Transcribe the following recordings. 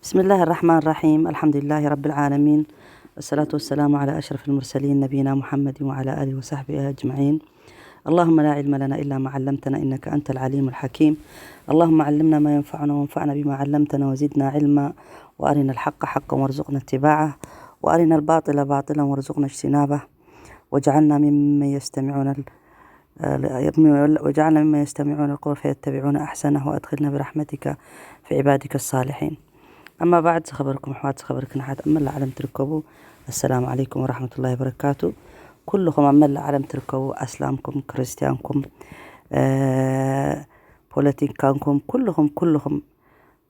بسم الله الرحمن الرحيم. الحمد لله رب العالمين. الصلاة والسلام على أشرف المرسلين نبينا محمد وعلى آله وصحبه أجمعين. اللهم لا علم لنا إلا ما علمتنا إنك أنت العليم الحكيم. اللهم علمنا ما ينفعنا وانفعنا بما علمتنا وزدنا علما، وأرنا الحق حقا وارزقنا اتباعه، وأرنا الباطل باطلا وارزقنا اجتنابه، واجعلنا ممن يستمعون ال- واجعلنا ممن يستمعون القول فيتبعون أحسنه، وأدخلنا برحمتك في عبادك الصالحين. أما بعد، ዝኸበርኩም ኣሕዋት፣ ዝኸበርክን ኣሓት ኣብ መላእ ዓለም ትርከቡ፣ ኣሰላሙ ዓለይኩም ወራሕመቱላሂ ወበረካቱ። ኩልኹም ኣብ መላእ ዓለም ትርከቡ፣ ኣስላምኩም፣ ክርስትያንኩም፣ ፖለቲካንኩም፣ ኩልኹም ኩልኹም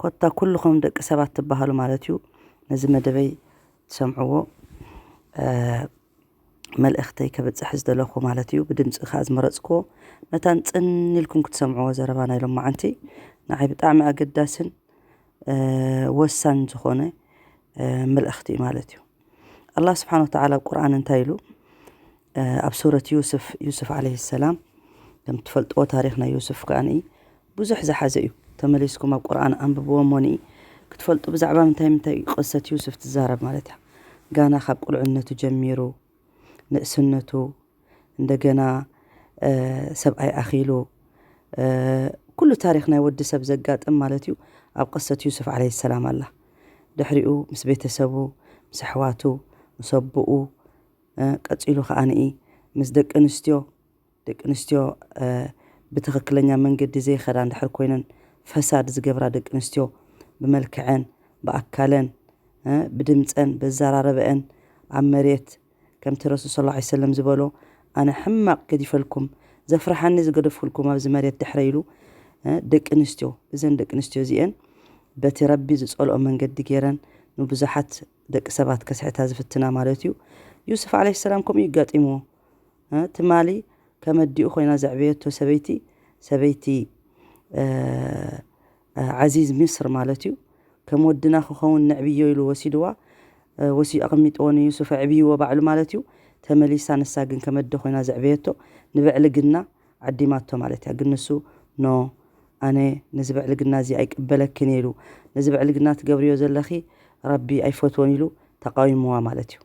ኮታ ኩልኹም ደቂ ሰባት ትበሃሉ ማለት እዩ። ነዚ መደበይ ትሰምዕዎ መልእኽተይ ከብፅሕ ዝደለኹ ማለት እዩ። ብድምፂ ከዓ ዝመረፅክዎ መታን ፅን ኢልኩም ክትሰምዕዎ ዘረባ ናይ ሎማዓንቲ ንዓይ ብጣዕሚ ኣገዳስን ወሳኝ ዝኾነ መልእኽቲ እዩ ማለት እዩ። ኣላህ ስብሓን ወተዓላ ኣብ ቁርኣን እንታይ ኢሉ? ኣብ ሱረት ዩስፍ፣ ዩስፍ ዓለይሂ ሰላም፣ ከም ትፈልጥዎ ታሪኽ ናይ ዩስፍ ከኣ ብዙሕ ዝሓዘ እዩ። ተመሊስኩም ኣብ ቁርኣን ኣንብብዎ እሞኒ ክትፈልጡ ብዛዕባ ምንታይ ምንታይ ቅሰት ዩስፍ ትዛረብ ማለት እያ። ጋና ካብ ቁልዕነቱ ጀሚሩ ንእስነቱ እንደገና ሰብኣይ ኣኺሉ ኩሉ ታሪኽ ናይ ወዲ ሰብ ዘጋጥም ማለት እዩ። ኣብ ቅሰት ዩስፍ ዓለይሂ ሰላም ኣላ። ድሕሪኡ ምስ ቤተሰቡ፣ ምስ ኣሕዋቱ፣ ምስ ኣቦኡ፣ ቀፂሉ ከዓኒ ምስ ደቂ ኣንስትዮ፣ ደቂ ኣንስትዮ ብትኽክለኛ መንገዲ ዘይኸዳ እንድሕር ኮይነን፣ ፈሳድ ዝገብራ ደቂ ኣንስትዮ ብመልክዐን፣ ብኣካለን፣ ብድምፀን፣ በዘራረበአን ኣብ መሬት ከምቲ ረሱል ሰለላሁ ዐለይሂ ወሰለም ዝበሎ፣ ኣነ ሕማቕ ገዲፈልኩም፣ ዘፍርሓኒ ዝገደፍኩልኩም ኣብዚ መሬት ድሕረ ኢሉ፣ ደቂ ኣንስትዮ፣ እዘን ደቂ ኣንስትዮ እዚአን በቲ ረቢ ዝጸልኦ መንገዲ ገይረን ንብዙሓት ደቂ ሰባት ከስሕታ ዝፍትና ማለት እዩ። ዩስፍ ዓለይሂ ሰላም ከምኡ እዩ ኣጋጢምዎ። ትማሊ ከም ኣዲኡ ኮይና ዘዕበየቶ ሰበይቲ፣ ሰበይቲ ዓዚዝ ሚስር ማለት እዩ። ከም ወድና ክኸውን ንዕብዮ ኢሉ ወሲድዋ፣ ወሲ ኣቐሚጥዎ ንዩሱፍ ኣዕብይዎ ባዕሉ ማለት እዩ። ተመሊሳ ንሳ ግን ከም ኣደ ኮይና ዘዕበየቶ ንብዕልግና ዓዲማቶ ማለት እያ። ግን ንሱ ኖ፣ ኣነ ነዚ ብዕልግና እዚ ኣይቅበለክን ኢሉ፣ ነዚ ብዕልግና ትገብርዮ ዘለኺ ረቢ ኣይፈትዎን ኢሉ ተቃዊምዋ ማለት እዩ።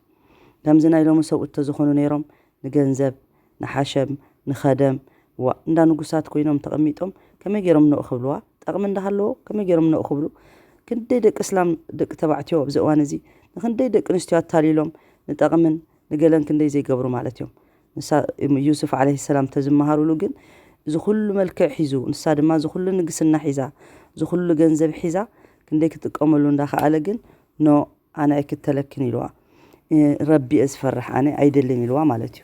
ከምዚ ናይ ሎሚ ሰብኡት ተዝኾኑ ነይሮም ንገንዘብ፣ ንሓሸም፣ ንኸደም፣ ዋ፣ እንዳ ንጉሳት ኮይኖም ተቐሚጦም ከመይ ገይሮም ንኡ ክብልዋ? ጠቕሚ እንዳሃለዎ ከመይ ገይሮም ንኡ ክብሉ? ክንደይ ደቂ እስላም ደቂ ተባዕትዮ ኣብዚ እዋን እዚ ንክንደይ ደቂ ኣንስትዮ ኣታሊሎም ንጠቕምን ንገለን ክንደይ ዘይገብሩ ማለት እዮም። ንሳ ዩሱፍ ዓለይሂ ሰላም ተዝመሃሩሉ ግን እዚ ኩሉ መልክዕ ሒዙ፣ ንሳ ድማ እዚ ኩሉ ንግስና ሒዛ፣ እዚ ኩሉ ገንዘብ ሒዛ ክንደይ ክትጥቀመሉ እንዳኸኣለ ግን ኖ ኣነ ኣይክተለክን ኢልዋ። ረቢ እየ ዝፈርሕ ኣነ ኣይደልን ኢልዋ ማለት እዩ።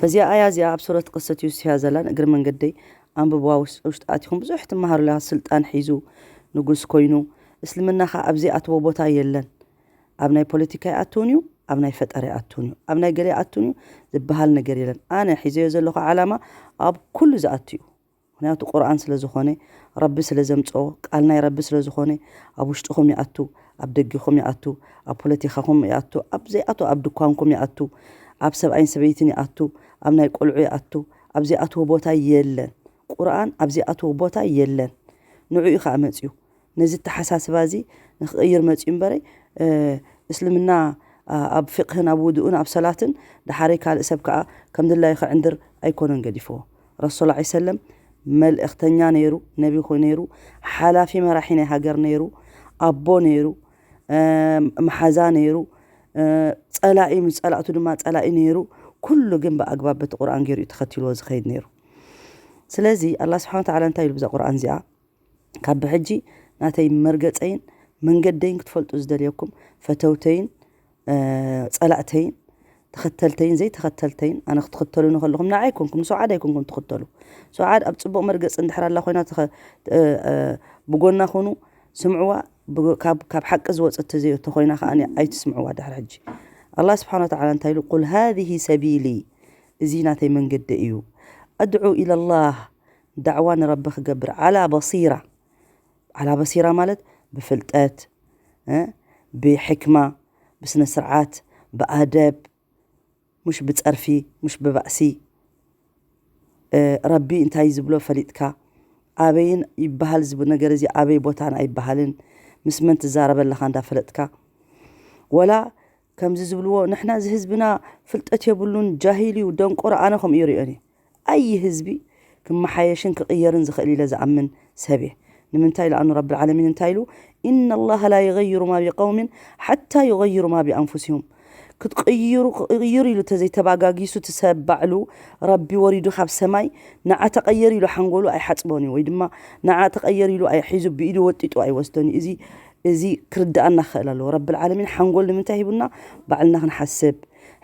ፈዚኣ ኣያ እዚኣ ኣብ ሱረት ቅሰት ዩሱፍ እያ ዘላን እግሪ መንገደይ ኣንብብዋ ውሽጢ ኣቲኹም ብዙሕ ትመሃሩላ። ስልጣን ሒዙ ንጉስ ኮይኑ እስልምና ከዓ ኣብ ዘይኣትዎ ቦታ የለን። ኣብ ናይ ፖለቲካ ይኣትውን እዩ፣ ኣብ ናይ ፈጠራ ይኣትውን እዩ፣ ኣብ ናይ ገለ ይኣትውን እዩ ዝበሃል ነገር የለን። ኣነ ሒዘዮ ዘለኹ ዓላማ ኣብ ኩሉ ዝኣቱ እዩ። ምክንያቱ ቁርኣን ስለ ዝኾነ፣ ረቢ ስለ ዘምፅኦ፣ ቃል ናይ ረቢ ስለ ዝኾነ ኣብ ውሽጥኹም ይኣቱ፣ ኣብ ደጊኹም ይኣቱ፣ ኣብ ፖለቲካኹም ይኣቱ፣ ኣብ ዘይኣቱ ኣብ ድኳንኩም ይኣቱ፣ ኣብ ሰብኣይን ሰበይትን ይኣቱ፣ ኣብ ናይ ቆልዑ ይኣቱ። ኣብ ዘይኣትዎ ቦታ የለን። ቁርኣን ኣብ ዘይኣትዎ ቦታ የለን። ንዕኡ ከዓ መፅዩ ነዚ ተሓሳስባ እዚ ንክቕይር መፅዩ እምበረይ እስልምና ኣብ ፍቅህን ኣብ ውድኡን ኣብ ሰላትን ደሓረይ ካልእ ሰብ ከዓ ከም ድላዩ ክዕንድር ኣይኮነን ገዲፍዎ። ረሱል ላ ሰለም መልእኽተኛ ነይሩ፣ ነቢ ነይሩ፣ ሓላፊ መራሒ ናይ ሃገር ነይሩ፣ ኣቦ ነይሩ፣ መሓዛ ነይሩ፣ ፀላኢ ምስ ፀላእቱ ድማ ፀላኢ ነይሩ። ኩሉ ግን ብኣግባብ በቲ ቁርኣን ገይሩ እዩ ተኸቲልዎ ዝኸይድ ነይሩ። ስለዚ ኣላ ስብሓን ተዓላ እንታይ ኢሉ ብዛ ቁርኣን እዚኣ? ካብ ብሕጂ ናተይ መርገፀይን መንገደይን ክትፈልጡ ዝደልየኩም ፈተውተይን ፀላእተይን ተኸተልተይን ዘይተኸተልተይን ኣነ ክትኽተሉኒ ከለኹም ንዓይ ኣይኮንኩም ንሰውዓድ ኣይኮንኩም ትኽተሉ። ሰውዓድ ኣብ ፅቡቕ መርገፂ እንድሕር ኣላ ኮይና ብጎና ኹኑ ስምዕዋ። ካብ ሓቂ ዝወፀት ተዘይተኮይና ከዓ ኣይትስምዕዋ ድሕር ሕጂ። ኣላ ስብሓን ወተዓላ እንታይ ኢሉ? ቁል ሃዚህ ሰቢሊ፣ እዚ ናተይ መንገዲ እዩ። ኣድዑ ኢለላህ፣ ዳዕዋ ንረቢ ክገብር ዓላ በሲራ። ዓላ በሲራ ማለት ብፍልጠት፣ ብሕክማ፣ ብስነ ስርዓት፣ ብኣደብ፣ ሙሽ ብፀርፊ፣ ሙሽ ብባእሲ። ረቢ እንታይ ዝብሎ ፈሊጥካ፣ ኣበይን ይበሃል ዝብ ነገር እዚ ኣበይ ቦታን ኣይበሃልን። ምስ መን ትዛረብ ኣለኻ እንዳፈለጥካ? ወላ ከምዚ ዝብልዎ፣ ንሕና እዚ ህዝብና ፍልጠት የብሉን፣ ጃሂል እዩ፣ ደንቆሮ፣ ኣነ ከምኡ ይርእዮን እየ። ኣይ ህዝቢ ክመሓየሽን ክቕየርን ዝኽእል ኢለ ዝኣምን ሰብ እየ። ንምንታይ ኢሉ? ኣኑ ረብል ዓለሚን እንታይ ኢሉ? "ኢነ ላሃ ላ ዩገይሩ ማ ቢቀውሚን ሓታ ዩገይሩ ማ ቢኣንፉሲሁም." ክትቕይሩ፣ ክቕይሩ ኢሉ ተዘይተባጋጊሱ፣ እቲ ሰብ ባዕሉ ረቢ ወሪዱ ካብ ሰማይ፣ "ንዓ ተቐየር" ኢሉ ሓንጎሉ ኣይሓጽቦን እዩ፣ ወይ ድማ "ንዓ ተቐየር" ኢሉ ኣይ-፣ ሒዙ ብኢዱ ወጢጡ ኣይወስዶን እዩ። እዚ፣ እዚ ክርድኣና ክኽእል ኣለዎ። ረብል ዓለሚን ሓንጎል ንምንታይ ሂቡና? ባዕልና ክንሓስብ፣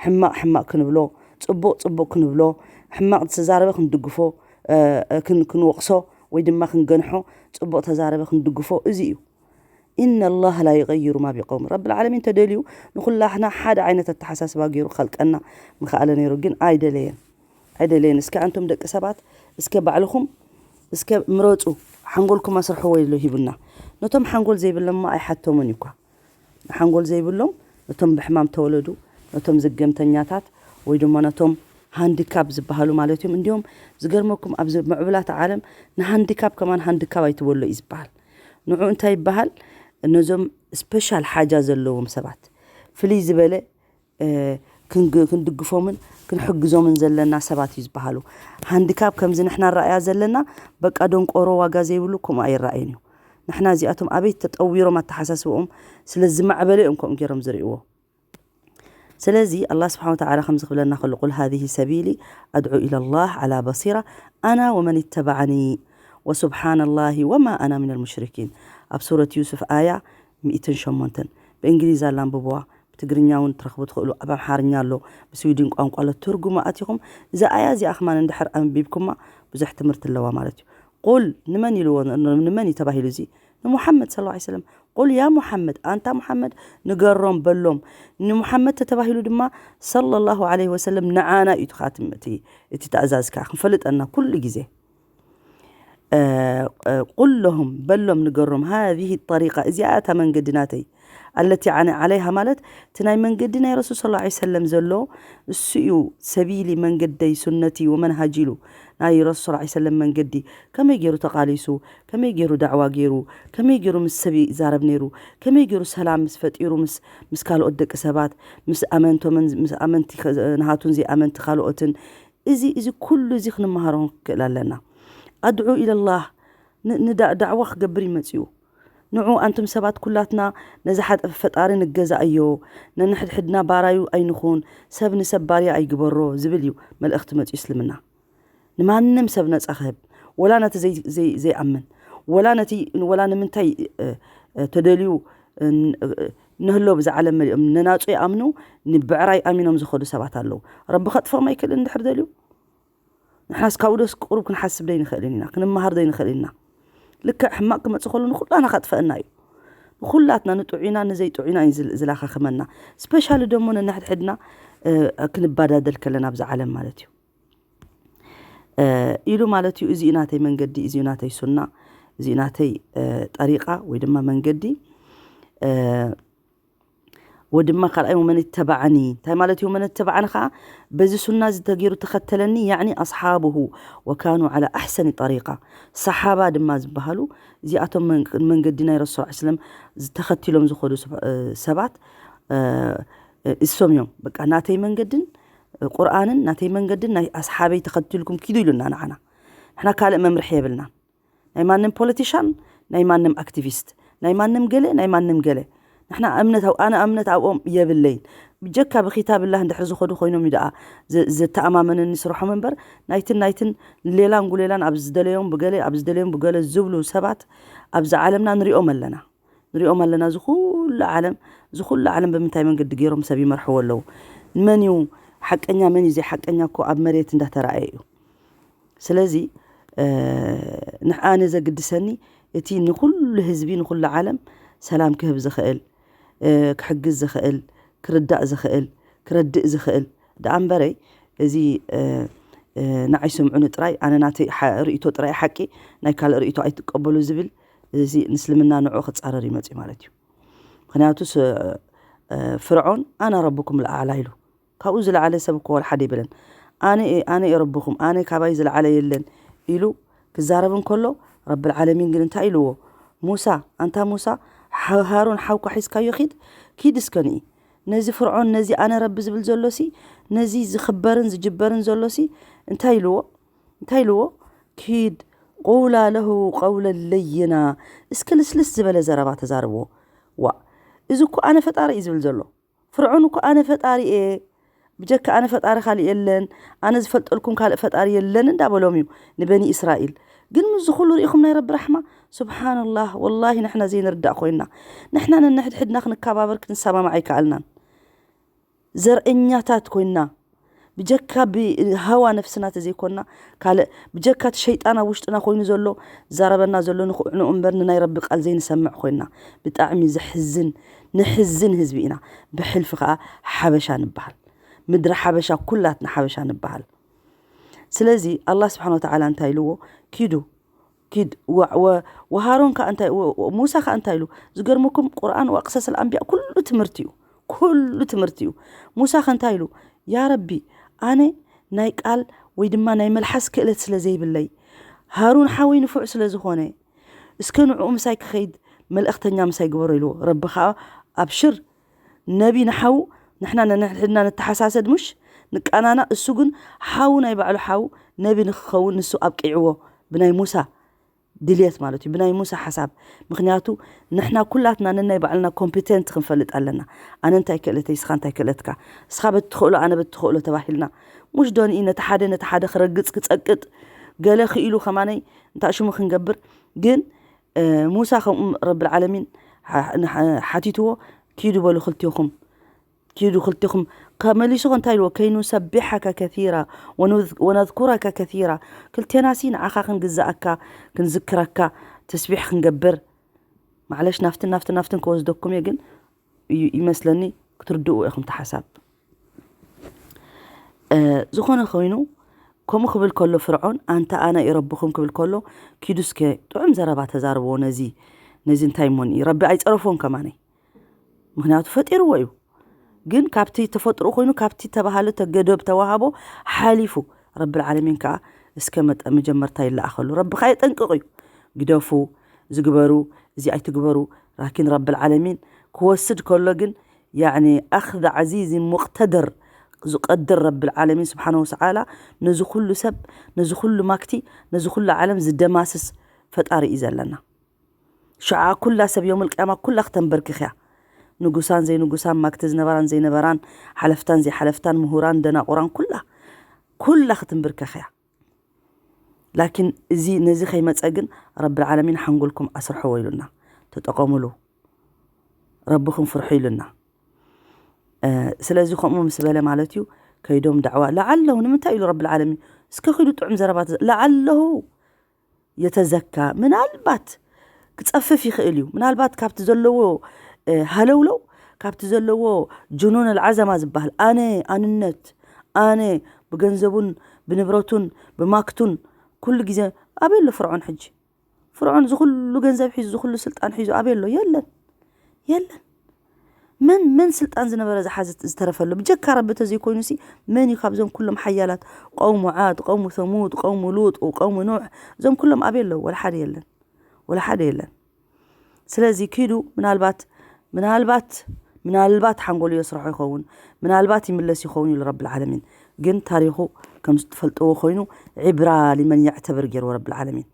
ሕማቕ ሕማቕ ክንብሎ፣ ጽቡቕ ጽቡቕ ክንብሎ፣ ሕማቕ ዝተዛረበ ክንድግፎ፣ እ፣ እ፣ ክን-፣ ክንወቕሶ ወይ ድማ ክንገንሖ፣ ጽቡቕ ተዛረበ ክንድግፎ፣ እዚ እዩ። "ኢነ ላሃ ላ ዩገይሩ ማ ቢቀውም።" ረብል ዓለሚን ተደልዩ ንኹላህና ሓደ ዓይነት ኣተሓሳስባ ገይሩ ክኸልቀና ምኽኣለ ነይሩ፣ ግን ኣይደለየን። ኣይደለየን። እስከ ኣንቱም ደቂ ሰባት፣ እስከ ባዕልኹም፣ እስከ ምረጹ፣ ሓንጎልኩም ኣስርሕዎ ኢሉ ሂቡና። ነቶም ሓንጎል ዘይብሎምማ ኣይሓቶምን እዩ እኳ። ሓንጎል ዘይብሎም፣ ነቶም ብሕማም ተወለዱ፣ ነቶም ዝገምተኛታት፣ ወይ ድማ ነቶም ሃንዲካፕ ዝበሃሉ ማለት እዮም። እንዲዮም ዝገርመኩም፣ ኣብዚ ምዕቡላት ዓለም ንሃንዲካፕ ከማን ሃንዲካፕ ኣይትበሎ እዩ ዝበሃል። ንዑ እንታይ ይበሃል? ነዞም ስፔሻል ሓጃ ዘለዎም ሰባት፣ ፍልይ ዝበለ፣ እ፣ ክንግ-፣ ክንድግፎምን ክንሕግዞምን ዘለና ሰባት እዩ ዝበሃሉ። ሃንዲካፕ ከምዚ ንሕና ንረኣያ ዘለና፣ በቃ ደንቆሮ፣ ዋጋ ዘይብሉ፣ ከምኡ ኣይረኣይን እዩ። ንሕና እዚኣቶም ኣበይ ተጠዊሮም ኣተሓሳስብኦም ስለ ዝማዕበለ እዮም ከምኡ ገይሮም ዝርእይዎ። ስለዚ ኣላህ ስብሓነ ወተዓላ ከምዚ ክብለና ከሎ፣ "ቁል ሃዚሂ ሰቢሊ ኣድዑ ኢለላህ ዓላ በሲራ ኣና ወመን ተበዓኒ ወሱብሓነላሂ ወማ ኣና ሚነል ሙሽሪኪን." ኣብ ሱረት ዩሱፍ ኣያ ሚእትን ሸሞንተን። ብእንግሊዝ ኣላ፣ ኣንብብዋ። ብትግርኛ እውን ትረኽቡ ትኽእሉ። ኣብ ኣምሓርኛ ኣሎ፣ ብስዊድን ቋንቋ ኣሎ። ትርጉሙ ኣቲኹም፣ እዛ ኣያ እዚኣ ከማን እንድሕር ኣንቢብኩማ፣ ብዙሕ ትምህርቲ ኣለዋ ማለት እዩ። ቁል፣ ንመን ኢልዎ? ን-፣ ንመን እዩ ተባሂሉ እዚ? ንሙሓመድ ሰለላሁ ዐለይሂ ወሰለም። ቁል ያ ሙሓመድ፣ ኣንታ ሙሓመድ ንገሮም፣ በሎም። ንሙሓመድ ተተባሂሉ ድማ ሰለላሁ ዐለይሂ ወሰለም ንዓና እዩ እቲ ኻትም፣ እቲ፣ እቲ ትእዛዝ ከኣ ክንፈልጠና ኩሉ ግዜ። እ፣ እ፣ ቁል ለሁም፣ በሎም፣ ንገሮም፣ ሃዚሂ ጠሪቃ፣ እዚኣ እታ መንገዲ ናተይ፣ ኣለቲ ዓነ ዓለይሃ፣ ማለት እቲ ናይ መንገዲ ናይ ረሱል ሰለላሁ ዐለይሂ ወሰለም ዘሎ፣ እሱ እዩ ሰቢሊ፣ መንገደይ፣ ሱነቲ ወመንሃጂ ኢሉ። ናይ ረሱል ሰለላሁ ዐለይሂ ወሰለም መንገዲ ከመይ ገይሩ ተቓሊሱ፣ ከመይ ገይሩ ዳዕዋ ገይሩ፣ ከመይ ገይሩ ምስ ሰብ ይዛረብ ነይሩ፣ ከመይ ገይሩ ሰላም ምስ ፈጢሩ ምስ፣ ምስ ካልኦት ደቂ ሰባት፣ ምስ ኣመንቶምን ምስ ኣመንቲ ከ-፣ ናሃቱን ዘይኣመንቲ ካልኦትን፣ እዚ፣ እዚ ኩሉ እዚ ክንመሃሮ ክንክእል ኣለና። ኣድዑ ኢለላህ፣ ን-፣ ንዳ-፣ ዳዕዋ ክገብር እዩ መጺኡ። ንዑ ኣንቱም ሰባት ኩላትና ነዚ ሓጠ-፣ ፈጣሪ ንገዛእዮ፣ ነንሕድሕድና ባራዩ ኣይንኹን፣ ሰብ ንሰብ ባርያ ኣይግበሮ ዝብል እዩ መልእኽቲ መጺኡ እስልምና። ንማንም ሰብ ነጻ ክህብ፣ ወላ ነቲ ዘይ-፣ ዘይ-፣ ዘይኣምን፣ ወላ ነቲ፣ ወላ ንምንታይ፣ እ፣ እ፣ ተደልዩ፣ እ፣ ን-፣ እ፣ ንህሎ ብዛ ዓለም መሊኦም ነናጹ ይኣምኑ፣ ንብዕራይ ኣሚኖም ዝኸዱ ሰባት ኣለዉ። ረቢ ከጥፍኦም ኣይክእልን እንድሕር ደልዩ? ንሕናስ ካብኡ ዶስ ቁሩብ ክንሓስብ ደይንኽእልን ኢና፣ ክንመሃር ደይንኽእልን ኢና። ልክዕ ሕማቕ ክመጽእ ከሎ ንኹላና ከጥፈአና እዩ። ንኹላትና፣ ንጥዑይና ንዘይጥዑይና እዩ ዝል-፣ ዝላኻኽመና። ስፔሻሊ ደሞ ነንሕድሕድና፣ እ፣ ክንባዳደል ከለና ኣብዛ ዓለም ማለት እዩ። እ፣ ኢሉ ማለት እዩ። እዚ እዩ ናተይ መንገዲ፣ እዚ እዩ ናተይ ሱና፣ እዚ እዩ ናተይ፣ እ፣ ጠሪቃ ወይ ድማ መንገዲ። እ፣ ወድማ ካልኣይ ወመን ተበዓኒ፣ እንታይ ማለት እዩ? ወመን ተበዓኒ ከዓ በዚ ሱና እዚ ተገይሩ ተኸተለኒ፣ ያዕኒ ኣስሓብሁ ወካኑ ዓላ ኣሕሰኒ ጠሪቃ። ሰሓባ ድማ ዝበሃሉ እዚኣቶም መን-፣ መንገዲ ናይ ረሱል ሰለላሁ ዐለይሂ ወሰለም ዝተኸቲሎም ዝኾዱ ሰብ-፣ እ፣ ሰባት፣ እ፣ እ፣ እሶም እዮም። በቃ ናተይ መንገድን፣ እ፣ ቁርኣንን ናተይ መንገድን ናይ ኣስሓበይ ተኸቲልኩም ኪዱ ኢሉና ንዓና። ንሕና ካልእ መምርሒ የብልናን። ናይ ማንም ፖለቲሻን፣ ናይ ማንም ኣክቲቪስት፣ ናይ ማንም ገለ፣ ናይ ማንም ገለ። ንሕና እምነት ኣብ-፣ ኣነ እምነት ኣብኦም የብለይን። ብጀካ ብኪታብላህ እንድሕር ዝኸዱ ኮይኖም እዩ ደኣ ዘ-፣ ዘተኣማመነኒ ስርሖም እምበር፣ ናይትን ናይትን ሌላን ጉሌላን ኣብ ዝደለዮም ብገለ፣ ኣብ ዝደለዮም ብገለ ዝብሉ ሰባት ኣብዚ ዓለምና ንሪኦም ኣለና። ንሪኦም ኣለና። እዚ ኩሉ ዓለም፣ እዚ ኩሉ ዓለም ብምንታይ መንገዲ ገይሮም ሰብ ይመርሕዎ ኣለዉ? መን እዩ ሓቀኛ፣ መን እዩ ዘይሓቀኛ እኮ ኣብ መሬት እንዳተራእየ እዩ። ስለዚ፣ እ፣ ንዓነ ዘግድሰኒ እቲ ንኹሉ ህዝቢ፣ ንኹሉ ዓለም ሰላም ክህብ ዝኽእል፣ እ፣ ክሕግዝ ዝኽእል፣ ክርዳእ ዝኽእል፣ ክረድእ ዝኽእል ደኣ እምበረይ፣ እዚ፣ እ፣ እ፣ ንዓይ ስምዑኒ ጥራይ፣ ኣነ ናተይ ሓ-፣ ርእይቶ ጥራይ ሓቂ፣ ናይ ካልእ ርእይቶ ኣይትቀበሉ ዝብል፣ እዚ ንእስልምና ንዕኡ ክጻረር ይመጽእ ማለት እዩ። ምኽንያቱ ስ-፣ እ፣ ፍርዖን ኣና ረብኩም ልኣዕላ ኢሉ። ካብኡ ዝለዓለ ሰብ እኮ ወላ ሓደ የብለን። ኣነ እየ፣ ኣነ እየ ረብኹም፣ ኣነ ካባይ ዝለዓለ የለን ኢሉ ክዛረብ እንከሎ፣ ረብል ዓለሚን ግን እንታይ ኢልዎ? ሙሳ፣ ኣንታ ሙሳ፣ ሃሩን ሓውካ ሒዝካዮ ኪድ ኪድ እስከ ንኢ ነዚ ፍርዖን ነዚ ኣነ ረቢ ዝብል ዘሎሲ ነዚ ዝኽበርን ዝጅበርን ዘሎሲ እንታይ ኢልዎ እንታይ ኢልዎ ኪድ ቁላ ለሁ ቀውለ ለይና እስኪ ልስልስ ዝበለ ዘረባ ተዛርብዎ ዋ እዚ እኮ ኣነ ፈጣሪ እዩ ዝብል ዘሎ ፍርዖን እኮ ኣነ ፈጣሪ እየ ብጀካ ኣነ ፈጣሪ ካልእ የለን ኣነ ዝፈልጠልኩም ካልእ ፈጣሪ የለን እንዳበሎም እዩ ንበኒ እስራኤል ግን ምስዚ ኩሉ ርኢኹም ናይ ረቢ ራሕማ ስብሓንላህ ወላሂ ንሕና ዘይንርዳእ ኮይና ንሕና ነንሕድሕድና ክንከባበር ክንሰማማዕ ኣይከኣልናን ዘርእኛታት ኮይና ብጀካ ብሃዋ ነፍስና ተዘይኮና ካልእ ብጀካ እቲ ሸይጣን ኣብ ውሽጥና ኮይኑ ዘሎ ዛረበና ዘሎ ንኽዕኑ እምበር ንናይ ረቢ ቃል ዘይንሰምዕ ኮይና ብጣዕሚ ዘሕዝን ንሕዝን ህዝቢ ኢና ብሕልፊ ከዓ ሓበሻ ንበሃል ምድሪ ሓበሻ ኩላትና ሓበሻ ንበሃል ስለዚ ኣላ ስብሓን ወተዓላ እንታይ ኢልዎ ኪዱ ኪድ ወሃሮን ከዓ እንታይ ሙሳ ከዓ እንታይ ኢሉ ዝገርመኩም ቁርኣን ዋቅሰስ ኣንቢያ ኩሉ ትምህርቲ እዩ ኩሉ ትምህርቲ እዩ ሙሳ ከ እንታይ ኢሉ ያ ረቢ ኣነ ናይ ቃል ወይ ድማ ናይ መልሓስ ክእለት ስለ ዘይብለይ ሃሩን ሓወይ ንፉዕ ስለ ዝኾነ እስከ ንዕኡ ምሳይ ክኸይድ መልእኽተኛ ምሳይ ግበሮ ኢልዎ ረቢ ከዓ ኣብሽር ነቢ ንሓው ንሕና ነንሕድና ንተሓሳሰድ ሙሽ ንቃናና እሱ ግን ሓው ናይ ባዕሉ ሓው ነቢ ንክኸውን ንሱ ኣብቂዕዎ ብናይ ሙሳ ድልየት ማለት እዩ ብናይ ሙሳ ሓሳብ ምክንያቱ ንሕና ኩላትና ነናይ ባዕልና ኮምፒተንት ክንፈልጥ ኣለና ኣነ እንታይ ክእለተይ ስኻ እንታይ ክእለትካ ስኻ በትኽእሎ ኣነ በትኽእሎ ተባሂልና ሙሽ ዶንኢ ነቲ ሓደ ነቲ ሓደ ክረግፅ ክፀቅጥ ገለ ክኢሉ ከማነይ እንታይ ሽሙ ክንገብር ግን ሙሳ ከምኡ ረብል ዓለሚን ሓቲትዎ ኪዱ በሉ ክልቴኹም ኪዱ ክልቴኹም ከመሊሱ እንታይ ኢልዎ ከይኑ ሰቢሓካ ከሲራ ወነዝኩረካ ከሲራ ክልቴናሲ ንዓኻ ክንግዛእካ ክንዝክረካ ተስቢሕ ክንገብር ማዕለሽ ናፍትን ናፍትን ናፍትን ክወስደኩም እየ ግን ይመስለኒ ክትርድኡ ኢኹም ተሓሳብ ዝኾነ ኮይኑ ከምኡ ክብል ከሎ ፍርዖን ኣንታ ኣነ ይረብኹም ክብል ከሎ ኪዱ እስከ ጥዑም ዘረባ ተዛርብዎ ነዚ ነዚ እንታይ እሞን እዩ ረቢ ኣይፀረፎን ከማነይ ምክንያቱ ፈጢርዎ እዩ ግን ካብቲ ተፈጥሮ ኮይኑ ካብቲ ተባሃለ ተገደብ ተዋሃቦ ሓሊፉ ረቢ ዓለሚን ከዓ እስከ መጠ መጀመርታ ይለኣኸሉ ረቢ ከዓ የጠንቅቕ እዩ ግደፉ ዝግበሩ እዚ ኣይትግበሩ ላኪን ረቢ ዓለሚን ክወስድ ከሎ ግን ያዕኒ ኣኽዚ ዓዚዚ ሙቕተድር ዝቐድር ረብል ዓለሚን ስብሓነ ወተዓላ ነዚ ኩሉ ሰብ ነዚ ኩሉ ማክቲ ነዚ ኩሉ ዓለም ዝደማስስ ፈጣሪ እዩ ዘለና ሸዓ ኩላ ሰብ ዮም ልቅያማ ኩላ ክተንበርክኽያ ንጉሳን ዘይንጉሳን ማክቲ ዝነበራን ዘይነበራን ሓለፍታን ዘይሓለፍታን ምሁራን ደናቁራን ኩላ ኩላ ክትንብርከኽያ ላኪን እዚ ነዚ ከይመፀ ግን ረብል ዓለሚን ሓንጎልኩም ኣስርሕዎ ኢሉና ተጠቀሙሉ ረብኹም ፍርሑ ኢሉና ስለዚ ከምኡ ምስ በለ ማለት እዩ ከይዶም ዳዕዋ ለዓለሁ ንምንታይ ኢሉ ረብል ዓለሚን እስከ ኪዱ ጥዑም ዘረባ ለዓለሁ የተዘካ ምናልባት ክፀፍፍ ይኽእል እዩ ምናልባት ካብቲ ዘለዎ ሃለውለው ካብቲ ዘለዎ ጅኑን ኣልዓዘማ ዝበሃል ኣነ ኣንነት ኣነ ብገንዘቡን ብንብረቱን ብማክቱን ኩሉ ግዜ ኣበይ ኣሎ ፍርዖን ሕጂ ፍርዖን ዝኩሉ ገንዘብ ሒዙ ዝኩሉ ስልጣን ሒዙ ኣበይ ኣሎ የለን የለን መን መን ስልጣን ዝነበረ ዝሓዘ ዝተረፈሉ ብጀካ ረቢ ተዘይኮይኑሲ መን እዩ ካብዞም ኩሎም ሓያላት ቀውሙ ዓድ ቀውሙ ሰሙድ ቀውሙ ሉጥ ቀውሙ ኑሕ እዞም ኩሎም ኣበይ ኣለዉ ወላ ሓደ የለን ወላ ሓደ የለን ስለዚ ኪዱ ምናልባት ምናልባት ምናልባት ሓንጎሉ የስርሖ ይኸውን ምናልባት ይምለስ ይኸውን ኢሉ ረብል ዓለሚን ግን ታሪኹ ከም ዝትፈልጥዎ ኮይኑ ዕብራ ሊመን የዕተብር ገይርዎ ረብል ዓለሚን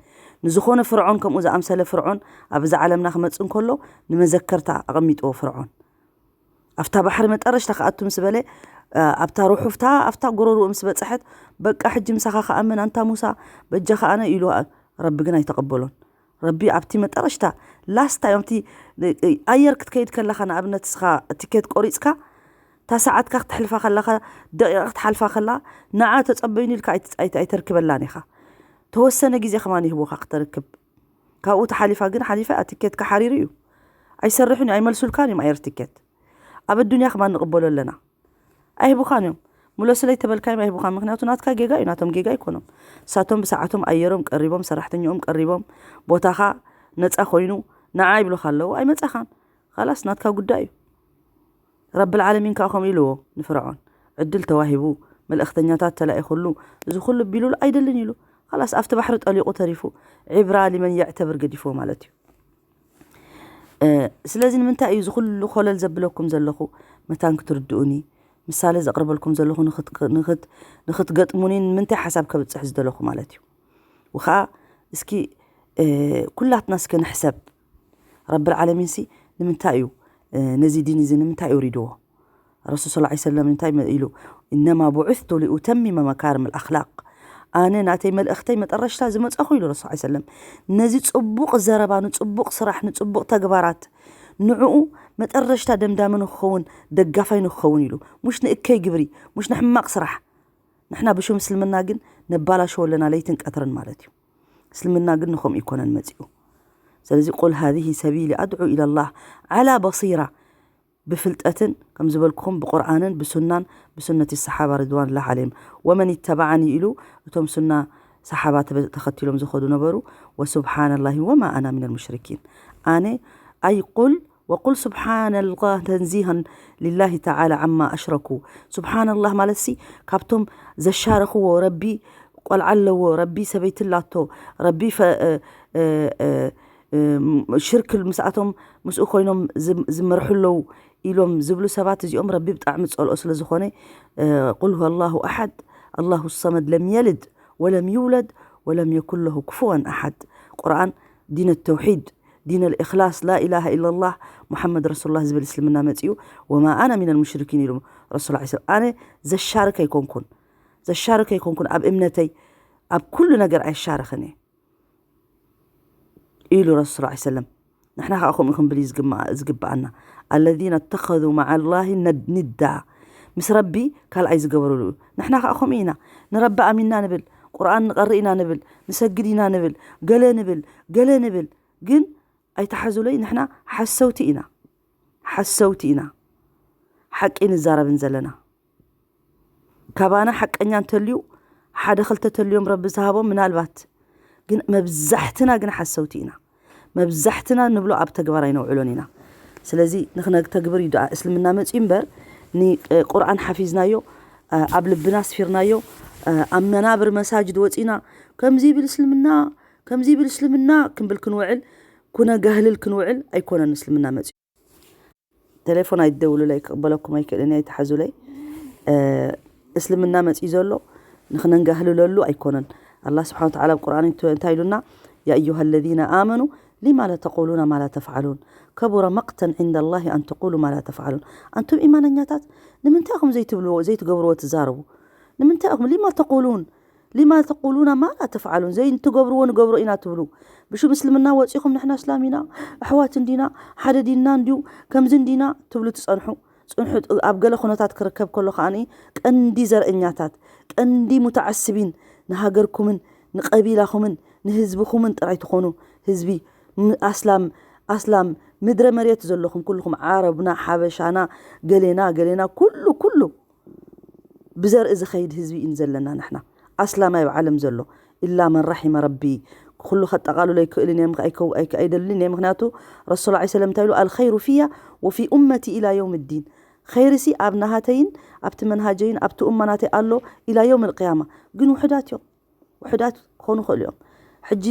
ንዝኾነ ፍርዖን ከምኡ ዝኣምሰለ ፍርዖን ኣብዚ ዓለምና ክመጽእ እንከሎ ንመዘከርታ ኣቐሚጥዎ ፍርዖን ኣብታ ባሕሪ መጠረሽታ ክኣቱ ምስ በለ ኣብታ ርሑፍታ ኣብታ ጎረርኡ ምስ በጽሐት በቃ ሕጂ ምሳኻ ክኣምን ኣንታ ሙሳ በጃኻ ኣነ ኢሉ ረቢ ግን ኣይተቐበሎን ረቢ ኣብቲ መጠረሽታ ላስታ እዮም እቲ ኣየር ክትከይድ ከለኻ ንኣብነት ስኻ ቲኬት ቆሪፅካ እታ ሰዓትካ ክትሕልፋ ከለኻ ደቂቕ ክትሓልፋ ከላ ንዓ ተፀበዩኒ ኢልካ ኣይተርክበላን ኢኻ ተወሰነ ግዜ ከማን ይህቦካ ክተርክብ ካብኡ ተሓሊፋ ግን ሓሊፋ ትኬትካ ሓሪሩ እዩ ኣይሰርሕን እዩ ኣይመልሱልካን እዮም ኣየር ትኬት ኣብ ኣዱንያ ከማን ንቕበሎ ኣለና ኣይህቡኻን እዮም ምለሱለይ ተበልካዮም ኣይህቡኻን ምክንያቱ ናትካ ጌጋ እዩ ናቶም ጌጋ ኣይኮኖም ንሳቶም ብሰዓቶም ኣየሮም ቀሪቦም ሰራሕተኛኦም ቀሪቦም ቦታኻ ነፃ ኮይኑ ንዓ ይብሉኻ ኣለዉ ኣይመፃኻን ኻላስ ናትካ ጉዳይ እዩ ረብል ዓለሚን ከዓ ከምኡ ኢልዎ ንፍርዖን ዕድል ተዋሂቡ መልእኽተኛታት ተላኢኹሉ እዚ ኩሉ ቢሉሉ ኣይደልን ኢሉ ኻላስ ኣብቲ ባሕሪ ጠሊቑ ተሪፉ ዒብራ ሊመን የዕተብር ገዲፍዎ ማለት እዩ ስለዚ ንምንታይ እዩ እዚ ኩሉ ኮለል ዘብለኩም ዘለኹ? መታን ክትርድኡኒ፣ ምሳሌ ዘቕርበልኩም ዘለኹ ንኽትገጥሙኒ ንምንታይ ሓሳብ ከብፅሕ ዝደለኹ ማለት እዩ። ወኸዓ እስኪ ኩላትና እስከ ንሕሰብ። ረብል ዓለሚን ሲ ንምንታይ እዩ ነዚ ዲን እዚ ንምንታይ እዩ ሪድዎ? ረሱል ስ ሰለም እንታይ ኢሉ? እነማ ቡዕስቱ ሊኡተሚመ መካርም ኣኽላቅ፣ ኣነ ናተይ መልእኽተይ መጠረሽታ ዝመፀኹ ኢሉ ረሱል ሰለም። ነዚ ፅቡቕ ዘረባ፣ ንፅቡቕ ስራሕ፣ ንፅቡቕ ተግባራት፣ ንዕኡ መጠረሽታ ደምዳሚ ንክኸውን፣ ደጋፋይ ንክኸውን ኢሉ፣ ሙሽ ንእከይ ግብሪ፣ ሙሽ ንሕማቕ ስራሕ። ንሕና ብሹም እስልምና ግን ነባላሽዎ ኣለና ለይትን ቀትርን ማለት እዩ። እስልምና ግን ንኸምኡ ይኮነን መፂኡ። ስለዚ ቁል ሃዚህ ሰቢሊ ኣድዑ ኢለላህ ዓላ በሲራ፣ ብፍልጠትን ከም ዝበልኩኹም ብቁርኣንን ብሱናን ብሱነቲ ሰሓባ ርድዋንላህ ዓለይም ወመን ይተባዓኒ ኢሉ እቶም ሱና ሰሓባ ተኸቲሎም ዝኸዱ ነበሩ። ወሱብሓነላሂ ወማ ኣና ሚነል ሙሽሪኪን። ኣነ ኣይ ቁል ወቁል ሱብሓነላህ ተንዚሃን ሊላሂ ተዓላ ዓማ ኣሽረኩ። ሱብሓነላህ ማለት ሲ ካብቶም ዘሻረኽዎ ረቢ ቆልዓ ኣለዎ፣ ረቢ ሰበይቲ ኣላቶ፣ ረቢ ሽርክ ምስኣቶም ምስኡ ኮይኖም ዝመርሑ ኣለዉ ኢሎም ዝብሉ ሰባት እዚኦም ረቢ ብጣዕሚ ዝፀልኦ ስለ ዝኾነ ቁል ሁወ ኣላሁ ኣሓድ ኣላሁ ሰመድ ለም የልድ ወለም ይውለድ ወለም የኩን ለሁ ክፉወን ኣሓድ። ቁርኣን ዲን ተውሒድ ዲን ልእክላስ ላኢላሃ ኢላላህ ሙሓመድ ረሱሉላህ ዝብል እስልምና መፂኡ። ወማ ኣነ ሚነል ሙሽሪኪን ኢሉ ረሱል ላ ኣነ ዘሻርክ ኣይኮንኩን ዘሻርክ ኣይኮንኩን ኣብ እምነተይ ኣብ ኩሉ ነገር ኣይሻርኽን እየ ኢሉ ረሱል ላ ሰለም። ንሕና ከዓ ከምኡ ክንብል እዩ ዝግባኣና። ኣለዚነ ተኸዙ መዓ ላሂ ንዳ፣ ምስ ረቢ ካልኣይ ዝገበሩሉ። ንሕና ከዓ ከምኡ ኢና። ንረቢ ኣሚንና ንብል፣ ቁርኣን ንቐርእ ኢና ንብል፣ ንሰግድ ኢና ንብል፣ ገለ ንብል፣ ገለ ንብል። ግን ኣይተሓዙለይ፣ ንሕና ሓሰውቲ ኢና። ሓሰውቲ ኢና። ሓቂ ንዛረብን ዘለና። ካባና ሓቀኛ እንተልዩ ሓደ ክልተ ተልዮም ረቢ ዝሃቦም ምናልባት፣ ግን መብዛሕትና ግን ሓሰውቲ ኢና። መብዛሕትና ንብሎ ኣብ ተግባር ኣይነውዕሎን ኢና። ስለዚ ንክነተግብር እዩ ደኣ እስልምና መፅዩ እምበር፣ ንቁርኣን ሓፊዝናዮ፣ ኣብ ልብና ኣስፊርናዮ፣ ኣብ መናብር መሳጅድ ወፂና ከምዚ ይብል እስልምና፣ ከምዚ ይብል እስልምና ክንብል ክንውዕል፣ ኩነጋህልል ክንውዕል ኣይኮነን እስልምና መፅዩ። ቴሌፎን ኣይትደውሉለይ፣ ክቕበለኩም ኣይክእልን እየ፣ ኣይትሓዙለይ። እስልምና መፅዩ ዘሎ ንክነንጋህልለሉ ኣይኮነን። ኣላህ ስብሓነ ወተዓላ ኣብ ቁርኣን እንታይ ኢሉና? ያ ኣዩሃ ለዚነ ኣመኑ ሊማ ላ ተቁሉና ማ ላ ተፍዓሉን ከቡረ መቅተን ዒንደ ላሂ ኣን ተቁሉ ማ ላ ተፍዓሉን። ኣንቱም ኢማነኛታት ንምንታይ ኢኹም ዘይትብልዎ ዘይትገብርዎ ትዛረቡ? ንምንታይ ኢኹም ሊማ ተቁሉን ሊማ ተቁሉና ማ ላ ተፍዓሉን? ዘይትገብርዎ ንገብሮ ኢና ትብሉ። ብሽም እስልምና ወፂኹም ንሕና እስላም ኢና፣ ኣሕዋት እንዲና፣ ሓደ ዲንና እንዲዩ፣ ከምዚ እንዲና ትብሉ ትፀንሑ። ፅንሑ ኣብ ገለ ኩነታት ክርከብ ከሎ ከዓኒ ቀንዲ ዘርእኛታት፣ ቀንዲ ሙተዓስቢን ንሃገርኩምን ንቀቢላኹምን ንህዝብኹምን ጥራይ ትኾኑ። ህዝቢ ኣስላም ኣስላም ምድረ መሬት ዘለኹም ኩልኹም ዓረብና ሓበሻና ገሌና ገሌና ኩሉ ኩሉ ብዘርኢ ዝኸይድ ህዝቢ ኢና ዘለና ንሕና። ኣስላማይ ኣብ ዓለም ዘሎ ኢላ መን ራሒመ ረቢ። ኩሉ ከጠቓልሎ ኣይክእልን እየ ኣይደልን እየ። ምክንያቱ ረሱል ላ ሰለም እንታይ ኢሉ? ኣልኸይሩ ፊያ ወፊ ኡመቲ ኢላ የውም ዲን። ኸይርሲ ኣብ ናሃተይን ኣብቲ መንሃጀይን ኣብቲ ኡማ ናተይ ኣሎ ኢላ የውም ልቅያማ። ግን ውሕዳት እዮም። ውሕዳት ክኾኑ ይኽእሉ እዮም። ሕጂ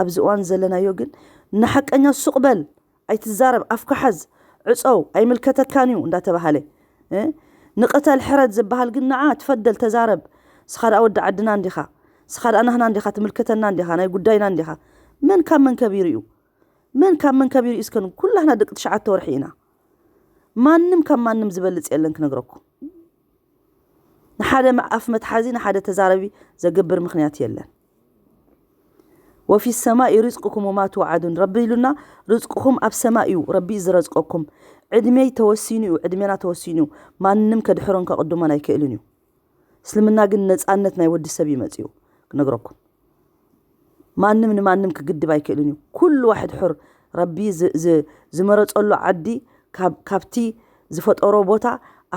ኣብዚ እዋን ዘለናዮ ግን ንሓቀኛ ሱቕ በል ኣይትዛረብ፣ ኣፍካ ሓዝ፣ ዕፀው፣ ኣይምልከተካን እዩ እንዳተባሃለ ንቐተል ሕረድ ዝበሃል ግን ንዓ ትፈደል ተዛረብ። ስኻ ደኣ ወዲ ዓድና እንዲኻ፣ ስኻ ደኣ ናህና እንዲኻ፣ ትምልከተና እንዲኻ፣ ናይ ጉዳይና እንዲኻ። መን ካብ መን ከቢሩ እዩ? መን ካብ መን ከቢሩ እዩ? እስከ ኩላህና ደቂ ትሽዓተ ወርሒ ኢና። ማንም ካብ ማንም ዝበልፅ የለን ክነግረኩም። ንሓደ ኣፍ መትሓዚ ንሓደ ተዛረቢ ዘገብር ምኽንያት የለን። ወፊ ሰማኢ ሪዝቅኩም ወማ ትውዓዱን ረቢ ኢሉና። ርዝቅኹም ኣብ ሰማይ እዩ፣ ረቢ እዩ ዝረዝቀኩም። ዕድሜይ ተወሲኑ እዩ፣ ዕድሜና ተወሲኑ እዩ። ማንም ከድሕሮን ከቕድሞን ኣይክእልን እዩ። እስልምና ግን ነፃነት ናይ ወዲ ሰብ እዩ መፅኡ ክነግረኩም። ማንም ንማንም ክግድብ ኣይክእልን እዩ። ኩሉ ዋሕድ ሑር ረቢ ዝመረፀሉ ዓዲ ካብቲ ዝፈጠሮ ቦታ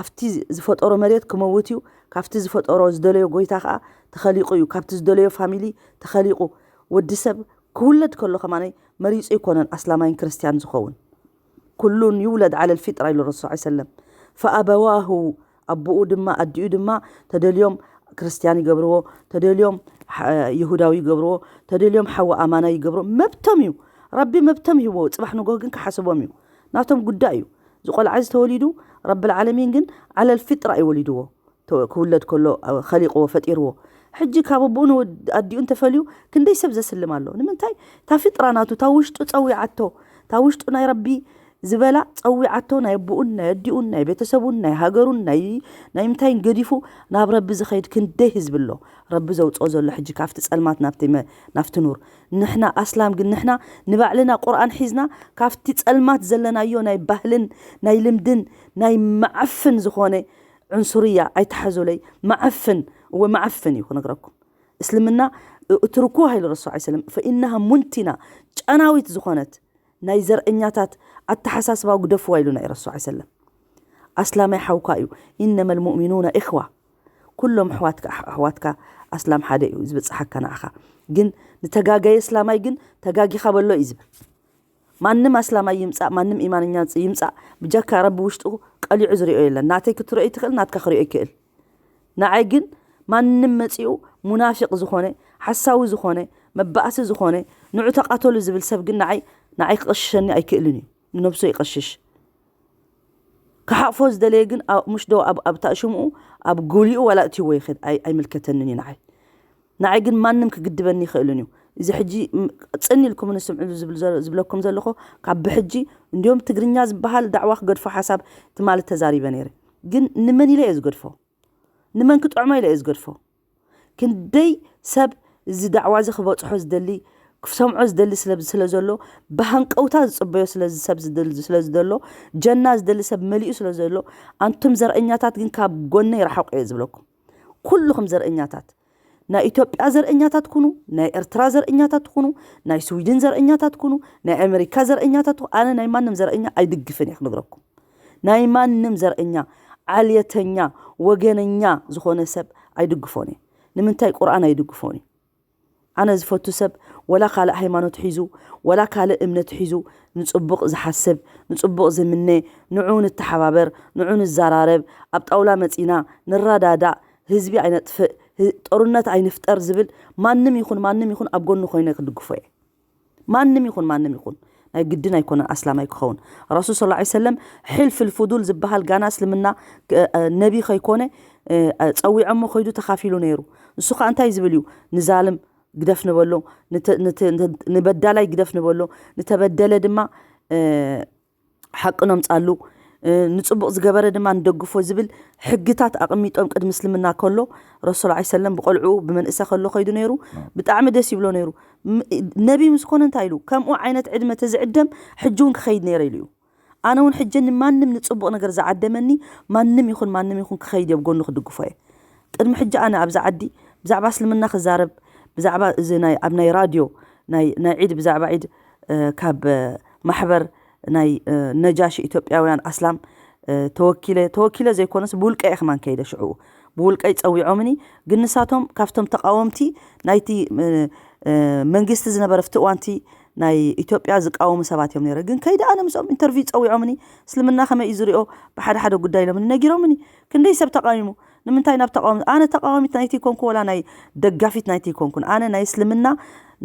ኣብቲ ዝፈጠሮ መሬት ክመውት እዩ። ካብቲ ዝፈጠሮ ዝደለዮ ጎይታ ከዓ ተኸሊቑ እዩ። ካብቲ ዝደለዮ ፋሚሊ ተኸሊቑ። ወዲ ሰብ ክውለድ ከሎ ከማነይ መሪፁ ኣይኮነን ኣስላማይን ክርስትያን ዝኸውን። ኩሉን ይውለድ ዓለል ፊጥራ ኢሉ ረሱል ሰለም። ፈኣበዋሁ ኣቦኡ ድማ ኣዲኡ ድማ ተደልዮም ክርስትያን ይገብርዎ፣ ተደልዮም ይሁዳዊ ይገብርዎ፣ ተደልዮም ሓዊ ኣማና ይገብርዎ። መብቶም እዩ። ረቢ መብቶም ይህቦ፣ ጽባሕ ንጎህ ግን ክሓስቦም እዩ። ናቶም ጉዳይ እዩ። እዚ ቆልዓ እዚ ተወሊዱ፣ ረብል ዓለሚን ግን ዓለል ፊጥራ እዩ ወሊድዎ። ተ-፣ ክውለድ ከሎ፣ አ፣ ኸሊቕዎ፣ ፈጢርዎ። ሕጂ ካብ ኣቦኡ ንወድ-፣ ኣዲኡ እንተፈልዩ፣ ክንደይ ሰብ ዘስልም ኣሎ። ንምንታይ? እታ ፊጥራ ናቱ፣ እታ ውሽጡ ጸዊዓቶ፣ እታ ውሽጡ ናይ ረቢ ዝበላ ጸዊዓቶ፣ ናይ ኣቦኡን ናይ ኣዲኡን ናይ ቤተሰቡን ናይ ሃገሩን ናይ፣ ናይ ምንታይን ገዲፉ ናብ ረቢ ዝኸይድ ክንደይ ህዝቢ ኣሎ። ረቢ ዘውጽኦ ዘሎ ሕጂ ካብቲ ጸልማት ናብቲ መ-፣ ናብቲ ኑር። ንሕና ኣስላም ግን ንሕና ንባዕልና ቁርኣን ሒዝና ካብቲ ጸልማት ዘለናዮ ናይ ባህልን ናይ ልምድን ናይ መዓፍን ዝኾነ ዕንሱርያ ኣይትሓዙለይ። መዓፍን፣ እወ መዓፍን እዩ ክነግረኩም። እስልምና እትርኩ ሃይሉ ረሱ ሰለም ፈኢናሃ ሙንቲና ጨናዊት ዝኾነት ናይ ዘርእኛታት ኣተሓሳስባ ግደፍዋ ኢሉና እዩ ረሱ ሰለም። ኣስላማይ ሓውካ እዩ። ኢነመ ልሙእሚኑና ኢኽዋ። ኩሎም ኣሕዋትካ፣ ኣሕ-፣ ኣሕዋትካ ኣስላም ሓደ እዩ ዝብጽሓካ ንዓኻ። ግን ንተጋጋየ እስላማይ ግን ተጋጊኻ በሎ እዩ ዝብል። ማንም ኣስላማይ ይምጻእ፣ ማንም ኢማንኛ ይምጻእ፣ ብጀካ ረቢ ውሽጡ ቀሊዑ ዝሪኦ የለን። ናተይ ክትርእዮ ትኽእል፣ ናትካ ክርእዮ ይክእል። ንዓይ ግን ማንም መጺኡ ሙናፊቕ ዝኾነ፣ ሓሳዊ ዝኾነ፣ መባእሲ ዝኾነ፣ ንዑ ተቓተሉ ዝብል ሰብ ግን ንዓይ፣ ንዓይ ክቐሽሸኒ ኣይክእልን እዩ። ንነብሱ ይቐሽሽ። ክሓቕፎ ዝደለየ ግን ኣብ፣ ምሽ ዶ ኣብ፣ ኣብ ታእሽምኡ፣ ኣብ ጎሊኡ ዋላ እትይዎ ይኽእል፣ ኣይ-፣ ኣይምልከተንን እዩ ንዓይ። ንዓይ ግን ማንም ክግድበኒ ይኽእልን እዩ። እዚ ሕጂ ም-፣ ጽን ኢልኩም ንስምዕሉ ዝብል ዘ-፣ ዝብለኩም ዘለኹ፣ ካብ ብሕጂ እንዲዮም ትግርኛ ዝበሃል ዳዕዋ ክገድፎ ሓሳብ ትማሊ ተዛሪበ ነይረ። ግን ንመን ኢለ እየ ዝገድፎ? ንመን ክጥዕሞ ኢለ እየ ዝገድፎ? ክንደይ ሰብ እዚ ዳዕዋ እዚ ክበጽሖ ዝደሊ፣ ክሰምዖ ዝደሊ ስለ፣ ስለ ዘሎ፣ ብሃንቀውታ ዝጽበዮ ስለ፣ ሰብ ዝደል-፣ ስለ ዝደሎ፣ ጀና ዝደሊ ሰብ መሊኡ ስለ ዘሎ፣ ኣንቱም ዘርእኛታት ግን ካብ ጎነይ ርሓቑ እየ ዝብለኩም። ኩልኹም ዘርእኛታት፣ ናይ ኢትዮጵያ ዘርእኛታት ኩኑ፣ ናይ ኤርትራ ዘርእኛታት ኩኑ፣ ናይ ስዊድን ዘርእኛታት ኩኑ፣ ናይ ኣሜሪካ ዘርእኛታት ኩኑ፣ ኣነ ናይ ማንም ዘርእኛ ኣይድግፍን እየ ክነግረኩም። ናይ ማንም ዘርእኛ፣ ዓልየተኛ፣ ወገነኛ ዝኾነ ሰብ ኣይድግፎን እየ። ንምንታይ? ቁርኣን ኣይድግፎን እዩ። ኣነ ዝፈቱ ሰብ ወላ ካልእ ሃይማኖት ሒዙ፣ ወላ ካልእ እምነት ሒዙ፣ ንጽቡቕ ዝሓስብ፣ ንጽቡቕ ዝምነ፣ ንዑ ንተሓባበር፣ ንዑ ንዘራረብ፣ ኣብ ጣውላ መጺና ንረዳዳእ፣ ህዝቢ ኣይነጥፍእ፣ ህ-፣ ጦርነት ኣይንፍጠር ዝብል ማንም ይኹን ማንም ይኹን ኣብ ጎኑ ኮይነ ክድግፎ እየ። ማንም ይኹን ማንም ይኹን ናይ ግድን ኣይኮነን ኣስላማይ ክኸውን። ረሱል ሰለላሁ ዐለይሂ ወሰለም ሕልፍ ልፉዱል ዝበሃል ጋና እስልምና ክ-፣ እ፣ ነቢ ከይኮነ፣ እ፣ ጸዊዖሞ ከይዱ ተኻፊሉ ነይሩ። ንሱ ኸኣ እንታይ ዝብል እዩ? ንዛልም ግደፍ ንበሎ፣ ንተ-፣ ንተ-፣ ንተ-፣ ንበዳላይ ግደፍ ንበሎ፣ ንተበደለ ድማ፣ እ፣ ሓቂ ነምጻሉ፣ እ፣ ንጽቡቕ ዝገበረ ድማ ንደግፎ ዝብል ሕግታት ኣቐሚጦም ቅድሚ እስልምና ከሎ ረሱል ዐለይሂ ሰለም ብቆልዕኡ ብመንእሰ ከሎ ከይዱ ነይሩ። ብጣዕሚ ደስ ይብሎ ነይሩ። ም-፣ ነቢ ምስ ኮነ እንታይ ኢሉ? ከምኡ ዓይነት ዕድመ ተዝዕደም ሕጂ እውን ክኸይድ ነይረ ኢሉ እዩ። ኣነ እውን ሕጂ ንማንም ንጽቡቕ ነገር ዝዓደመኒ ማንም ይኹን ማንም ይኹን ክኸይድ እየ፣ ኣብ ጎኑ ክድግፎ እየ። ቅድሚ ሕጂ ኣነ ኣብዚ ዓዲ ብዛዕባ እስልምና ክዛረብ፣ ብዛዕባ እዚ ናይ፣ ኣብ ናይ ራድዮ ናይ፣ ናይ ዒድ፣ ብዛዕባ ዒድ፣ እ፣ ካብ፣ እ፣ ማሕበር ናይ፣ እ፣ ነጃሺ ኢትዮጵያውያን ኣስላም፣ እ፣ ተወኪለ፣ ተወኪለ ዘይኮነስ ብውልቀ እየ ከማን ከይደ ሽዕኡ። ብውልቀይ ጸዊዖምኒ፣ ግን ንሳቶም ካብቶም ተቃወምቲ ናይቲ፣ እ፣ እ፣ መንግስቲ ዝነበረ ኣብቲ እዋንቲ ናይ ኢትዮጵያ ዝቃወሙ ሰባት እዮም ነይረ። ግን ከይደ ኣነ ምስኦም ኢንተርቪው ጸዊዖምኒ፣ እስልምና ከመይ እዩ ዝሪኦ ብሓደ ሓደ ጉዳይ ኢሎምኒ፣ ነጊሮምኒ። ክንደይ ሰብ ተቃዊሙ? ንምንታይ ናብ ተቃዋሚ-? ኣነ ተቃዋሚት ናይቲ ኮንኩ ወላ ናይ ደጋፊት ናይቲ ኮንኩን። ኣነ ናይ እስልምና፣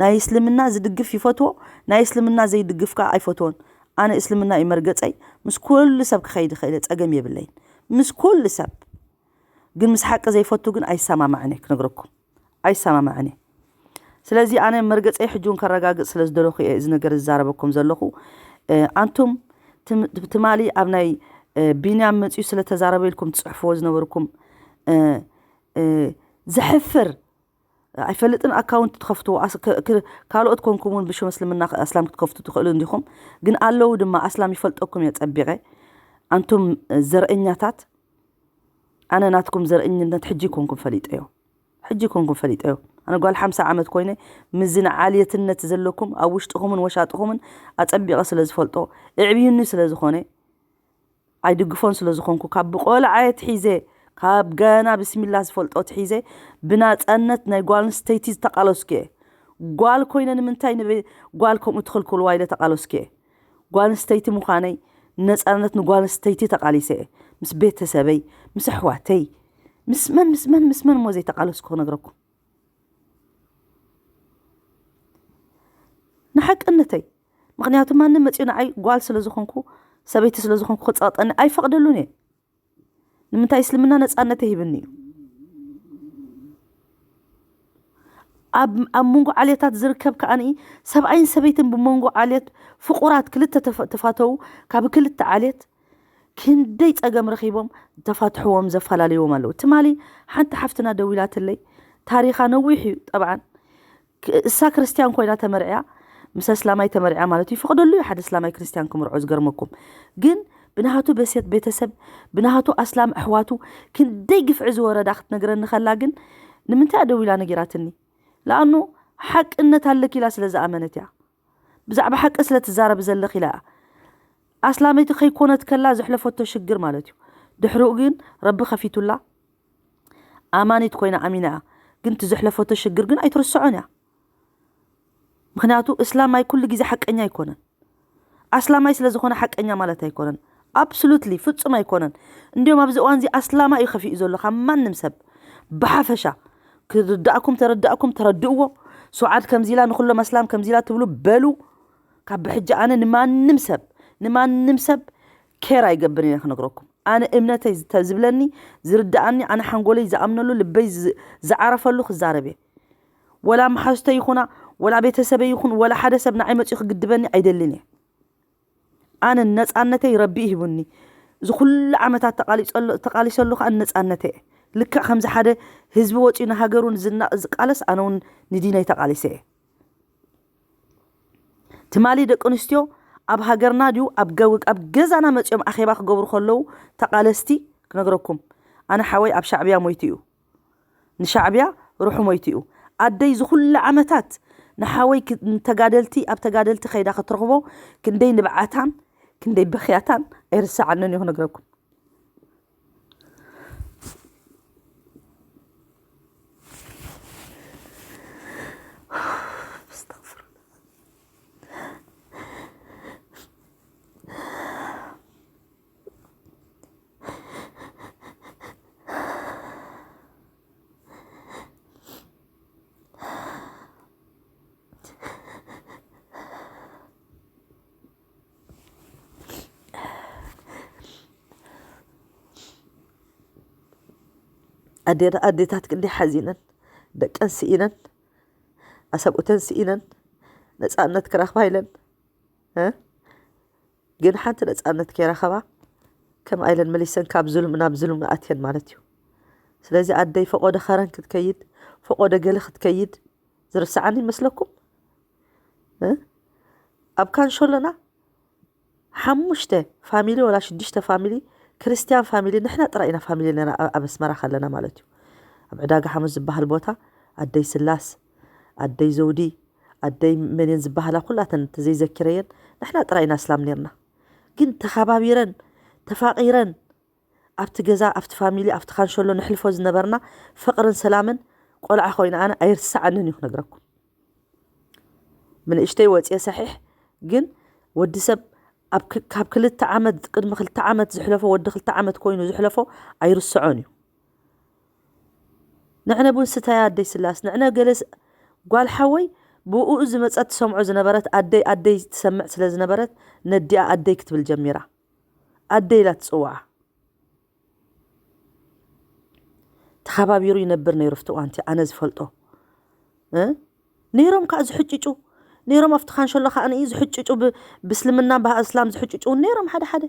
ናይ እስልምና ዝድግፍ ይፈትዎ፣ ናይ እስልምና ዘይድግፍ ከኣ ኣይፈትዎን። ኣነ እስልምና እዩ መርገጸይ። ምስ ኩሉ ሰብ ክኸይድ ይኽእል እየ፣ ጸገም የብለይን። ምስ ኩሉ ሰብ። ግን ምስ ሓቂ ዘይፈቱ ግን ኣይሰማማዕን እየ ክነግረኩም። ኣይሰማማዕን እየ። ስለዚ ኣነ መርገጸይ ሕጂ እውን ከረጋግጽ ስለ ዝደለኹ እየ እዚ ነገር ዝዛረበኩም ዘለኹ። እ፣ ኣንቱም ትም-፣ ትማሊ ኣብ ናይ፣ እ፣ ቢንያም መጺኡ ስለ ተዛረበ ኢልኩም ትጽሕፍዎ ዝነበርኩም፣ እ፣ እ፣ ዘሕፍር፣ ኣይፈልጥን፣ ኣካውንት ትኸፍትዎ፣ ኣስ-፣ ከ-፣ ከ-፣ ካልኦት ኮንኩም እውን ብሽም እስልምና ኣስላም ክትከፍቱ ትኽእሉ እንዲኹም። ግን ኣለዉ ድማ፣ ኣስላም ይፈልጠኩም እየ ጸቢቐ። ኣንቱም ዘርእኛታት፣ ኣነ ናትኩም ዘርእኝነት ሕጂ ኮንኩም ፈሊጠዮ። ሕጂ ኮንኩም ፈሊጠዮ። ኣነ ጓል ሓምሳ ዓመት ኮይነ፣ ምስዚ ንዓልየትነት ዘለኩም ኣብ ውሽጥኹምን ወሻጥኹምን ኣጸቢቐ ስለ ዝፈልጦ፣ እዕብዩኒ ስለ ዝኾነ፣ ኣይድግፎን ስለ ዝኾንኩ፣ ካብ ብቆልዓ ኣትሒዘ፣ ካብ ገና ብስሚላ ዝፈልጦ ኣትሒዘ፣ ብናጻነት ናይ ጓል ኣንስተይቲ ዝተቃለስኩ እየ። ጓል ኮይነ ንምንታይ ንበ-፣ ጓል ከምኡ ትኽልክልዋ ኢለ ተቃለስኩ እየ። ጓል ኣንስተይቲ ምዃነይ፣ ነጻነት ንጓል ኣንስተይቲ ተቃሊሰ እየ። ምስ ቤተሰበይ፣ ምስ ኣሕዋተይ፣ ምስ መን፣ ምስ መን፣ ምስ መን እሞ ዘይተቃለስኩ ክነግረኩም? ንሓቅነተይ፣ ምኽንያቱ ማንም መፂኡ ንዓይ ጓል ስለ ዝኾንኩ፣ ሰበይቲ ስለ ዝኾንኩ ክፀቕጠኒ ኣይፈቕደሉን እየ። ንምንታይ? እስልምና ነፃነተይ ሂብኒ እዩ። ኣብ ኣብ መንጎ ዓሌታት ዝርከብ ከኣኒ፣ ሰብኣይን ሰበይትን ብመንጎ ዓሌት ፍቑራት ክልተ ተፈ- ተፋተው፣ ካብ ክልተ ዓሌት ክንደይ ፀገም ረኺቦም፣ ተፋትሕዎም፣ ዘፈላለይዎም ኣለዉ። ትማሊ ሓንቲ ሓፍትና ደዊላትለይ፣ ታሪኻ ነዊሕ እዩ ጠብዓን። ክ- እሳ ክርስትያን ኮይና ተመርዕያ፣ ምስ ኣስላማይ ተመርዕያ ማለት እዩ። ይፈቕደሉ እዩ ሓደ ኣስላማይ ክርስትያን ክምርዖ፣ ዝገርመኩም። ግን ብናሃቱ በሴት ቤተሰብ፣ ብናሃቱ ኣስላም ኣሕዋቱ ክንደይ ግፍዒ ዝወረዳ ክትነግረኒ ከላ ግን፣ ንምንታይ ደዊላ ነጊራትኒ? ለኣኑ ሓቅነት ኣለኪ ኢላ ስለ ዝኣመነት እያ። ብዛዕባ ሓቂ ስለ ትዛረብ ዘለኺ ኢላ እያ። ኣስላመይቲ ከይኮነት ከላ ዘሕለፈቶ ሽግር ማለት እዩ። ድሕሪኡ ግን ረቢ ከፊቱላ፣ ኣማኒት ኮይና ኣሚና እያ። ግን እቲ ዘሕለፈቶ ሽግር ግን ኣይትርስዖን እያ። ምኽንያቱ እስላማይ ኩሉ ግዜ ሓቀኛ ኣይኮነን። ኣስላማይ ስለ ዝኾነ ሓቀኛ ማለት ኣይኮነን። ኣብሶሉትሊ ፍጹም ኣይኮነን። እንዲዮም ኣብዚ እዋን እዚ ኣስላማ እዩ ከፊኡ ዘሎ ካብ ማንም ሰብ። ብሓፈሻ ክርዳእኩም ተረዳእኩም ተረድእዎ። ሱዓድ ከምዚ ኢላ ንኹሎም ኣስላም ከምዚ ኢላ ትብሉ በሉ። ካብ ብሕጂ ኣነ ንማንም ሰብ ንማንም ሰብ ኬር ኣይገብርን እየ ክነግረኩም። ኣነ እምነተይ ዝተ- ዝብለኒ ዝርዳኣኒ ኣነ ሓንጎለይ ዝኣምነሉ ልበይ ዝ- ዝዓረፈሉ ክዛረብ እየ። ወላ መሓዝተይ ይኹና ወላ ቤተሰበይ ይኹን ወላ ሓደ ሰብ ንዓይ መፂኡ ክግድበኒ ኣይደልን እየ። ኣነ ነፃነተይ ረቢ ሂቡኒ። እዚ ኩሉ ዓመታት ተቓሊፀሉ- ተቓሊሰሉ ከዓ ነፃነተይ እየ። ልክዕ ከምዚ ሓደ ህዝቢ ወፂኡ ንሃገሩ ንዝና- ዝቃለስ ኣነ እውን ንዲነይ ተቓሊሰ እየ። ትማሊ ደቂ ኣንስትዮ ኣብ ሃገርና ድዩ ኣብ ገ- ኣብ ገዛና መፂኦም ኣኼባ ክገብሩ ከለዉ ተቓለስቲ ክነግረኩም ኣነ ሓወይ ኣብ ሻዕብያ ሞይቱ እዩ። ንሻዕብያ ሩሑ ሞይቱ እዩ። ኣደይ ዝኹሉ ዓመታት ንሓወይ ክ- ንተጋደልቲ ኣብ ተጋደልቲ ከይዳ ክትረኽቦ ክንደይ ንብዓታን ክንደይ በኽያታን ኣይርስዓንን እዩ ክነግረኩም። ኣዴና ኣዴታት ክንደይ ሓዚነን ደቀን ስኢነን ኣሰብኡተን ስኢነን ነፃነት ክረኽባ ኢለን እ? ግን ሓንቲ ነፃነት ከይረኸባ ከም ኣይለን መሊሰን ካብ ዝሉም ናብ ዝሉም ኣትየን ማለት እዩ። ስለዚ ኣደይ ፈቆዶ ኸረን ክትከይድ ፈቆዶ ገለ ክትከይድ ዝርስዓኒ ይመስለኩም? እ? ኣብ ካንሾሎና ሓሙሽተ ፋሚሊ ወላ ሽዱሽተ ፋሚሊ ክርስትያን ፋሚሊ ንሕና ጥራይ ኢና ፋሚሊ ነና ኣብ ኣስመራ ከለና ማለት እዩ። ኣብ ዕዳጋ ሓሙስ ዝበሃል ቦታ ኣደይ ስላስ ኣደይ ዘውዲ ኣደይ መንን ዝበሃላ ኩላተን ተዘይዘኪረየን ንሕና ጥራይ ኢና ኣስላም ነርና። ግን ተኸባቢረን ተፋቒረን ኣብቲ ገዛ ኣብቲ ፋሚሊ ኣብቲ ካንሸሎ ንሕልፎ ዝነበርና ፍቕርን ሰላምን ቆልዓ ኮይነ ኣነ ኣይርስዓንን እዩ ክነግረኩም። ብንእሽተይ ወፅየ ሰሒሕ ግን ወዲ ሰብ ኣብ ክ- ካብ ክልተ ዓመት ቅድሚ ክልተ ዓመት ዝሕለፎ ወዲ ክልተ ዓመት ኮይኑ ዝሕለፎ ኣይርስዖን እዩ። ንዕነ ቡን ስተያ ኣደይ ስላስ ንዕነ ገለስ ጓል ሓወይ ብኡ ዝመፀት ትሰምዖ ዝነበረት ኣደይ ኣደይ ትሰምዕ ስለ ዝነበረት ነዲኣ ኣደይ ክትብል ጀሚራ። ኣደይ ኢላ ትፅውዓ። ተኸባቢሩ ይነብር ነይሩ ኣብቲ እዋንቲ ኣነ ዝፈልጦ እ? ነይሮም ከዓ ዝሕጭጩ ነይሮም ኣብቲ ካንሸሎ ከዓ ንኢ ዝሕጭጩ ብ- ብእስልምና ብእስላም ዝሕጭጩ እውን ነይሮም ሓደ ሓደ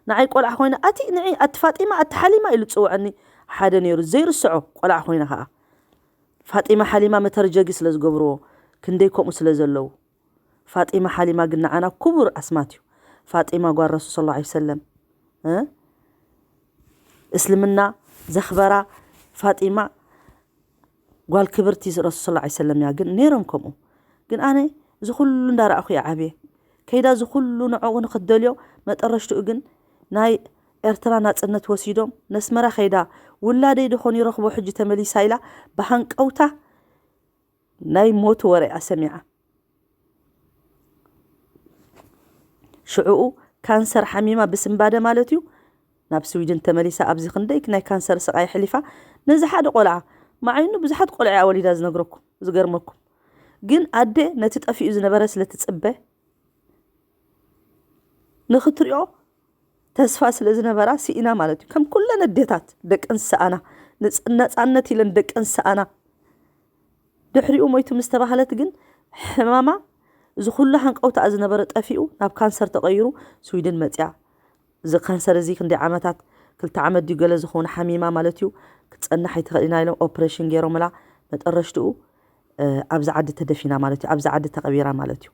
ንዓይ ቆልዓ ኮይነ ኣቲ ንዒ ኣቲ ፋጢማ ኣቲ ሓሊማ ኢሉ ዝፅውዐኒ ሓደ ነይሩ ዘይርስዖ ቆልዓ ኮይነ ከዓ ፋጢማ ሓሊማ መተርጀጊ ስለ ዝገብርዎ ክንደይ ከምኡ ስለ ዘለዉ ፋጢማ ሓሊማ ግን ንዓና ክቡር ኣስማት እዩ። ፋጢማ ጓል ረሱል ሰለላሁ ዐለይሂ ወሰለም እ? እስልምና ዘኽበራ ፋጢማ ጓል ክብርቲ ረሱል ሰለላሁ ዐለይሂ ወሰለም እያ። ግን ነይሮም ከምኡ ግን ኣነ እዚ ኩሉ እንዳረኣኹ እየ ዓብየ ከይዳ እዚ ኩሉ ንዕኡ ንክትደልዮ መጠረሽትኡ ግን ናይ ኤርትራ ናፅነት ወሲዶም ነስመራ ከይዳ ውላደይ ዶ ኾን ይረኽቦ ሕጂ ተመሊሳ ኢላ ብሃንቀውታ ናይ ሞት ወረ እያ ሰሚዓ። ሽዕኡ ካንሰር ሓሚማ ብስንባደ ማለት እዩ ናብ ስዊድን ተመሊሳ ኣብዚ ክንደይ ናይ ካንሰር ስቓይ ኣሕሊፋ ነዚ ሓደ ቆልዓ መዓይኑ ብዙሓት ቆልዓ እያ ወሊዳ ዝነግረኩም ዝገርመኩም ግን ኣደ ነቲ ጠፊኡ ዝነበረ ስለ ትፅበ ንኽትሪኦ ተስፋ ስለ ዝነበራ ስኢና ማለት እዩ። ከም ኩለን ኣዴታት ደቀን ዝሰኣና፣ ንጽ-፣ ነጻነት ኢለን ደቀን ዝሰኣና፣ ድሕሪኡ ሞይቱ ምስ ተባህለት ግን ሕማማ፣ እዚ ኩሉ ሃንቀውታኣ ዝነበረ ጠፊኡ ናብ ካንሰር ተቐይሩ ስዊድን መጽያ። እዚ ካንሰር እዚ ክንደይ ዓመታት፣ ክልተ ዓመት ድዩ ገለ ዝኸውን ሓሚማ ማለት እዩ፣ ክትጸንሕ ኣይትኽእልን ኢና ኢሎም ኦፕሬሽን ገይሮምላ። መጠረሽትኡ ኣብዚ ዓዲ ተደፊና ማለት እዩ፣ ኣብዚ ዓዲ ተቐቢራ ማለት እዩ።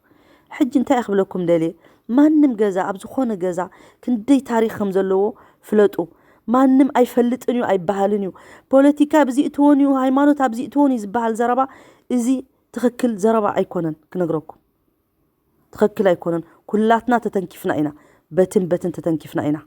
ሕጂ እንታይ ክብለኩም ደልየ፣ ማንም ገዛ፣ ኣብ ዝኾነ ገዛ ክንደይ ታሪኽ ከም ዘለዎ ፍለጡ። ማንም ኣይፈልጥን እዩ ኣይበሃልን እዩ። ፖለቲካ ኣብዚ እትወን እዩ፣ ሃይማኖት ኣብዚ እትወን እዩ ዝበሃል ዘረባ፣ እዚ ትኽክል ዘረባ ኣይኮነን ክነግረኩም። ትኽክል ኣይኮነን። ኩላትና ተተንኪፍና ኢና። በትን በትን ተተንኪፍና ኢና።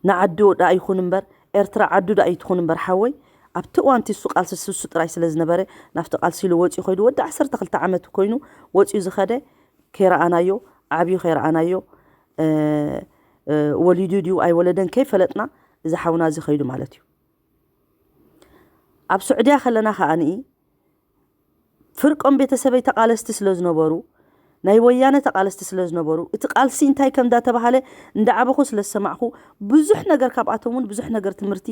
ንዓዱ ደኣ ይኹን እምበር፣ ኤርትራ ዓዱ ደኣ ይትኹን እምበር ሓወይ፣ ኣብቲ እዋንቲ እሱ ቃልሲ እሱ ጥራይ ስለ ዝነበረ፣ ናብቲ ቃልሲ ኢሉ ወፂኡ ኸይዱ፣ ወዲ ዓሰርተ ክልተ ዓመት ኮይኑ ወፂኡ ዝኸደ፣ ከይረኣናዮ፣ ዓብዩ ከይረኣናዮ፣ እ፣ እ፣ ወሊዱ ድዩ ኣይወለደን ከይፈለጥና፣ እዚ ሓውና እዚ ኸይዱ ማለት እዩ። ኣብ ስዑድያ ከለና ከኣ ንኢ ፍርቆም ቤተሰበይ ተቓለስቲ ስለ ዝነበሩ፣ ናይ ወያነ ተቓለስቲ ስለ ዝነበሩ፣ እቲ ቃልሲ እንታይ ከም እንዳተባሃለ እንዳዓበኹ ስለ ዝሰማዕኹ፣ ብዙሕ ነገር ካብኣቶም እውን ብዙሕ ነገር ትምህርቲ፣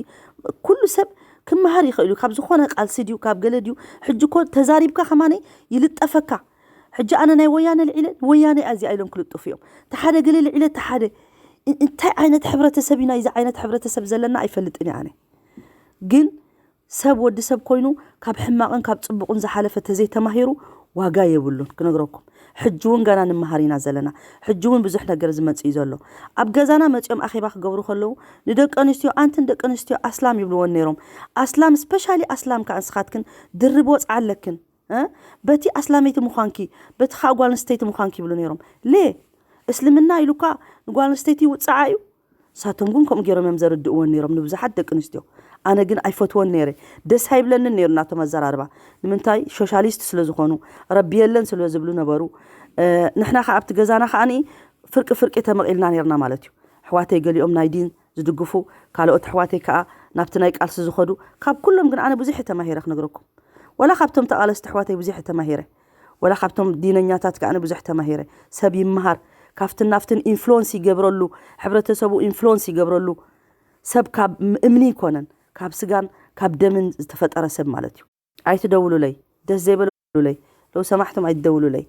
ኩሉ ሰብ ክመሃር ይኽእል እዩ። ካብ ዝኾነ ቃልሲ ድዩ፣ ካብ ገለ ድዩ፣ ሕጂ እኮ ተዛሪብካ ከማነይ ይልጠፈካ። ሕጂ ኣነ ናይ ወያነ ልዒለ፣ ወያነ እያ እዚኣ ኢሎም ክልጥፉ እዮም። እቲ ሓደ ገለ ልዒለ፣ እቲ ሓደ እ-፣ እንታይ ዓይነት ሕብረተሰብ ኢና፣ እዚ ዓይነት ሕብረተሰብ ዘለና ኣይፈልጥን እየ ኣነ። ግን ሰብ ወዲ ሰብ ኮይኑ ካብ ሕማቕን ካብ ጽቡቕን ዝሓለፈ ተዘይተማሂሩ ዋጋ የብሉን ክነግረኩም። ሕጂ እውን ገና ንምሃር ኢና ዘለና። ሕጂ እውን ብዙሕ ነገር ዝመጽእ እዩ ዘሎ። ኣብ ገዛና መጺኦም ኣኼባ ክገብሩ ከለዉ ንደቂ ኣንስትዮ ኣንትን ደቂ ኣንስትዮ ኣስላም ይብልወን ነይሮም። ኣስላም፣ ስፔሻሊ ኣስላም ከኣ ንስኻትክን ድርብ ወጽዓ ኣለክን። እ? በቲ ኣስላመይቲ ምዃንኪ፣ በቲ ኻእ ጓል ኣንስተይቲ ምዃንኪ ይብሉ ነይሮም። ሌ፣ እስልምና ኢሉ እኳ ንጓል ኣንስተይቲ ይውጽዓ እዩ። ንሳቶም ግን ከምኡ ገይሮም እዮም ዘርድእወን ነይሮም ንብዙሓት ደቂ ኣንስትዮ። ኣነ ግን ኣይፈትወን ነይረ። ደስ ኣይብለንን ነይሩ ናቶም ኣዘራርባ። ንምንታይ? ሶሻሊስት ስለ ዝኾኑ፣ ረቢ የለን ስለ ዝብሉ ነበሩ። እ፣ ንሕና ከኣ ኣብቲ ገዛና ከኣ ፍርቂ ፍርቂ ተመቒልና ነይርና ማለት እዩ። ኣሕዋተይ ገሊኦም ናይ ዲን ዝድግፉ፣ ካልኦት ኣሕዋተይ ከኣ ናብቲ ናይ ቃልሲ ዝኸዱ። ካብ ኩሎም ግን ኣነ ብዙሕ እየ ተማሂረ ክነግረኩም። ወላ ካብቶም ተቓለስቲ ኣሕዋተይ ብዙሕ እየ ተማሂረ። ወላ ካብቶም ዲነኛታት ከኣ ኣነ ብዙሕ ተማሂረ። ሰብ ይመሃር። ካብትን ናብትን ኢንፍሉወንስ ይገብረሉ፣ ሕብረተሰቡ ኢንፍሉወንስ ይገብረሉ። ሰብ ካብ ም-፣ እምኒ ይኮነን፣ ካብ ስጋን ካብ ደምን ዝተፈጠረ ሰብ ማለት እዩ። ኣይትደውሉለይ፣ ደስ ዘይበለለይ፣ ለው ሰማሕቶም ኣይትደውሉለይ።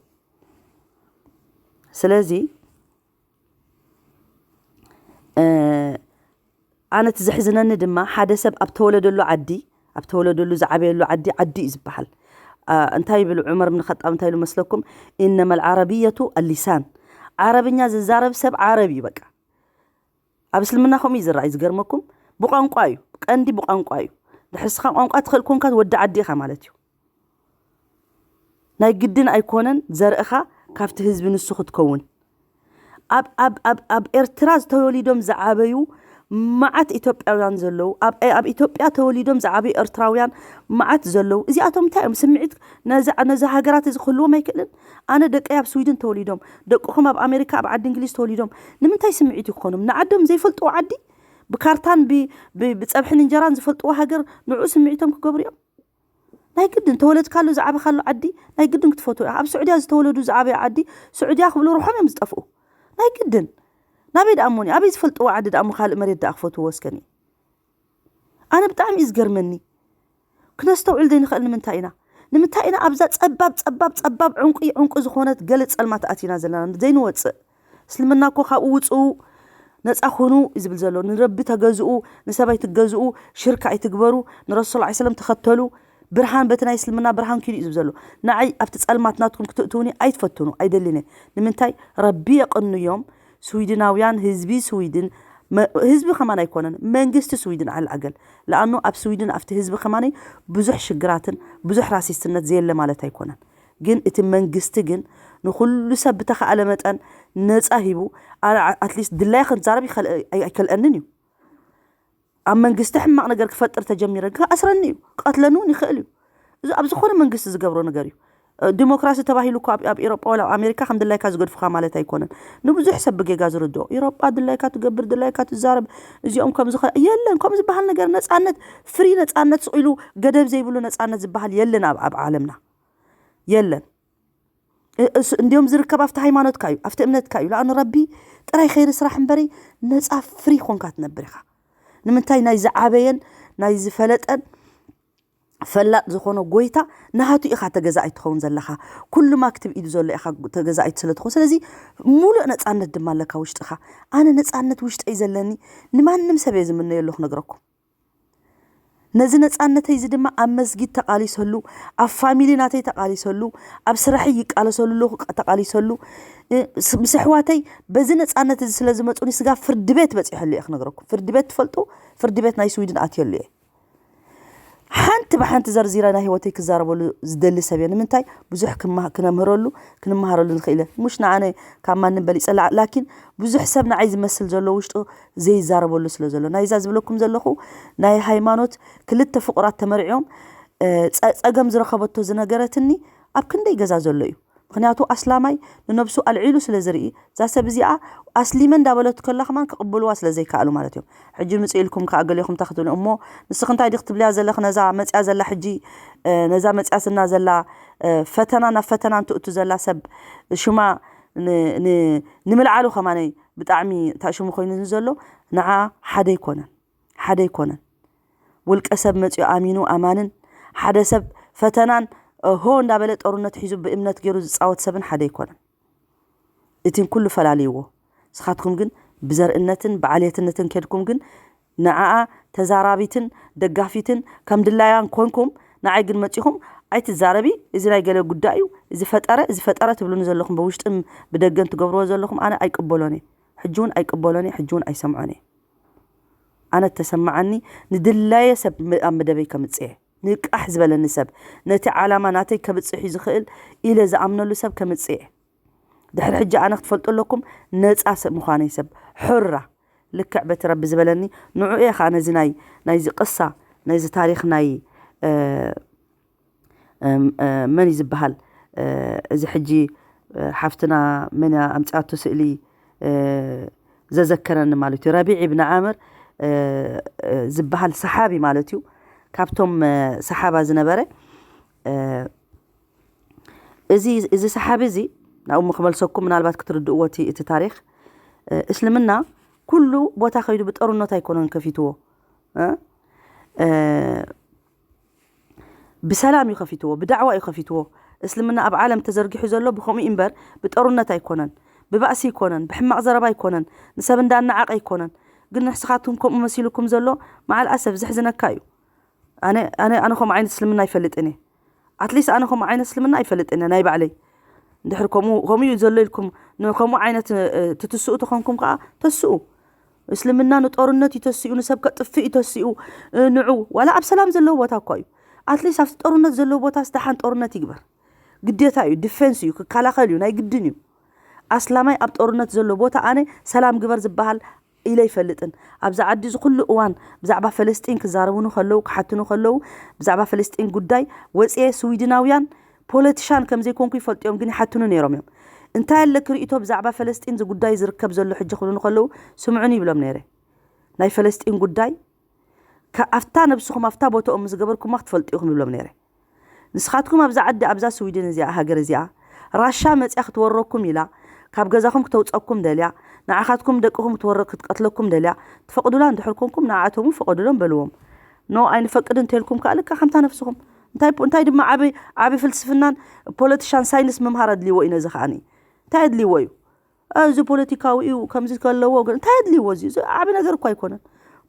ስለዚ፣ እ፣ ኣነ እቲ ዘሕዝነኒ ድማ ሓደ ሰብ ኣብ ተወለደሉ ዓዲ፣ ኣብ ተወለደሉ ዝዓበየሉ ዓዲ፣ ዓዲ እዩ ዝበሃል። እ፣ እንታይ ይብል ዑመር ብን ኸጣብ፣ እንታይ ኢሉ መስለኩም? "ኢነመል ዓረብየቱ ኣሊሳን።" ዓረብኛ ዝዛረብ ሰብ ዓረብ እዩ በቃ። ኣብ እስልምና ከምኡ እዩ ዝረኣይ፣ ዝገርመኩም። ብቋንቋ እዩ፣ ቀንዲ ብቋንቋ እዩ። ድሕሪ ንስኻ ቋንቋ ትኽእል ኮንካ ወዲ ዓዲ ኢኻ ማለት እዩ። ናይ ግድን ኣይኮነን ዘርእኻ ካብቲ ህዝቢ ንሱ ክትከውን። ኣብ፣ ኣብ፣ ኣብ፣ ኣብ ኤርትራ ዝተወሊዶም ዝዓበዩ መዓት ኢትዮጵያውያን ዘለዉ፣ ኣብ፣ ኣብ ኢትዮጵያ ተወሊዶም ዝዓበዩ ኤርትራውያን መዓት ዘለዉ። እዚኣቶም እንታይ እዮም? ስምዒት ነዚ፣ ነዚ ሃገራት እዚ ክህልዎም ኣይክእልን? ኣነ ደቀይ ኣብ ስዊድን ተወሊዶም፣ ደቅኹም ኣብ ኣሜሪካ ኣብ ዓዲ እንግሊዝ ተወሊዶም፣ ንምንታይ ስምዒት ይኮኖም? ንዓዶም ዘይፈልጥዎ ዓዲ ብካርታን ብ-፣ ብ-፣ ብጸብሕን እንጀራን ዝፈልጥዎ ሃገር ንዕኡ ስምዒቶም ክገብሩ እዮም? ናይ ግድን ተወለድካሉ ዝዓበኻሉ ዓዲ ናይ ግድን ክትፈትዎ ኢኻ። ኣብ ስዑድያ ዝተወለዱ ዝዓበዩ ዓዲ ስዑድያ ክብሉ ርሖም እዮም ዝጠፍኡ። ናይ ግድን ናበይ ደኣ እሞኒ? ኣበይ ዝፈልጥዎ ዓዲ ደኣ እሞ ካልእ መሬት ደኣ ክፈትዎ እስከኒ? ኣነ ብጣዕሚ እዩ ዝገርመኒ። ክነስተውዕል ዘይንኽእል ንምንታይ ኢና? ንምንታይ ኢና ኣብዛ ጸባብ፣ ጸባብ፣ ጸባብ ዑንቂ፣ ዑንቂ ዝኾነት ገለ ጸልማት ኣቲና ዘለና ዘይንወጽእ? እስልምና እኮ ካብኡ ውጽኡ፣ ነጻ ኩኑ እዩ ዝብል ዘሎ። ንረቢ ተገዝኡ፣ ንሰብ ኣይትገዝኡ፣ ሽርክ ኣይትግበሩ፣ ንረሱል ሰለላሁ ዐለይሂ ወሰለም ተኸተሉ። ብርሃን በቲ ናይ እስልምና ብርሃን ኪዱ እዩ ዝብል ዘሎ። ንዓይ ኣብቲ ጸልማት ናትኩም ክትእትውኒ ኣይትፈትኑ፣ ኣይደልን እየ። ንምንታይ? ረቢ የቐንዮም። ስዊድናውያን፣ ህዝቢ ስዊድን፣ መ-፣ ህዝቢ ከማን ኣይኮነን፣ መንግስቲ ስዊድን ዓል ኣገል። ለኣኑ ኣብ ስዊድን ኣብቲ ህዝቢ ከማን ብዙሕ ሽግራትን ብዙሕ ራሲስትነት ዘየለ ማለት ኣይኮነን። ግን እቲ መንግስቲ ግን ንኹሉ ሰብ ብተኻእለ መጠን ነጻ ሂቡ፣ ኣ-፣ ኣትሊስት ድላየ ክንዛረብ ይኸል-፣ ኣይ-፣ ኣይከልአንን እዩ። ኣብ መንግስቲ ሕማቕ ነገር ክፈጥር ተጀሚረ ግን ክኣስረኒ እዩ፣ ክቐትለኒ እውን ይኽእል እዩ። እዚ ኣብ ዝኾነ መንግስቲ ዝገብሮ ነገር እዩ። እ፣ ዲሞክራሲ ተባሂሉ እኮ ኣብ፣ ኣብ ኤሮጳ ወላ ኣብ ኣሜሪካ ከም ድላይካ ዝገድፉኻ ማለት ኣይኮነን። ንብዙሕ ሰብ ብጌጋ ዝርድኦ። ኤሮጳ ድላይካ ትገብር፣ ድላይካ ትዛረብ፣ እዚኦም ከም ዝኾነ የለን። ከምኡ ዝበሃል ነገር ነጻነት፣ ፍሪ ነጻነት ስቕ ኢሉ ገደብ ዘይብሉ ነጻነት ዝበሃል የለን ኣብ፣ ኣብ ዓለምና። የለን። እ- እሱ እንዲዮም ዝርከብ ኣብቲ ሃይማኖትካ እዩ፣ ኣብቲ እምነትካ እዩ። ለኣኑ ረቢ ጥራይ ኸይሪ ስራሕ እምበረይ ነፃ ፍሪ ኾንካ ትነብር ኢኻ። ንምንታይ? ናይ ዝዓበየን ናይ ዝፈለጠን ፈላጥ ዝኾነ ጎይታ ናሃቱ ኢኻ ተገዛኣይ ትኸውን ዘለኻ። ኩሉ ማክትብ ኢዱ ዘሎ ኢኻ ተገዛኣይ ስለ ትኸውን። ስለዚ ሙሉእ ነፃነት ድማ ኣለካ ውሽጥኻ። ኣነ ነፃነት ውሽጠይ ዘለኒ ንማንም ሰብ እየ ዝምነየሉ ክነግረኩም። ነዚ ነፃነተይ እዚ ድማ ኣብ መስጊድ ተቓሊሰሉ፣ ኣብ ፋሚሊ ናተይ ተቓሊሰሉ፣ ኣብ ስራሐይ ይቃለሰሉ ኣለኹ፣ ተቓሊሰሉ። እ፣ ስ- ምስ ኣሕዋተይ በዚ ነፃነት እዚ ስለ ዝመፁኒ ስጋ ፍርዲ ቤት በፂሐሉ እየ ክነግረኩም። ፍርዲ ቤት ትፈልጡ? ፍርዲ ቤት ናይ ስዊድን ኣትየሉ እየ። ሓንቲ ብሓንቲ ዘርዚረ ናይ ህይወተይ ክዛረበሉ ዝደሊ ሰብ እየ። ንምንታይ? ብዙሕ ክማ- ክነምህረሉ ክንመሃረሉ ንኽእል እየ። ሙሽ ንዓነ ካብ ማንም በሊፀ ላ- ላኪን ብዙሕ ሰብ ንዓይ ዝመስል ዘሎ ውሽጡ ዘይዛረበሉ ስለ ዘሎ። ናይዛ ዝብለኩም ዘለኹ ናይ ሃይማኖት ክልተ ፍቑራት ተመርዕዮም እ፣ ፀ- ፀገም ዝረኸበቶ ዝነገረትኒ ኣብ ክንደይ ገዛ ዘሎ እዩ። ምክንያቱ ኣስላማይ ንነብሱ ኣልዒሉ ስለ ዝርኢ፣ እዛ ሰብ እዚኣ ኣስሊመ እንዳበለት ከላ ከማን ክቕብልዋ ስለ ዘይከኣሉ ማለት እዮም። ሕጂ ምጽእ ኢልኩም ከኣ ገሊኹም እንታይ ክትብሉ እሞ፣ ንስኺ እንታይ ዲኺ ትብልያ ዘለኺ ነዛ መጽያ ዘላ ሕጂ፣ እ፣ ነዛ መጽያ ስና ዘላ፣ እ፣ ፈተና ናብ ፈተና እንትእቱ ዘላ ሰብ ሽማ ን- ን- ንምልዓሉ ከማነይ ብጣዕሚ ታሽሙ ኮይኑ ዘሎ። ንዓ ሓደ ኣይኮነን፣ ሓደ ኣይኮነን። ውልቀ ሰብ መጽዮ ኣሚኑ ኣማንን ሓደ ሰብ ፈተናን ሆ እንዳበለ ጦርነት ሒዙ ብእምነት ገይሩ ዝጻወት ሰብን ሓደ ኣይኮነን። እቲን ኩሉ ፈላልይዎ። ንስኻትኩም ግን ብዘርእነትን ብዓልየትነትን ከድኩም ግን ንዓኣ ተዛራቢትን ደጋፊትን ከም ድላያን ኮንኩም ንዓይ ግን መጺኹም ኣይትዛረቢ፣ እዚ ናይ ገለ ጉዳይ እዩ፣ እዚ ፈጠረ፣ እዚ ፈጠረ ትብሉኒ ዘለኹም ብውሽጥን ብደገን ትገብርዎ ዘለኹም ኣነ ኣይቅበሎን እየ። ሕጂ እውን ኣይቅበሎን እየ፣ ሕጂ እውን ኣይሰምዖን እየ። ኣነ እተሰምዓኒ ንድላየ ሰብ ም- ኣብ መደበይ ከምጽእ እየ። ንቃሕ ዝበለኒ ሰብ፣ ነቲ ዓላማ ናተይ ከብጽሕ እዩ ዝኽእል ኢለ ዝኣምነሉ ሰብ ከምጽእ እየ። ድሕሪ ሕጂ ኣነ ክትፈልጡ ኣለኩም ነጻ ሰብ ምዃነይ ሰብ ሑራ ልክዕ በቲ ረቢ ዝበለኒ ንዑ እየ ከዓ ነዚ ናይ ናይዚ ቅሳ ናይዚ ታሪኽ ናይ እ፣ እ፣ እ፣ መን እዩ ዝበሃል እ፣ እዚ ሕጂ እ፣ ሓፍትና መን እያ ኣምፅኣቶ ስእሊ እ፣ ዘዘከረኒ ማለት እዩ ረቢዕ ኢብን ዓምር እ፣ እ፣ ዝበሃል ሰሓቢ ማለት እዩ ካብቶም እ፣ ሰሓባ ዝነበረ እ፣ እዚ እዚ ሰሓቢ እዚ ናብኡ ክመልሰኩም ምናልባት ክትርድእዎ እቲ እቲ ታሪክ እ፣ እስልምና ኩሉ ቦታ ከይዱ ብጠሩነት ኣይኮነን ከፊትዎ እ፣ እ፣ ብሰላም እዩ ከፊትዎ ብዳዕዋ እዩ ከፊትዎ እስልምና ኣብ ዓለም ተዘርጊሑ ዘሎ ብከምኡ እምበር ብጠሩነት ኣይኮነን ብባእሲ ኣይኮነን ብሕማቕ ዘረባ ኣይኮነን ንሰብ እንዳናዓቀ ኣይኮነን ግን ንስኻትኩም ከምኡ መሲልኩም ዘሎ መዓል ኣሰብ ዘሕዝነካ እዩ ኣነ ኣነ ኣነ ከምኡ ዓይነት እስልምና ኣይፈልጥን እየ ኣትሊስት ኣነ ከምኡ ዓይነት እስልምና ኣይፈልጥን እየ ናይ ባዕለይ እንድሕር ከምኡ ከምኡ እዩ ዘሎ ኢልኩም ንከምኡ ዓይነት እ፣ ትትስኡ ተኾንኩም ከዓ ተስኡ እስልምና ንጦርነት እዩ ተስኡ ንሰብ ከጥፍእ እዩ ተስኡ እ፣ ንዑ ዋላ ኣብ ሰላም ዘለዎ ቦታ እኳ እዩ ኣትሊስት ኣብቲ ጦርነት ዘለዎ ቦታ ስደሓን ጦርነት ይግበር ግዴታ እዩ ዲፌንስ እዩ ክከላኸል እዩ ናይ ግድን እዩ ኣስላማይ ኣብ ጦርነት ዘሎ ቦታ ኣነ ሰላም ግበር ዝበሃል ኢለ ኣይፈልጥን። ኣብዚ ዓዲ እዚ ኩሉ እዋን ብዛዕባ ፈለስጢን ክዛረቡኒ ከለዉ ክሓትኑ ከለዉ ብዛዕባ ፈለስጢን ጉዳይ ወፅየ ስዊድናውያን ፖለቲሻን ከም ዘይኮንኩ ይፈልጡ እዮም ግን ይሓትኑ ነይሮም እዮም። እንታይ ኣለኪ ርእይቶ ብዛዕባ ፈለስጢን እዚ ጉዳይ ዝርከብ ዘሎ ሕጂ ክብሉኒ ከለዉ ስምዑኒ ይብሎም ነይረ። ናይ ፈለስጢን ጉዳይ ኣብታ ነብስኹም ኣብታ ቦታኦም ምስ ገበርኩማ ክትፈልጡ ኢኹም ይብሎም ነይረ። ንስኻትኩም ኣብዛ ዓዲ ኣብዛ ስዊድን እዚኣ ሃገር እዚኣ ራሻ መፅያ ክትወረኩም ኢላ ካብ ገዛኹም ክተውፀኩም ደልያ ንዓኻትኩም ደቅኹም ክትወረ ክትቀትለኩም ደልያ ትፈቕዱላ እንድሕር ኮንኩም ንዓኣቶም እውን ፈቐዱሎም በልዎም። ኖ ኣይንፈቅድ እንተልኩም ከዓ ልካ ከምታ ነፍስኹም እንታይ እንታይ ድማ ዓቢ ዓቢ ፍልስፍናን ፖለቲሻን ሳይንስ ምምሃር ኣድልይዎ እዩ ነዚ ከዓኒ እንታይ ኣድልይዎ እዩ እዚ ፖለቲካዊ እዩ ከምዚ ከለዎ ግን እንታይ ኣድልይዎ እዚ እዚ ዓቢ ነገር እኳ ኣይኮነን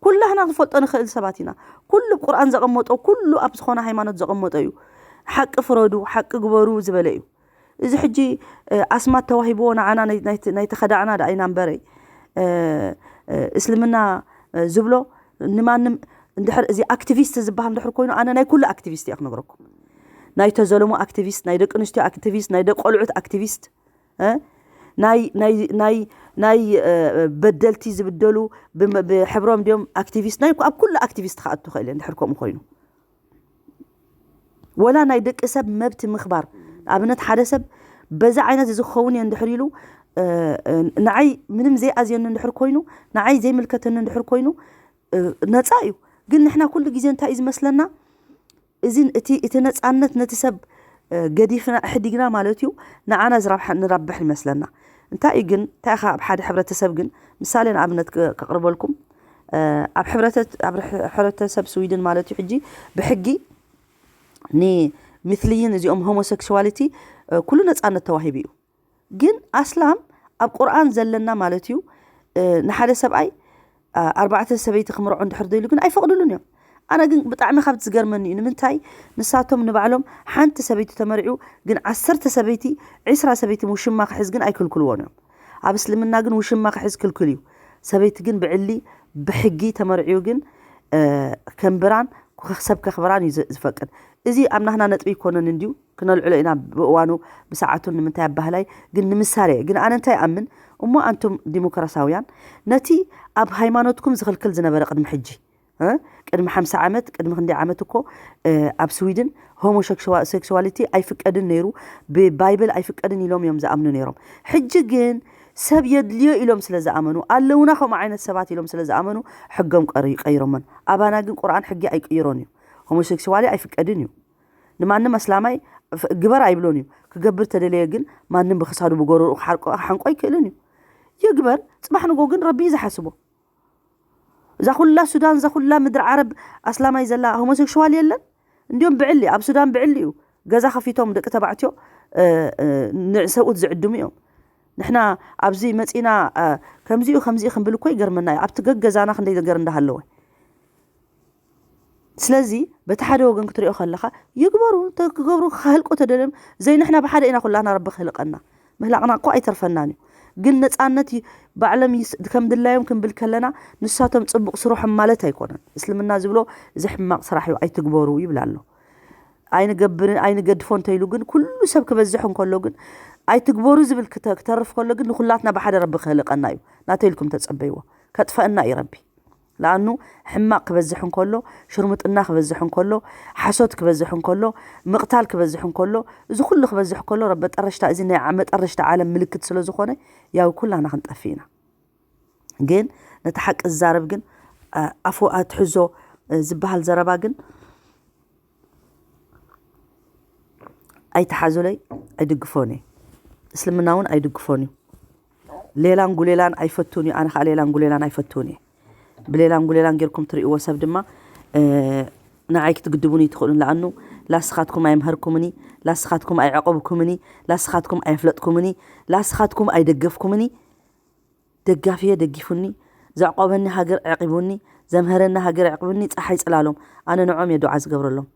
ኩላህና ክንፈልጦ ንኽእል ሰባት ኢና ኩሉ ቁርኣን ዘቐመጦ ኩሉ ኣብ ዝኾነ ሃይማኖት ዘቐመጦ እዩ ሓቂ ፍረዱ ሓቂ ግበሩ ዝበለ እዩ እዚ ሕጂ ኣስማት ተዋሂብዎ ንዓና ናይተኸዳዕና ደኣ ኢና እምበረይ እስልምና ዝብሎ ንማንም እንድሕር እዚ ኣክቲቪስት ዝበሃል እንድሕር ኮይኑ ኣነ ናይ ኩሉ ኣክቲቪስት እየ ክነግረኩም ናይ ተዘለሙ ኣክቲቪስት ናይ ደቂ ኣንስትዮ ኣክቲቪስት ናይ ደቂ ቆልዑት ኣክቲቪስት ናይ ናይ ናይ ናይ በደልቲ ዝብደሉ ብሕብሮም ድዮም ኣክቲቪስት ናይ ኣብ ኩሉ ኣክቲቪስት ክኣቱ ክእል እንድሕር ከምኡ ኮይኑ ወላ ናይ ደቂ ሰብ መብቲ ምኽባር ንኣብነት ሓደ ሰብ በዚ ዓይነት እዚ ክኸውን እየ እንድሕር ኢሉ ንዓይ ምንም ዘይኣዝየኒ እንድሕር ኮይኑ ንዓይ ዘይምልከተኒ እንድሕር ኮይኑ ነፃ እዩ ግን ንሕና ኩሉ ግዜ እንታይ እዩ ዝመስለና እዚ እቲ እቲ ነፃነት ነቲ ሰብ ገዲፍና ሕዲግና ማለት እዩ። ንዓና ዝረብሐ ንረብሕ ይመስለና። እንታይ እዩ ግን እንታይ ኻ ኣብ ሓደ ሕብረተሰብ ግን ምሳሌ ንኣብነት ከቕርበልኩም። ኣብ ሕብረተሰብ ስዊድን ማለት እዩ ሕጂ ብሕጊ ንሚትልይን እዚኦም ሆሞሴክሽዋሊቲ ኩሉ ነፃነት ተዋሂቡ እዩ። ግን ኣስላም ኣብ ቁርኣን ዘለና ማለት እዩ። ንሓደ ሰብኣይ ኣርባዕተ ሰበይቲ ክምርዖ እንድሕር ደይሉ ግን ኣይፈቕድሉን እዮም። ኣነ ግን ብጣዕሚ ካብ ዝገርመኒ እዩ። ንምንታይ ንሳቶም ንባዕሎም ሓንቲ ሰበይቲ ተመርዑ ግን ዓሰርተ ሰበይቲ፣ ዒስራ ሰበይቲ ውሽማ ክሕዝ ግን ኣይክልክልዎን እዮም። ኣብ እስልምና ግን ውሽማ ክሕዝ ክልክል እዩ። ሰበይቲ ግን ብዕሊ ብሕጊ ተመርዕዩ ግን ከንብራን ሰብ ከኽብራን እዩ ዝፈቅድ። እዚ ኣብ ናህና ነጥቢ ይኮነን እንዲዩ ክነልዕሎ ኢና ብእዋኑ ብሰዓቱ ንምንታይ ኣባህላይ ግን ንምሳሌ ግን ኣነ እንታይ ኣምን እሞ ኣንቱም ዲሞክራሲያውያን ነቲ ኣብ ሃይማኖትኩም ዝኽልክል ዝነበረ ቅድሚ ሕጂ ቅድሚ ሓምሳ ዓመት ቅድሚ ክንደይ ዓመት እኮ ኣብ ስዊድን ሆሞሴክሽዋሊቲ ኣይፍቀድን ነይሩ፣ ብባይብል ኣይፍቀድን ኢሎም እዮም ዝኣምኑ ነይሮም። ሕጂ ግን ሰብ የድልዮ ኢሎም ስለ ዝኣመኑ ኣለውና ከምኡ ዓይነት ሰባት ኢሎም ስለ ዝኣመኑ ሕጎም ቀይሮሞን። ኣባና ግን ቁርኣን ሕጊ ኣይቅይሮን እዩ። ሆሞሴክሽዋሊ ኣይፍቀድን እዩ። ንማንም ኣስላማይ ግበር ኣይብሎን እዩ። ክገብር ተደለየ ግን ማንም ብክሳዱ ብጎረሩ ሓንቆ ኣይክእልን እዩ። ይግበር፣ ፅባሕ ንጎ ግን ረቢ እዩ ዝሓስቦ። እዛ ኩላ ሱዳን እዛ ኩላ ምድሪ ዓረብ ኣስላማይ ዘላ ሆሞሴክሽዋል የለን። እንዲሁም ብዕሊ ኣብ ሱዳን ብዕሊ እዩ ገዛ ከፊቶም ደቂ ተባዕትዮ ንሰብኡት ዝዕድሙ እዮም። ንሕና ኣብዚ መፂና ከምዚኡ ከምዚኡ ክንብል እኮ ይገርመና እዩ። ኣብቲ ገገዛና ክንደይ ነገር እንዳሃለወ ስለዚ በቲ ሓደ ወገን ክትሪኦ ከለኻ ይግበሩ ክገብሩ ክህልቁ ተደልዮም ዘይንሕና ብሓደ ኢና ኩላና ረቢ ክህልቀና ምህላቕና እኮ ኣይተርፈናን እዩ። ግን ነፃነት ባዕሎም ከም ድላዮም ክንብል ከለና ንሳቶም ፅቡቕ ስርሖም ማለት ኣይኮነን። እስልምና ዝብሎ እዚ ሕማቕ ስራሕ እዩ ኣይትግበሩ ይብል ኣሎ። ኣይንገብርን ኣይንገድፎ እንተኢሉ ግን ኩሉ ሰብ ክበዝሕ እንከሎ ግን ኣይትግበሩ ዝብል ክተርፍ ከሎ ግን ንኩላትና ብሓደ ረቢ ክህልቀና እዩ። ናተይ ኢልኩም ተፀበይዎ ከጥፈአና እዩ ረቢ። ለኣኑ ሕማቕ ክበዝሕ እንከሎ ሽርሙጥና ክበዝሕ እንከሎ ሓሶት ክበዝሕ እንከሎ ምቕታል ክበዝሕ እንከሎ እዚ ኩሉ ክበዝሕ ከሎ ረበጠረሽታ እዚ ናይ መጠረሽታ ዓለም ምልክት ስለ ዝኾነ ያው ኩላና ክንጠፊ ኢና። ግን ነቲ ሓቂ ዝዛረብ ግን ኣፉ ኣትሕዞ ዝበሃል ዘረባ ግን ኣይተሓዙለይ ኣይድግፎን እየ። እስልምና እውን ኣይድግፎን እዩ። ሌላን ጉሌላን ኣይፈቱን እዩ። ኣነ ከዓ ሌላን ጉሌላን ኣይፈቱን እየ። ብሌላን ጉሌላን ጌርኩም ትርእይዎ ሰብ ድማ ንዓይ ክትግድቡኒ ትኽእሉን ለኣኑ ላስኻትኩም ኣይምሃርኩምኒ፣ ላስኻትኩም ኣይዕቐብኩምኒ፣ ላስኻትኩም ኣየፍለጥኩምኒ፣ ላስኻትኩም ኣይደገፍኩምኒ። ደጋፊየ ደጊፉኒ፣ ዘዕቆበኒ ሃገር ዕቂቡኒ፣ ዘምሀረኒ ሃገር ዕቂቡኒ ፀሓይ ፅላሎም ኣነ ንዖም እየ ዱዓ ዝገብረሎም።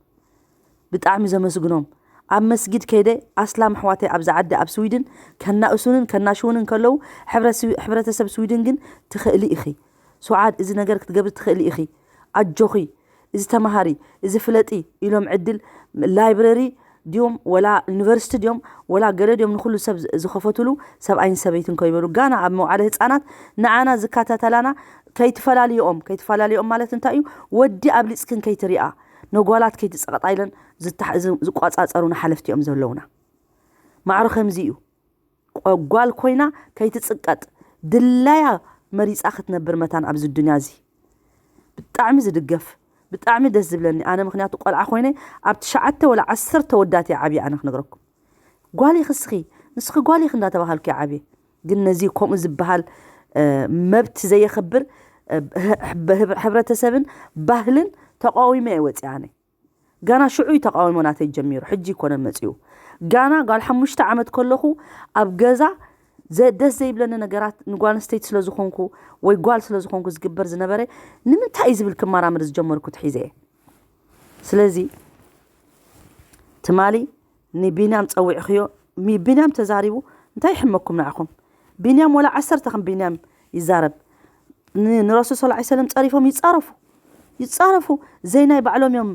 ብጣዕሚ ዘመስግኖም። ኣብ መስጊድ ከይደ ኣስላም ኣሕዋተይ ኣብዚ ዓዲ ኣብ ስዊድን ከናእሱንን ከናሽውንን ከለዉ ሕብረተሰብ ስዊድን ግን ትኽእሊ ኢኺ ሱዓድ እዚ ነገር ክትገብሪ ትኽእሊ ኢኺ ኣጆኺ እዚ ተማሃሪ እዚ ፍለጢ ኢሎም ዕድል ላይብረሪ ድዮም ወላ ዩኒቨርሲቲ ድዮም ወላ ገለ ድዮም ንኩሉ ሰብ ዝኸፈትሉ ሰብኣይን ሰበይትን ከይበሉ ጋና ኣብ መውዓለ ህፃናት ንዓና ዝከታተላና ከይትፈላልዮኦም ከይትፈላልዮኦም ማለት እንታይ እዩ ወዲ ኣብሊፅክን ከይትሪኣ ነጓላት ከይትፀቐጣ ኢለን ዝቋፃፀሩና ሓለፍቲ እዮም ዘለውና። ማዕሮ ከምዚ እዩ። ጓል ኮይና ከይትፅቀጥ ድላያ መሪፃ ክትነብር መታን ኣብዚ ዱንያ እዚ ብጣዕሚ ዝድገፍ ብጣዕሚ ደስ ዝብለኒ ኣነ ምክንያቱ ቆልዓ ኮይነ ኣብ ትሽዓተ ወላ ዓሰርተ ወዳት እየ ዓብየ ኣነ ክነግረኩም ጓል ኢኺ እስኺ ንስኺ ጓል ኢኺ እንዳተባሃልኩ እየ ዓብየ ግን ነዚ ከምኡ ዝበሃል መብት ዘየኽብር ሕብረተሰብን ባህልን ተቃዊመ እየ ወፅየ ኣነ ጋና ሽዑ እዩ ተቃውሞ ናተይ ጀሚሩ ሕጂ ይኮነን መፂኡ ጋና ጓል ሓሙሽተ ዓመት ከለኹ ኣብ ገዛ ደስ ዘይብለኒ ነገራት ንጓል ኣንስተይቲ ስለ ዝኾንኩ ወይ ጓል ስለ ዝኾንኩ ዝግበር ዝነበረ ንምንታይ እዩ ዝብል ክመራመር ዝጀመርኩ ትሒዘ እየ ስለዚ ትማሊ ንቢንያም ፀዊዕኽዮ ቢንያም ተዛሪቡ እንታይ ይሕመኩም ንዓኹም ቢንያም ወላ ዓሰርተ ከም ቢንያም ይዛረብ ንረሱል ስ ሰለም ፀሪፎም ይፃረፉ ይፃረፉ ዘይናይ ባዕሎም እዮም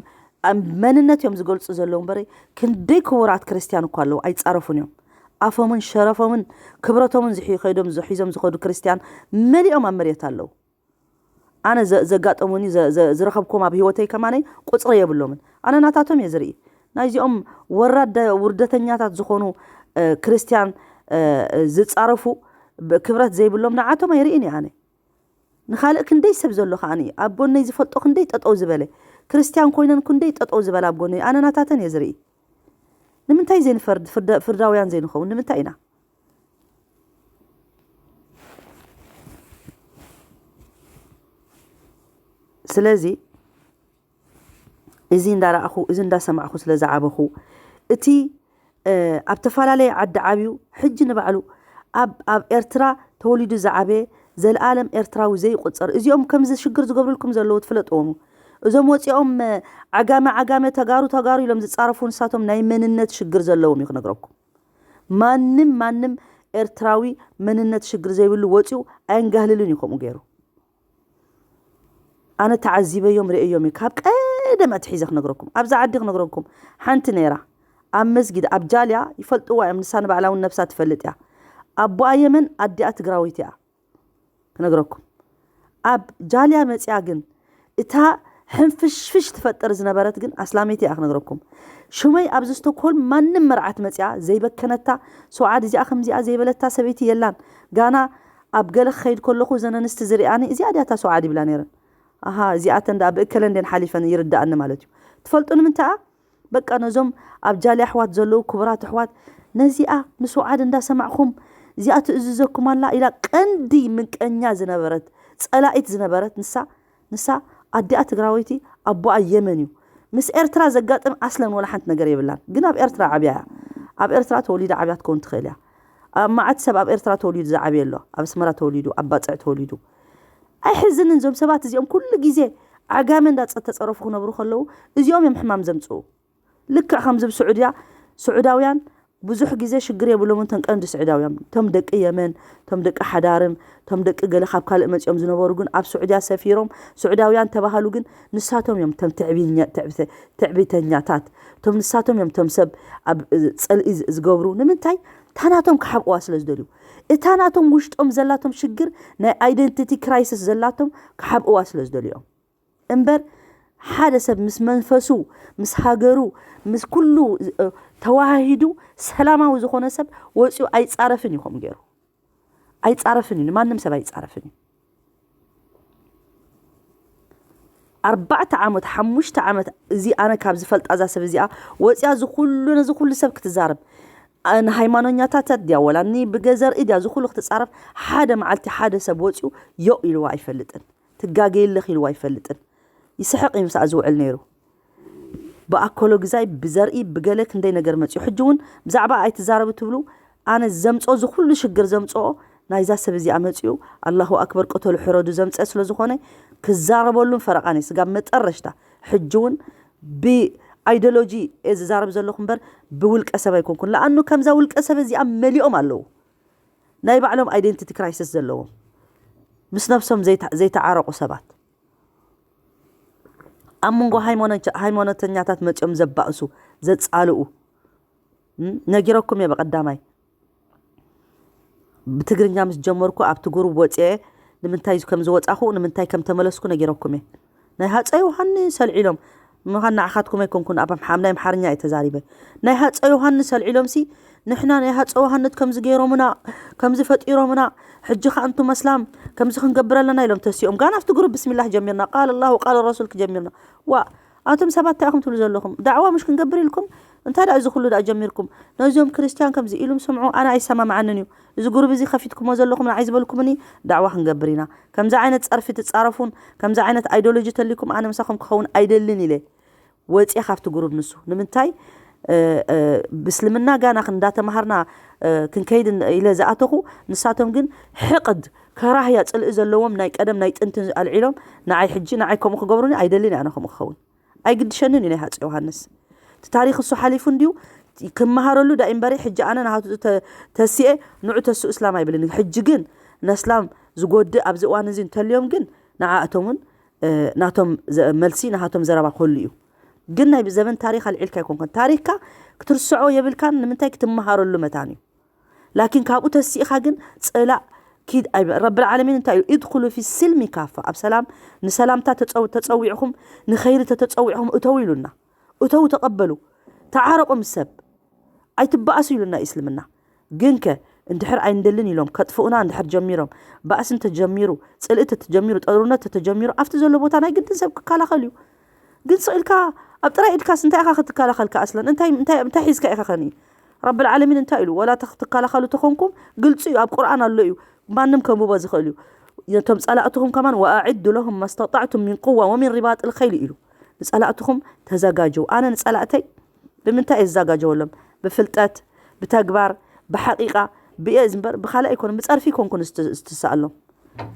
መንነት እዮም ዝገልፁ ዘለዉ እምበረ ክንደይ ክቡራት ክርስትያን እኳ ኣለዉ ኣይፃረፉን እዮም ኣፎምን ሸረፎምን ክብረቶምን ዝሕዩ ከይዶም ዝሒዞም ዝኸዱ ክርስትያን መሊኦም ኣብ መሬት ኣለዉ ኣነ ዘጋጠሙኒ ዝረኸብኩም ኣብ ህይወተይ ከማነይ ቁፅሪ የብሎምን ኣነ ናታቶም እየ ዝርኢ ናይዚኦም ወራደ ውርደተኛታት ዝኾኑ ክርስትያን ዝፃረፉ ክብረት ዘይብሎም ንዓቶም ኣይርእን እየ ኣነ ንኻልእ ክንደይ ሰብ ዘሎ ከዓኒ ኣብ ጎነይ ዝፈልጦ ክንደይ ጠጠው ዝበለ ክርስትያን ኮይነን ክንደይ ጠጠው ዝበለ ኣብ ጎነይ ኣነ ናታተን እየ ዝርኢ ንምንታይ ዘይንፈርድ? ፍርዳውያን ዘይንኸውን ንምንታይ ኢና? ስለዚ እዚ እንዳረኣኹ፣ እዚ እንዳሰማዕኹ ስለ ዝዓበኹ፣ እቲ ኣብ ተፈላለየ ዓዲ ዓብዩ፣ ሕጂ ንባዕሉ ኣብ ኣብ ኤርትራ ተወሊዱ ዝዓበየ፣ ዘለኣለም ኤርትራዊ ዘይቁጸር። እዚኦም ከምዚ ሽግር ዝገብሩልኩም ዘለዉ ትፍለጥዎም። እዞም ወፂኦም ዓጋመ ዓጋመ፣ ተጋሩ ተጋሩ ኢሎም ዝጻረፉ፣ ንሳቶም ናይ መንነት ሽግር ዘለዎም እዩ ክነግረኩም። ማንም ማንም ኤርትራዊ መንነት ሽግር ዘይብሉ ወፂኡ ኣየንጋህልልን እዩ ከምኡ ገይሩ። ኣነ ተዓዚበዮም ርእዮም እዩ። ካብ ቀደም ኣትሒዘ ክነግረኩም፣ ኣብዛ ዓዲ ክነግረኩም፣ ሓንቲ ነይራ ኣብ መስጊድ ኣብ ጃልያ ይፈልጥዋ እዮም። ንሳ ንባዕላ እውን ነብሳ ትፈልጥ እያ። ኣቦኣ የመን፣ ኣዲኣ ትግራወይቲ እያ። ክነግረኩም፣ ኣብ ጃልያ መፅያ ግን እታ ሕንፍሽፍሽ ትፈጥር ዝነበረት ግን ኣስላመይቲ እያ ክነግረኩም። ሽመይ ኣብዚ ስቶክሆልም ማንም መርዓት መፅያ ዘይበከነታ፣ ሰውዓድ እዚኣ ከምዚኣ ዘይበለታ ሰበይቲ የላን። ጋና ኣብ ገለ ክኸይድ ከለኹ እዘን ኣንስቲ ዝሪኣኒ፣ እዚኣ ድያ እታ ሰውዓድ ይብላ ነይረን። ኣሃ፣ እዚኣተን ደኣ ብእከለ እንዴን ሓሊፈን ይርዳኣኒ ማለት እዩ። ትፈልጡ ንምንታይ? በቃ ነዞም ኣብ ጃሊ ኣሕዋት ዘለዉ ክቡራት ኣሕዋት፣ ነዚኣ ንሰውዓድ እንዳሰማዕኹም፣ እዚኣ ትእዝዘኩም ኣላ ኢላ፣ ቀንዲ ምንቀኛ ዝነበረት፣ ጸላኢት ዝነበረት ንሳ፣ ንሳ ኣዲኣ ትግራወይቲ፣ ኣቦኣ የመን እዩ። ምስ ኤርትራ ዘጋጥም ኣስለን ወላ ሓንቲ ነገር የብላን። ግን ኣብ ኤርትራ ዓብያ እያ። ኣብ ኤርትራ ተወሊዳ ዓብያ ትከውን ትኽእል እያ። ኣብ መዓት ሰብ ኣብ ኤርትራ ተወሊዱ ዝዓብየ ኣሎ። ኣብ ኣስመራ ተወሊዱ፣ ኣብ ባጽዕ ተወሊዱ። ኣይሕዝንን? እዞም ሰባት እዚኦም ኩሉ ግዜ ዓጋመ እንዳጸ-፣ ተጸረፉ ክነብሩ ከለዉ፣ እዚኦም እዮም ሕማም ዘምጽኡ። ልክዕ ከምዚ ብስዑድያ፣ ስዑዳውያን ብዙሕ ግዜ ሽግር የብሎምን፣ እቶም ቀንዲ ስዑዳውያን። እቶም ደቂ የመን፣ እቶም ደቂ ሓዳርም፣ እቶም ደቂ ገለ ካብ ካልእ መጺኦም ዝነበሩ ግን ኣብ ስዑድያ ሰፊሮም፣ ስዑዳውያን ተባሃሉ ግን ንሳቶም እዮም እቶም ትዕቢኛ-፣ ትዕቢተ-፣ ትዕቢተኛታት። እቶም ንሳቶም እዮም እቶም ሰብ ኣብ፣ እ፣ ጸልኢ ዝ-፣ ዝገብሩ። ንምንታይ? እታ ናቶም ክሓብእዋ ስለ ዝደልዩ። እታ ናቶም ውሽጦም ዘላቶም ሽግር፣ ናይ ኣይደንቲቲ ክራይሲስ ዘላቶም ክሓብእዋ ስለ ዝደልዩ እዮም። እምበር ሓደ ሰብ ምስ መንፈሱ፣ ምስ ሃገሩ፣ ምስ ኩሉ፣ እ፣ ተዋሃሂዱ ሰላማዊ ዝኾነ ሰብ ወፂኡ ኣይፃረፍን እዩ ከምኡ ገይሩ። ኣይፃረፍን እዩ፣ ንማንም ሰብ ኣይፃረፍን እዩ። ኣርባዕተ ዓመት፣ ሓሙሽተ ዓመት እዚ ኣነ ካብ ዝፈልጣ እዛ ሰብ እዚኣ ወፂኣ እዚ ኩሉ፣ ነዚ ኩሉ ሰብ ክትዛረብ፣ ኣ-፣ ንሃይማኖኛታት ድያ ወላ ኒ ብገዘር ድያ እዚ ኩሉ ክትፃረፍ፣ ሓደ መዓልቲ ሓደ ሰብ ወፂኡ ዮእ ኢልዋ ኣይፈልጥን። ትጋገየለኽ ኢልዋ ኣይፈልጥን። ይስሕቕ እዩ ምስኣ ዝውዕል ነይሩ። ብኣኮሎ ግዛይ፣ ብዘርኢ፣ ብገለ ክንደይ ነገር መፅዩ። ሕጂ እውን ብዛዕባ ኣይትዛረቡ ትብሉ፣ ኣነ ዘምፅኦ፣ እዚ ኩሉ ሽግር ዘምፅኦ ናይዛ ሰብ እዚኣ መፅዩ፣ ኣላሁ ኣክበር፣ ቅተሉ፣ ሕረዱ ዘምፀ ስለ ዝኾነ፣ ክዛረበሉን ፈረቓን እየ፣ ስጋብ መጠረሽታ። ሕጂ እውን ብኣይዲዮሎጂ እየ ዝዛረብ ዘለኹ እምበር፣ ብውልቀ ሰብ ኣይኮንኩን። ለኣኑ ከምዛ ውልቀ ሰብ እዚኣ መሊኦም ኣለዉ። ናይ ባዕሎም ኣይደንቲቲ ክራይሲስ ዘለዎም፣ ምስ ነብሶም ዘይተ-፣ ዘይተዓረቑ ሰባት። ኣብ መንጎ ሃይማኖት-፣ ሃይማኖተኛታት መፂኦም ዘባእሱ፣ ዘፃልኡ፣ እም፣ ነጊረኩም እየ ብቐዳማይ። ብትግርኛ ምስ ጀመርኩ ኣብቲ ግሩብ ወፅኤ ንምንታይ ከም ዝወፃኹ፣ ንምንታይ ከም ተመለስኩ ነጊረኩም እየ። ናይ ሃፀ ዮሃንስ ኣልዒሎም፣ ምዃን ንዓኻትኩም ኣይኮንኩን፣ ኣብ ኣምሓ-፣ ናይ ኣምሓርኛ እየ ተዛሪበ። ናይ ሃፀ ዮሃንስ ኣልዒሎም ሲ፣ ንሕና ናይ ሃፀ ዮሃንስ ከምዚ ገይሮምና፣ ከምዚ ፈጢሮምና፣ ሕጂ ኸኣ እንቱም ኣስላም ከምዚ ክንገብር ኣለና ኢሎም ተሲኦም። ጋና ኣብቲ ግሩብ ብስሚላህ ጀሚርና፣ ቃል ኣላህ ወቃል ረሱል ክጀሚርና። ዋ፣ ኣቱም ሰባት እንታይ ኢኹም ትብሉ ዘለኹም? ዳዕዋ ምሽ ክንገብር ኢልኩም? እንታይ ደኣ እዚ ኩሉ ደኣ ጀሚርኩም? ነዚኦም ክርስትያን ከምዚ ኢሉም ስምዑ፣ ኣነ ኣይሰማምዓንን እዩ። እዚ ግሩብ እዚ ከፊትኩሞ ዘለኹም ንዓይ ዝበልኩምኒ፣ ዳዕዋ ክንገብር ኢና። ከምዚ ዓይነት ጸርፊ ትጻረፉን፣ ከምዚ ዓይነት ኣይዲዮሎጂ ተልይኩም ኣነ ምሳኹም ክኸውን ኣይደልን ኢለ ወጺኤ ካብቲ ግሩብ ንሱ። ንምንታይ? እ፣ እ፣ ብእስልምና ጋና ክንዳተማሃርና፣ እ፣ ክንከይድ ን-፣ ኢለ ዝኣተኹ፣ ንሳቶም ግን ሕቕድ፣ ከራህያ፣ ጽልኢ ዘለዎም ናይ ቀደም ናይ ጥንቲ ኣልዒሎም፣ ንዓይ ሕጂ፣ ንዓይ ከምኡ ክገብሩኒ ኣይደልን እየ ኣነ ከምኡ ክኸውን። ኣይግድሸንን እዩ ናይ ሃፀይ ዮሃንስ። እቲ ታሪኽ እሱ ሓሊፉ እንድዩ፣ ክመሃረሉ ዳእ እምበሪ፣ ሕጂ ኣነ ናሃቱ ተ-፣ ተሲኤ ንዑ ተስኡ እስላም ኣይብልን። ሕጂ ግን ነስላም ዝጎድእ ኣብዚ እዋን እዚ እንተልዮም ግን ንዓኣቶም እውን፣ እ፣ ናቶም ዘ-፣ መልሲ ናሃቶም ዘረባ ክህሉ እዩ። ግን ናይ ብዘበን ታሪኽ ኣልዒልካ ኣይኮንኩን። ታሪኽካ ክትርስዖ የብልካን፣ ንምንታይ ክትመሃረሉ መታን እዩ። ላኪን ካብኡ ተሲእኻ ግን ጽላእ ኪድ ኣይበ-፣ ረብል ዓለሚን እንታይ ኢሉ? "ኢድኹሉ ፊ ስልሚ ካፋ"፣ ኣብ ሰላም፣ ንሰላምታ ተጸው-፣ ተጸዊዕኹም፣ ንኸይሪ ተተጸዊዕኹም እተው ኢሉና። እተው፣ ተቐበሉ፣ ተዓረቑ ምስ ሰብ፣ ኣይትበኣሱ ኢሉና እስልምና። ግንከ እንድሕር ኣይንደልን ኢሎም ከጥፍኡና እንድሕር ጀሚሮም፣ ባእሲ እንተጀሚሩ፣ ጽልኢ ተተጀሚሩ፣ ጦርነት ተተጀሚሩ፣ ኣብቲ ዘሎ ቦታ ናይ ግድን ሰብ ክከላኸል እዩ። ግን ስቕ ኢልካ ኣብ ጥራይ ኢድካስ እንታይ ኢኻ ክትከላኸልካ ኣስለን? እንታይ እንታይ እንታይ ሒዝካ ኢኻ ኸኒ? ረብል ዓለሚን እንታይ ኢሉ? ወላ ተኽ- ትከላኸሉ ተኾንኩም ግልጹ እዩ፣ ኣብ ቁርኣን ኣሎ እዩ። ማንም ከንብቦ ዝኽእል እዩ። ነቶም ጸላእትኹም ከማን ወኣዕዱ ለሁም ማስተጣዕቱም ሚን ቁዋ ወሚን ሪባጥ ልኸይል ኢሉ። ንጸላእትኹም ተዘጋጀው። ኣነ ንጸላእተይ ብምንታይ እየ ዝዘጋጀወሎም? ብፍልጠት፣ ብተግባር፣ ብሓቂቃ፣ ብእዝ እምበር ብኻልእ ኣይኮነ፣ ብጸርፊ ኣይኮንኩን ዝት- ዝትስኣሎም።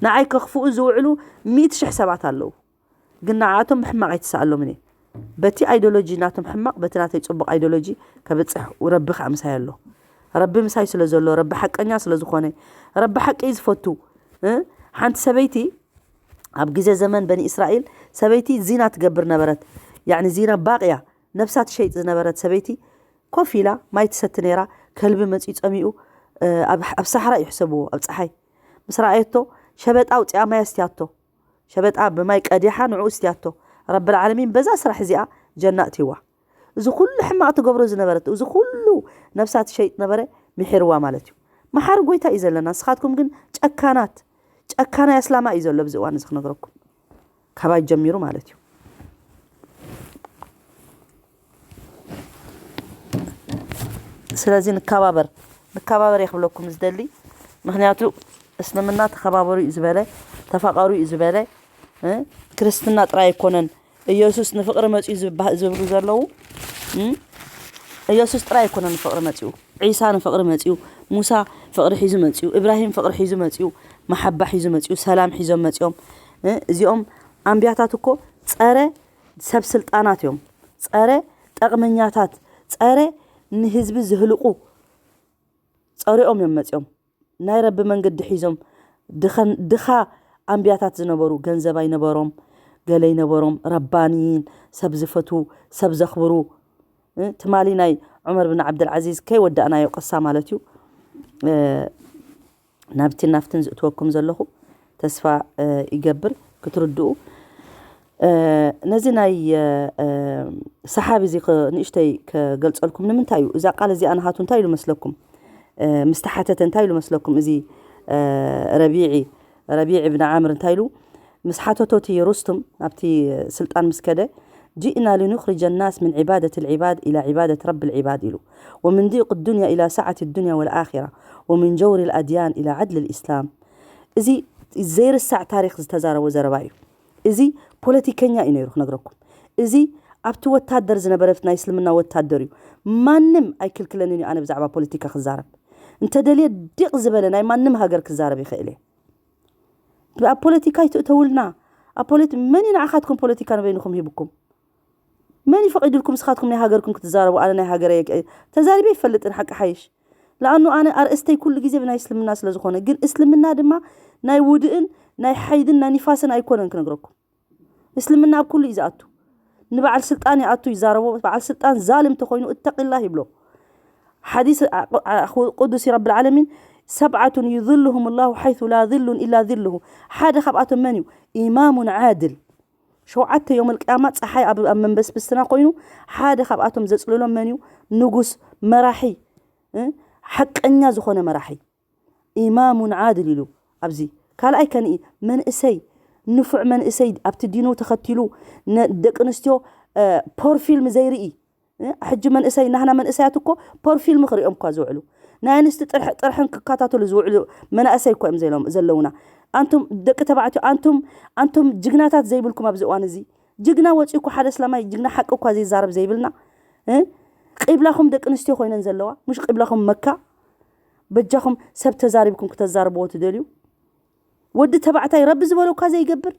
ንዓይ ከኽፍኡ ዝውዕሉ ሚእቲ ሽሕ ሰባት ኣለዉ። ግን ንዓቶም ብሕማቕ ኣይትስኣሎምን እየ። በቲ ኣይዲዮሎጂ ናቶም ሕማቕ፣ በቲ ናተይ ጽቡቕ ኣይዲዮሎጂ ከብጽሕ ረቢ ከዓ ምሳይ ኣሎ። ረቢ ምሳይ ስለ ዘሎ፣ ረቢ ሓቀኛ ስለ ዝኾነ፣ ረቢ ሓቂ እዩ ዝፈቱ። እ? ሓንቲ ሰበይቲ ኣብ ግዜ ዘመን በኒ እስራኤል ሰበይቲ ዚና ትገብር ነበረት። ያዕኒ ዚና ባቕያ፣ ነብሳ ትሸይጥ ዝነበረት ሰበይቲ ኮፍ ኢላ ማይ ትሰቲ ነይራ። ከልቢ መጺኡ ጸሚኡ፣ እ፣ ኣብ ኣብ ሳሕራ እዩ ሕሰብዎ፣ ኣብ ጸሓይ ምስ ረኣየቶ ሸበጣ ኣውጺኣ ማይ ኣስትያቶ። ሸበጣ ብማይ ቀዲሓ ንዕኡ እስትያቶ። ረብል ዓለሚን በዛ ስራሕ እዚኣ ጀና እትይዋ። እዚ ኩሉ ሕማቕ ትገብሮ ዝነበረት፣ እዚ ኩሉ ነብሳ ትሸይጥ ነበረ፣ ምሒርዋ ማለት እዩ። መሓሪ ጎይታ እዩ ዘለና። ንስኻትኩም ግን ጨካናት፣ ጨካናይ ኣስላማ እዩ ዘሎ ኣብዚ እዋን እዚ ክነግረኩም። ካባይ ጀሚሩ ማለት እዩ። ስለዚ ንከባበር፣ ንከባበር እየ ክብለኩም ዝደሊ። ምኽንያቱ እስልምና ተኸባበሩ እዩ ዝበለ፣ ተፋቐሩ እዩ ዝበለ። እ? ክርስትና ጥራይ ኣይኮነን። ኢየሱስ ንፍቕሪ መጺኡ ዝበሃ- ዝብሉ ዘለዉ፣ እ? ኢየሱስ ጥራይ ኣይኮነን ንፍቕሪ መጺኡ። ዒሳ ንፍቕሪ መጺኡ፣ ሙሳ ፍቕሪ ሒዙ መጺኡ፣ እብራሂም ፍቕሪ ሒዙ መጺኡ፣ መሓባ ሒዙ መጺኡ፣ ሰላም ሒዞም መጺኦም። እ? እዚኦም ኣንብያታት እኮ ጸረ ሰብ ስልጣናት እዮም። ጸረ ጠቕመኛታት፣ ጸረ ንህዝቢ ዝህልቁ ጸሪኦም እዮም መጺኦም። ናይ ረቢ መንገዲ ሒዞም ድኸን- ድኻ ኣንብያታት ዝነበሩ፣ ገንዘብ ኣይነበሮም፣ ገለ ኣይነበሮም፣ ረባኒን፣ ሰብ ዝፈትዉ፣ ሰብ ዘኽብሩ። እ፣ ትማሊ ናይ ዑመር ብን ዓብደልዓዚዝ ከይወዳእናዮ ቅሳ ማለት እዩ። እ፣ ናብቲ ናፍትን ዝእትወኩም ዘለኹ ተስፋ፣ እ፣ ይገብር ክትርድኡ። እ፣ ነዚ ናይ፣ እ፣ እ፣ ሰሓቢ እዚ ኸ- ንእሽተይ ከገልጸልኩም። ንምንታይ እዩ እዛ ቃል እዚኣ ናሃቱ እንታይ ኢሉ መስለኩም? እ፣ ምስ ተሓተተ እንታይ ኢሉ መስለኩም? እዚ፣ እ፣ ረቢዒ ረቢዕ እብን ዓምር እንታይ ኢሉ ምስ ሓተቶ እቲ ሩስቱም ኣብቲ ስልጣን ምስ ከደ፣ ጅእና ሊኑኽርጀ ናስ ምን ዒባደት ልዒባድ ኢላ ዒባደት ረብ ልዒባድ ኢሉ፣ ወምን ዲቅ ዱንያ ኢላ ሰዓት ዱንያ ወልኣኺራ፣ ወምን ጀውር ልኣድያን ኢላ ዓድል ልእስላም። እዚ ዘይርሳዕ ታሪክ ዝተዛረቦ ዘረባ እዩ። እዚ ፖለቲከኛ እዩ ነይሩ ክነግረኩም። እዚ ኣብቲ ወታደር ዝነበረ ናይ እስልምና ወታደር እዩ። ማንም ኣይክልክለንን እዩ ኣነ ብዛዕባ ፖለቲካ ክዛረብ። እንተደልየ ዲቕ ዝበለ ናይ ማንም ሃገር ክዛረብ ይኽእል እየ። ኣብ ፖለቲካ ይትእተውልና። ኣብ ፖለቲ- መን እዩ ንዓኻትኩም ፖለቲካ ንበይንኹም ሂብኩም? መን እዩ ፈቒዱልኩም ንስኻትኩም ናይ ሃገርኩም ክትዛረቡ? ኣነ ናይ ሃገረ ተዛሪበ ይፈልጥን ሓቂ ሓይሽ። ለኣኑ ኣነ ኣርእስተይ ኩሉ ግዜ ብናይ እስልምና ስለ ዝኾነ፣ ግን እስልምና ድማ ናይ ውድእን ናይ ሓይድን ናይ ኒፋስን ኣይኮነን ክነግረኩም። እስልምና ኣብ ኩሉ እዩ ዝኣቱ። ንበዓል ስልጣን ይኣቱ ይዛረቦ። በዓል ስልጣን ዛልም ተኾይኑ እተቂላህ ይብሎ። ሓዲስ ቁዱሲ ረብል ዓለሚን፣ ሰብዓቱን ዩዝልሁም ላሁ ሓይሱ ላ ዝሉን ኢላ ዝልሁ። ሓደ ካብኣቶም መን እዩ? ኢማሙን ዓድል። ሸውዓተ ዮም ልቅያማ ፀሓይ ኣብ ኣብ መንበስብስና ኮይኑ ሓደ ካብኣቶም ዘፅልሎም መን እዩ? ንጉስ፣ መራሒ፣ እ? ሓቀኛ ዝኾነ መራሒ። ኢማሙን ዓድል ኢሉ ኣብዚ። ካልኣይ ከንኢ መንእሰይ፣ ንፉዕ መንእሰይ ኣብቲ ዲኑ ተኸቲሉ ነ- ደቂ ኣንስትዮ ፖር ፊልም ዘይርኢ። እ፣ ሕጂ መንእሰይ ናህና መንእሰያት እኮ ፖር ፊልም ክሪኦም እኳ ዝውዕሉ፣ ናይ ኣንስቲ ጥርሕ- ጥርሕን ክከታተሉ ዝውዕሉ መናእሰይ እኮ እዮም ዘለውና። ኣንቱም ደቂ ተባዕትዮ፣ ኣንቱም ኣንቱም ጅግናታት ዘይብልኩም ኣብዚ እዋን እዚ። ጅግና ወፂኡ እኮ ሓደ እስላማይ ጅግና ሓቂ እኳ ዘይዛረብ ዘይብልና። እ፣ ቂብላኹም ደቂ ኣንስትዮ ኮይነን ዘለዋ፣ ምሽ ቂብላኹም መካ። በጃኹም ሰብ ተዛሪብኩም ክተዛርብዎ ትደልዩ? ወዲ ተባዕታይ ረቢ ዝበሎ እኳ ዘይገብር፣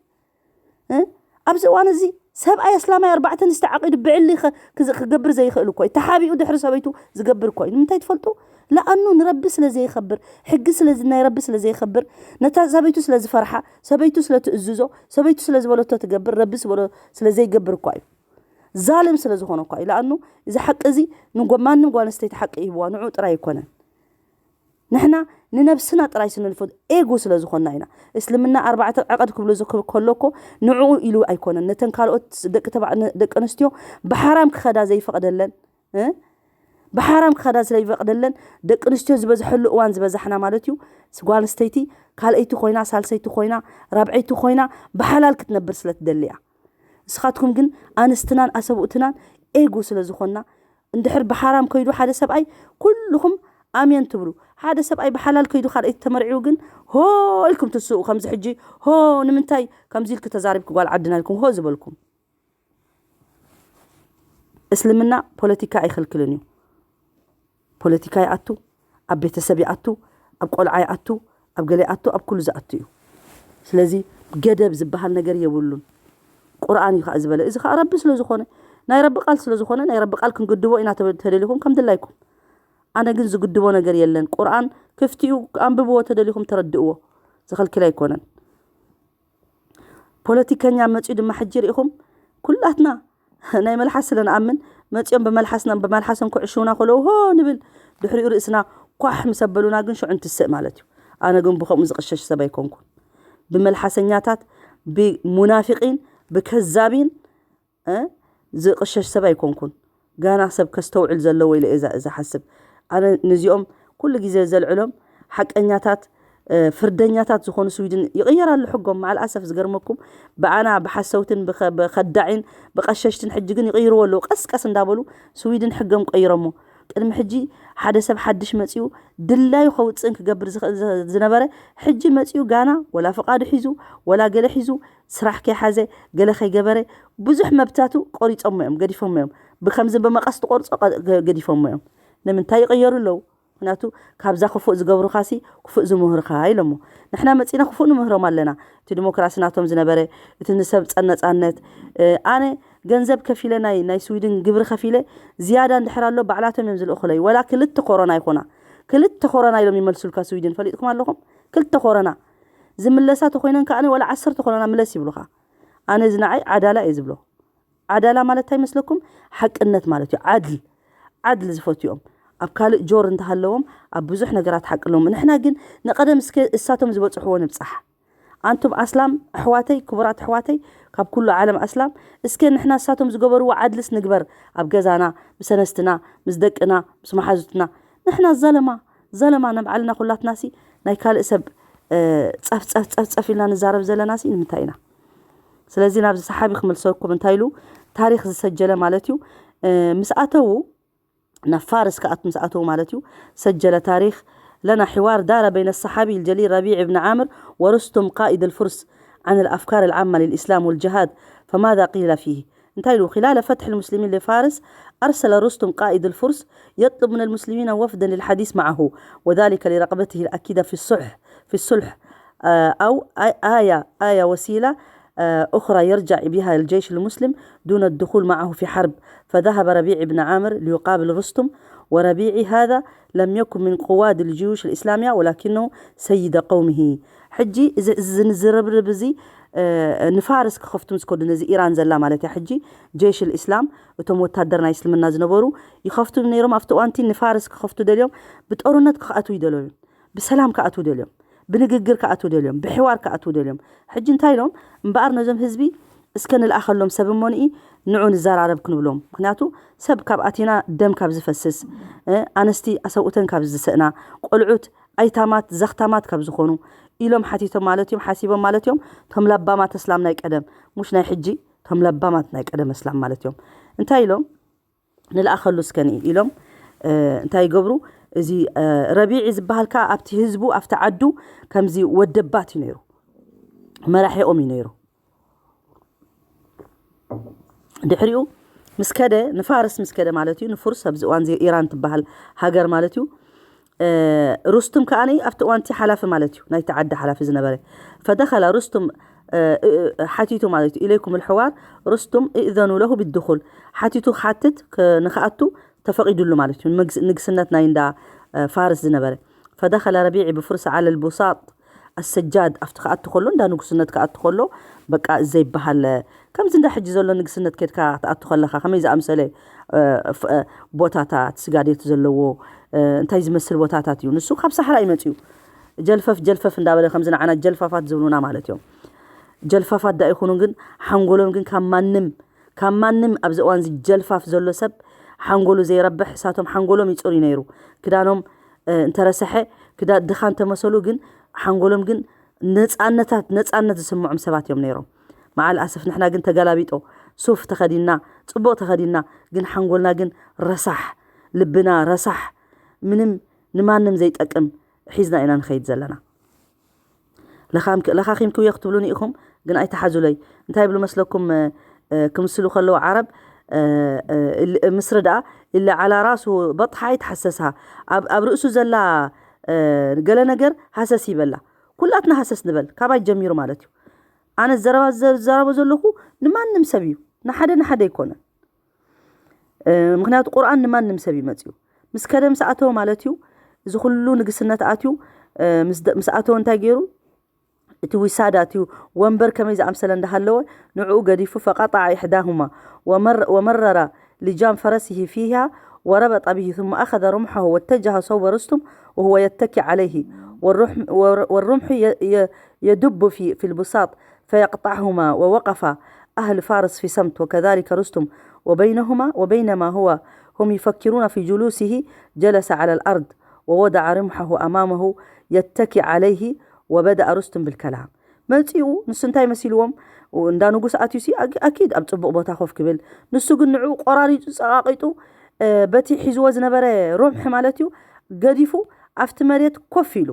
እ? ኣብዚ እዋን እዚ ሰብኣይ ኣስላማይ ኣርባዕተ ኣንስቲ ዓቂዱ ብዕሊ ኸ- ክዝ- ክገብር ዘይኽእል እኮ እዩ። ተሓቢኡ ድሕሪ ሰበይቱ ዝገብር እኮ እዩ። ንምንታይ ትፈልጡ? ለኣኑ ንረቢ ስለ ዘይኸብር፣ ሕጊ ስለ ዝ- ናይ ረቢ ስለ ዘይኸብር፣ ነታ ሰበይቱ ስለ ዝፈርሓ፣ ሰበይቱ ስለ ትእዝዞ፣ ሰበይቱ ስለ ዝበለቶ ትገብር፣ ረቢ ዝበሎ ስለ ዘይገብር እኳ እዩ። ዛልም ስለ ዝኾነ እኳ እዩ። ለኣኑ እዚ ሓቂ እዚ ንጎ- ማንም ጓል ኣንስተይቲ ሓቂ ይህብዋ፣ ንዑ ጥራይ ኣይኮነን። ንሕና ንነብስና ጥራይ ስንልፎ ኤጎ ስለ ዝኾንና ኢና። እስልምና ኣርባዕተ ዕቐድ ክብሎ ዝክ- ከሎ እኮ ንዕኡ ኢሉ ኣይኮነን። ነተን ካልኦት ደቂ ተባ- ነ- ደቂ ኣንስትዮ ብሓራም ክኸዳ ዘይፈቕደለን፣ እ? ብሓራም ክኸዳ ስለይፈቕደለን ደቂ ኣንስትዮ ዝበዝሐሉ እዋን ዝበዛሕና ማለት እዩ። ስ- ጓል ኣንስተይቲ ካልኣይቲ ኮይና፣ ሳልሰይቲ ኮይና፣ ራብዐይቲ ኮይና ብሓላል ክትነብር ስለ ትደሊ እያ። ንስኻትኩም ግን ኣንስትናን ኣሰብኡትናን ኤጎ ስለ ዝኾንና፣ እንድሕር ብሓራም ከይዱ ሓደ ሰብኣይ፣ ኩልኹም ኣሜን ትብሉ። ሓደ ሰብኣይ ብሓላል ከይዱ ካልኣይቲ ተመርዒው ግን ሆ ኢልኩም ትስኡ። ከምዚ ሕጂ ሆ ንምንታይ ከምዚ ኢልክ ተዛሪብክ ጓል ዓድና ኢልኩም ሆ ዝበልኩም። እስልምና ፖለቲካ ኣይኽልክልን እዩ። ፖለቲካ ይኣቱ፣ ኣብ ቤተሰብ ይኣቱ፣ ኣብ ቆልዓ ይኣቱ፣ ኣብ ገለ ይኣቱ፣ ኣብ ኩሉ ዝኣቱ እዩ። ስለዚ ገደብ ዝበሃል ነገር የብሉን። ቁርኣን እዩ ከዓ ዝበለ። እዚ ከዓ ረቢ ስለ ዝኾነ፣ ናይ ረቢ ቃል ስለ ዝኾነ፣ ናይ ረቢ ቃል ክንግድቦ ኢና ተበ-፣ ተደሊኹም ከም ድላይኩም። ኣነ ግን ዝግድቦ ነገር የለን። ቁርኣን ክፍቲ እዩ፣ ኣንብብዎ ተደሊኹም ተረድእዎ። ዝኸልክል ኣይኮነን። ፖለቲከኛ መፂኡ ድማ ሕጂ ርኢኹም ኩላትና ናይ መልሓስ ስለ ንኣምን መፂኦም ብመልሓስና ብመልሓሶም ክዕሽውና ከለዉ ሆ ንብል፣ ድሕሪኡ ርእስና ኳሕ ምስ ኣበሉና ግን ሽዑ እንትስእ ማለት እዩ። ኣነ ግን ብኸምኡ ዝቕሸሽ ሰብ ኣይኮንኩን። ብመልሓሰኛታት፣ ብሙናፊቂን ብከዛቢን እ ዝቕሸሽ ሰብ ኣይኮንኩን። ጋና ሰብ ከስተውዕል ዘለዎ ኢለ እየ እዛ ዝሓስብ። ኣነ ነዚኦም ኩሉ ግዜ ዘልዕሎም ሓቀኛታት፣ እ፣ ፍርደኛታት ዝኾኑ ስዊድን ይቕየር ኣሎ ሕጎም። መዓል ኣሰፍ ዝገርመኩም ብኣና ብሓሰውትን ብኸ-፣ ብኸዳዒን ብቐሸሽትን ሕጂ ግን ይቕይርዎ ኣለዉ። ቀስ ቀስ እንዳበሉ ስዊድን ሕገም ቀይሮሞ። ቅድሚ ሕጂ ሓደ ሰብ ሓድሽ መጺኡ ድላዩ ከውፅእን ክገብር ዝኽእል ዝ-፣ ዝነበረ ሕጂ መጺኡ ጋና ወላ ፍቓዱ ሒዙ ወላ ገለ ሒዙ ስራሕ ከይሓዘ ገለ ከይገበረ ብዙሕ መብታቱ ቆሪጾሞ እዮም፣ ገዲፎሞ እዮም። ብከምዚ ብመቐስ ትቆርጾ ቀ-፣ ገ-፣ ገዲፎሞ እዮም። ንምንታይ ይቕየሩ ኣለዉ? ምክንያቱ ካብዛ ክፉእ ዝገብሩኻሲ ክፉእ ዝምህሩኻ ኢሎሞ። ንሕና መጺና ክፉእ ንምህሮም ኣለና። እቲ ዲሞክራሲ ናቶም ዝነበረ፣ እቲ ንሰብ ጸ-፣ ነጻነት፣ እ፣ ኣነ ገንዘብ ከፊለ ናይ፣ ናይ ስዊድን ግብሪ ከፊለ ዝያዳ እንድሕር ኣሎ ባዕላቶም እዮም ዝልእኹለይ። ወላ ክልተ ኮሮና ይኾና። ክልተ ኮሮና ኢሎም ይመልሱልካ ስዊድን። ፈሊጥኩም ኣለኹም? ክልተ ኮሮና። ዝምለሳ ተኾይነን ከኣ ወላ ዓሰርተ ኮሮና ምለስ ይብሉኻ። ኣነ እዚ ንዓይ ዓዳላ እየ ዝብሎ። ዓዳላ ማለት እንታይ ይመስለኩም? ሓቅነት ማለት እዩ። ዓድል፣ ዓድል ዝፈትዮም። ኣብ ካልእ ጆር እንተሃለዎም ኣብ ብዙሕ ነገራት ሓቂ ኣለዎም። ንሕና ግን ንቐደም እስከ እሳቶም ዝበጽሕዎ ንብጻሕ። ኣንቱም ኣስላም ኣሕዋተይ፣ ክቡራት ኣሕዋተይ፣ ካብ ኩሉ ዓለም ኣስላም፣ እስከ ንሕና እሳቶም ዝገበርዎ ዓድልስ ንግበር። ኣብ ገዛና፣ ምስ ኣነስትና፣ ምስ ደቅና፣ ምስ መሓዙትና። ንሕና ዘለማ፣ ዘለማ ንባዕልና ኩላትናሲ ናይ ካልእ ሰብ፣ እ፣ ጸፍ፣ ጸፍ፣ ጸፍ፣ ጸፍ ኢልና ንዛረብ ዘለናሲ ንምንታይ ኢና? ስለዚ ናብዚ ሰሓቢ ክመልሰኩም እንታይ ኢሉ ታሪኽ ዝሰጀለ ማለት እዩ። እ፣ ምስ ኣተዉ ናብ ፋርስ ክኣት-፣ ምስ ኣተዉ ማለት እዩ፣ ሰጀለ ታሪኽ ለና حوار دار بين الصحابي الجليل ربيع بن عامر ورستم قائد الفرس عن الأفكار العامة للإسلام والجهاد، فماذا قيل فيه؟ እንታይ ኢሉ? خلال فتح المسلمين لفارس أرسل رستم قائد الفرس يطلب من المسلمين وفدا للحديث معه، وذلك لرغبته الأكيدة في الصلح، في الصلح، آه، أو آ-، آية، آية وسيلة، آه، أخرى يرجع بها الجيش المسلم دون الدخول معه في حرب. فذهب ربيع بن عامر ليقابل رستم، وربيعي هذا لم يكن من قواد الجيوش الإسلامية ولكنه سيد قومه. ሕጂ እዚ፣ እዚ ዝርብርብ እዚ፣ እ፣ ንፋርስ ክኸፍቱ ምስ ከዱ፣ ነዚ ኢራን ዘላ ማለት እያ። ሕጂ ጀይሽ ልእስላም፣ እቶም ወታደር ናይ እስልምና ዝነበሩ ይኸፍቱ ነይሮም። ኣብቲ እዋንቲ ንፋርስ ክኸፍቱ ደልዮም፣ ብጦርነት ክኣትዉ ይደለዩ፣ ብሰላም ክኣትዉ ደልዮም፣ ብንግግር ክኣትዉ ደልዮም፣ ብሕዋር ክኣትዉ ደልዮም። ሕጂ እንታይ ኢሎም? እምበኣር ነዞም ህዝቢ እስከ ንልኣኸሎም ሰብ እሞ ንኢ ንዑ ንዘራረብ ክንብሎም። ምክንያቱ ሰብ ካብ ኣቲና ደም ካብ ዝፈስስ፣ እ፣ ኣንስቲ ኣሰብኡተን ካብ ዝስእና፣ ቆልዑት ኣይታማት ዘኽታማት ካብ ዝኾኑ ኢሎም ሓቲቶም ማለት እዮም፣ ሓሲቦም ማለት እዮም። ቶም ለባማት እስላም ናይ ቀደም፣ ሙሽ ናይ ሕጂ፣ ቶም ለባማት ናይ ቀደም እስላም ማለት እዮም። እንታይ ኢሎም? ንልኣኸሉ እስከ ንኢ ኢሎም፣ እ፣ እንታይ ይገብሩ? እዚ፣ እ፣ ረቢዒ ዝበሃል ከኣ ኣብቲ ህዝቡ፣ ኣብቲ ዓዱ ከምዚ ወደባት እዩ ነይሩ፣ መራሒኦም እዩ ነይሩ። ድሕሪኡ ምስ ከደ፣ ንፋርስ ምስ ከደ ማለት እዩ፣ ንፉርስ ኣብዚ እዋን እዚ ኢራን ትበሃል ሃገር ማለት እዩ። እ፣ ሩስቱም ከኣ ኣብቲ እዋን እቲ ሓላፊ ማለት እዩ፣ ናይቲ ዓዲ ሓላፊ ዝነበረ። فدخل رستم، እ፣ እ፣ እ፣ ሓቲቱ ማለት እዩ፣ إليكم الحوار، رستم ائذنوا له بالدخول። ሓቲቱ ክሓትት፣ ክ-፣ ንክኣቱ ተፈቒዱሉ ማለት እዩ፣ ንግስ-፣ ንግስነት ናይ እንዳ፣ እ፣ ፋርስ ዝነበረ። فدخل ربيعي بفرس على البساط السجاد، ኣብቲ ክኣቱ ከሎ፣ እንዳ ንጉስነት ክኣቱ ከሎ፣ በቃ ዘይበሃል፣ ከምዚ እንዳ ሕጂ ዘሎ ንግስነት ኬድካ ክትኣቱ ከለኻ፣ ከመይ ዝኣምሰለ፣ እ፣ ፍ-፣ እ፣ ቦታታት፣ ስጋዴት ዘለዎ፣ እ፣ እንታይ ዝመስል ቦታታት እዩ። ንሱ ካብ ሳሕራ እዩ መጺኡ። ጀልፈፍ፣ ጀልፈፍ እንዳበለ፣ ከምዚ ንዓና ጀልፋፋት ዝብሉና ማለት እዮም። ጀልፋፋት ዳ ይኹኑ ግን፣ ሓንጎሎም ግን ካብ ማንም፣ ካብ ማንም ኣብዚ እዋን እዚ ጀልፋፍ ዘሎ ሰብ ሓንጎሉ ዘይረብሕ፣ እሳቶም ሓንጎሎም ይጽሩ ነይሩ። ክዳኖም፣ እ፣ እንተረሰሐ፣ ክዳ-፣ ድኻ እንተመሰሉ ግን፣ ሓንጎሎም ግን ነጻነታት፣ ነጻነት ዝስምዖም ሰባት እዮም ነይሮም። መዓል ኣሰፍ ንሕና ግን ተገላቢጦ፣ ሱፍ ተኸዲና፣ ጽቡቕ ተኸዲና፣ ግን ሓንጎልና ግን ረሳሕ፣ ልብና ረሳሕ፣ ምንም ንማንም ዘይጠቅም ሒዝና ኢና ንኸይድ ዘለና። ለኻኺምክዮ ክትብሉኒ ኢኹም፣ ግን ኣይተሓዙለይ። እንታይ ይብሉ መስለኩም? ክምስሉ ከለዉ ዓረብ፣ ምስሪ ደኣ ኢለ ዓላ ራሱ በጥሓ ኣይትሓሰስሃ። ኣብ ርእሱ ዘላ ገለ ነገር ሃሰስ ይበላ። ኩላትና ሃሰስ ንበል፣ ካባይ ጀሚሩ ማለት እዩ። ኣነ ዘረባ ዝዘረቦ ዘለኹ ንማንም ሰብ እዩ፣ ንሓደ ንሓደ ኣይኮነን። ምክንያቱ ቁርኣን ንማንም ሰብ እዩ መፅዩ። ምስ ከደ ምስ ኣተወ ማለት እዩ፣ እዚ ኩሉ ንግስነት ኣትዩ። ምስ ኣተወ እንታይ ገይሩ? እቲ ዊሳዳ፣ እቲ ወንበር ከመይ ዝኣምሰለ እንዳሃለወ ንዕኡ ገዲፉ፣ فقطع إحداهما ومرر لجام فرسه فيها وربط به ثم أخذ رمحه واتجه صوب رستم وهو يتكي عليه والرمح يدب في البساط فيقطعهما ووقف أهل فارس في صمت وكذلك رستم وبينهما وبينما هو هم يفكرون في جلوسه جلس على الأرض ووضع رمحه أمامه يتكي عليه وبدأ رستم بالكلام. መፂኡ ንሱ እንታይ መሲልዎም? እንዳ ንጉስ ኣትዩሲ ኣኪድ ኣብ ፅቡቕ ቦታ ኮፍ ክብል፣ ንሱ ግን ንዕኡ ቆራሪፁ ፀቃቂጡ በቲ ሒዝዎ ዝነበረ ሮምሒ ማለት እዩ ገዲፉ ኣብቲ መሬት ኮፍ ኢሉ፣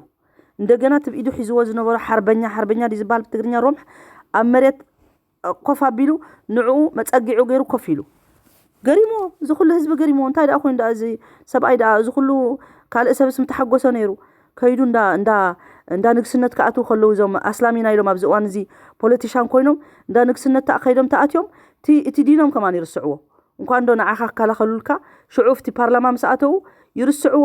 እንደገና እቲ ብኢዱ ሒዝዎ ዝነበሮ ሓርበኛ ሓርበኛ ድዩ ዝበሃል ብትግርኛ ሮምሕ ኣብ መሬት ኮፍ ኣቢሉ ንዕኡ መፀጊዑ ገይሩ ኮፍ ኢሉ። ገሪሞ፣ እዚ ኩሉ ህዝቢ ገሪሞ። እንታይ ደኣ ኮይኑ ደኣ እዚ ሰብኣይ ደኣ እዚ ኩሉ ካልእ ሰብስ ምተሓጎሰ ነይሩ? ከይዱ እንዳ እንዳ እንዳ ንግስነት ክኣትዉ ከለዉ እዞም ኣስላም ኢና ኢሎም ኣብዚ እዋን እዚ ፖለቲሻን ኮይኖም እንዳ ንግስነት ተኣ ከይዶም ተኣትዮም እቲ እቲ ዲኖም ከማን ይርስዕዎ። እንኳን ዶ ንዓኻ ክከላኸሉልካ ሽዑ ኣብቲ ፓርላማ ምስ ኣተዉ ይርስዕዎ።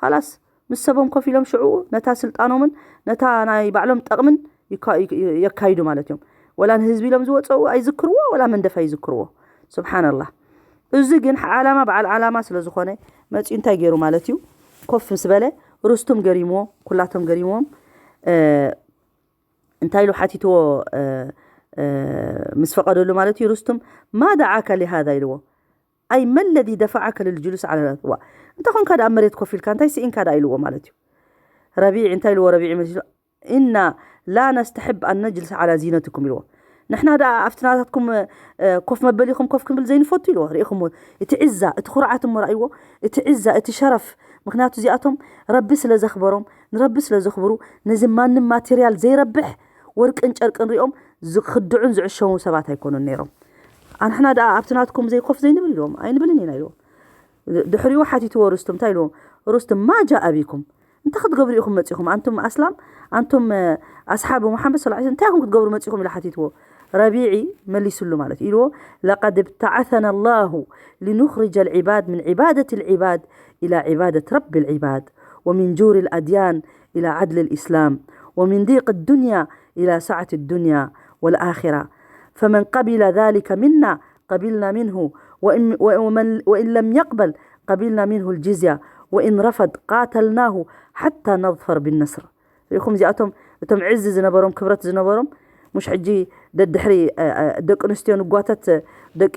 ኻላስ ምስ ሰቦም ኮፍ ኢሎም ሽዑ ነታ ስልጣኖምን ነታ ናይ ባዕሎም ጠቕምን የካይዱ ማለት እዮም። ወላ ንህዝቢ ኢሎም ዝወፀኡ ኣይዝክርዎ፣ ወላ መንደፍ ኣይዝክርዎ። ስብሓንላህ። እዚ ግን ዓላማ በዓል ዓላማ ስለ ዝኾነ መፂኡ እንታይ ገይሩ ማለት እዩ? ኮፍ ምስ በለ ሩስቱም ገሪምዎ፣ ኩላቶም ገሪምዎም። እንታይ ኢሉ ሓቲትዎ? ምስ ፈቐደሉ ማለት እዩ ሩስቱም ما دعاك لهذا ኢልዎ። أي ما الذي دفعك للجلوس على الأرض؟ እንተ ኾንካ ደኣ መሬት ኮፍ ኢልካ እንታይ ስኢንካ ደኣ ኢልዎ ማለት እዩ። ረቢዕ እንታይ ኢልዎ? ረቢዕ መሲሉ إنا لا نستحب أن نجلس على زينتكم ኢልዎ። ንሕና ደኣ ኣብቲ ናታትኩም ኮፍ መበሊኹም ኮፍ ክንብል ዘይንፈቱ ኢልዎ። ርኢኹም እቲ ዕዛ እቲ ኩርዓት እሞ ራእይዎ፣ እቲ ዕዛ እቲ ሸረፍ። ምክንያቱ እዚኣቶም ረቢ ስለ ዘኽበሮም፣ ንረቢ ስለ ዘኽብሩ፣ ነዚ ማንም ማቴርያል ዘይረብሕ ወርቅን ጨርቅን ሪኦም ዝኽድዑን ዝዕሸዉ ሰባት ኣይኮኑን ነይሮም። ኣንሕና ደኣ ኣብቲ ናትኩም ዘይኮፍ ዘይንብል ኢልዎም ኣይንብልን ኢና ኢልዎም። ድሕሪኡ ሓቲትዎ ሩስቱም እንታይ ኢልዎም? ሩስቱም ما جاء بكم؟ እንታይ ክትገብሩ ኢኹም መፂኹም? ኣንቱም ኣስላም ኣንቱም ኣስሓብ ሙሓመድ صلى الله عليه وسلم እንታይ ኢኹም ክትገብሩ መፂኹም ኢሉ ሓቲትዎ። ረቢዒ መሊስሉ ማለት እዩ ኢልዎ لقد ابتعثنا الله لنخرج العباد من عبادة العباد إلى عبادة رب العباد ومن جور الأديان إلى عدل الإسلام ومن ضيق الدنيا إلى سعة الدنيا والآخرة فمن قبل ذلك منا قبلنا منه وإن, ومن وإن لم يقبل قبلنا منه الجزية وإن رفض قاتلناه حتى نظفر بالنصر. ሪኢኹም እዚኣቶም እቶም ዕዚ ዝነበሮም ክብረት ዝነበሮም مش ሕጂ ደድሕሪ ደቂ ኣንስትዮ ንጓተት ደቂ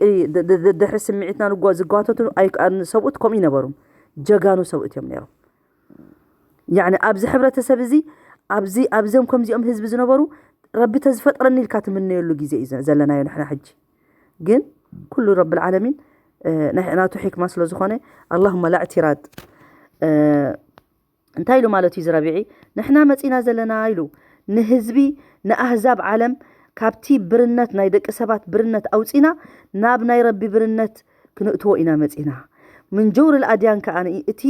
ደድሕሪ ስምዒትና ንጓ ዝጓተቱ ሰብኡት ከምኡ ይነበሩ ጀጋኑ ሰብኡት እዮም ነይሮም። ያኒ ኣብዚ ሕብረተሰብ እዚ ኣብዚ ኣብዚኦም ከምዚኦም ህዝቢ ዝነበሩ ረቢ ተዝፈጥረኒ ኢልካ ትምነየሉ ግዜ እዩ ዘለናዮ ንሕና ሕጂ። ግን ኩሉ ረብል ዓለሚን ናቱ ሕክማ ስለ ዝኾነ اللهم لا اعتراض። እንታይ ኢሉ ማለት እዩ እዚ ረቢዒ? ንሕና መፂና ዘለና ኢሉ ንህዝቢ ንኣህዛብ ዓለም ካብቲ ብርነት ናይ ደቂ ሰባት ብርነት ኣውፂና ናብ ናይ ረቢ ብርነት ክንእትዎ ኢና መፂና። ምን ጀውር ኣድያን ከዓ እቲ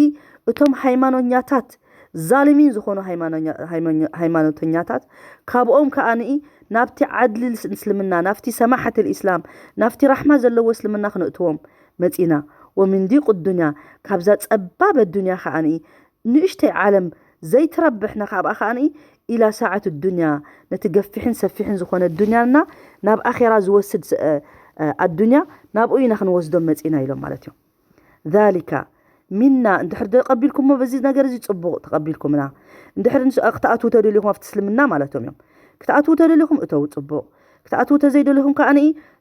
እቶም ሃይማኖኛታት ዛልሚን ዝኾኑ ሃይማኖተኛታት ካብኦም ከዓ ናብቲ ዓድሊ እስልምና ናብቲ ሰማሓት ልእስላም ናብቲ ራሕማ ዘለዎ እስልምና ክንእትዎም መፂና። ወምን ዲቁ ዱንያ ካብዛ ፀባብ ኣዱንያ ከዓ ንእሽተይ ዓለም ዘይትረብሕ ንካብኣ ከዓ ኢላ ሳዓት ዱንያ ነቲ ገፊሕን ሰፊሕን ዝኾነ ዱንያና ናብ ኣኼራ ዝወስድ ኣዱንያ ናብኡ ኢና ክንወስዶም መፂና ኢሎም ማለት እዮም። ذلك ሚና እንድሕር ተቐቢልኩሞ በዚ ነገር እዚ ፅቡቕ ተቐቢልኩምና እንድሕር ክትኣትዉ ተደሊኹም ኣብቲ እስልምና ማለቶም እዮም። ክትኣትዉ ተደሊኹም እተው ፅቡቕ ክትኣትዉ ተዘይደሊኹም ከዓ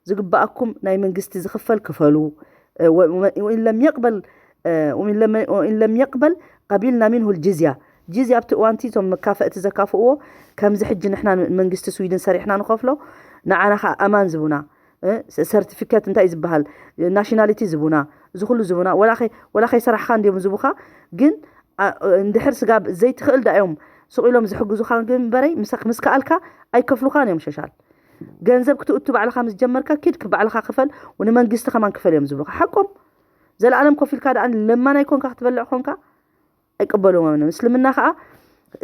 ዝግባኣኩም ናይ መንግስቲ ዝኽፈል ክፈሉ። ወኢን ለም የቅበል ወኢን ለም የቅበል ቀቢልና ሚንሁ ልጅዝያ። ጅዝያ ኣብቲ እዋንቲ እቶም መካፈእቲ ዘካፍእዎ ከምዚ ሕጂ ንሕና መንግስቲ ስዊድን ሰሪሕና ንኸፍሎ ንዓና ከዓ ኣማን ዝቡና ሰርቲፊኬት እንታይ ዝበሃል፣ ናሽናሊቲ ዝቡና፣ እዚ ኩሉ ዝቡና፣ ወላ ከይሰራሕካ እንዲዮም ዝቡካ። ግን እንድሕር ስጋብ ዘይትኽእል ዳ እዮም ስቕ ኢሎም ዝሕግዙኻ። ግን በረይ ምስ ከኣልካ ኣይከፍሉኻን እዮም ሸሻል። ገንዘብ ክትእቱ ባዕልኻ ምስ ጀመርካ ኪድ ባዕልኻ ክፈል፣ ንመንግስቲ ከማን ክፈል እዮም ዝብሉኻ። ሓቆም። ዘለኣለም ኮፍ ኢልካ ደኣ ለማናይ ኮንካ ክትበልዕ ኮንካ ኣይቅበልዎም። ምስልምና ከዓ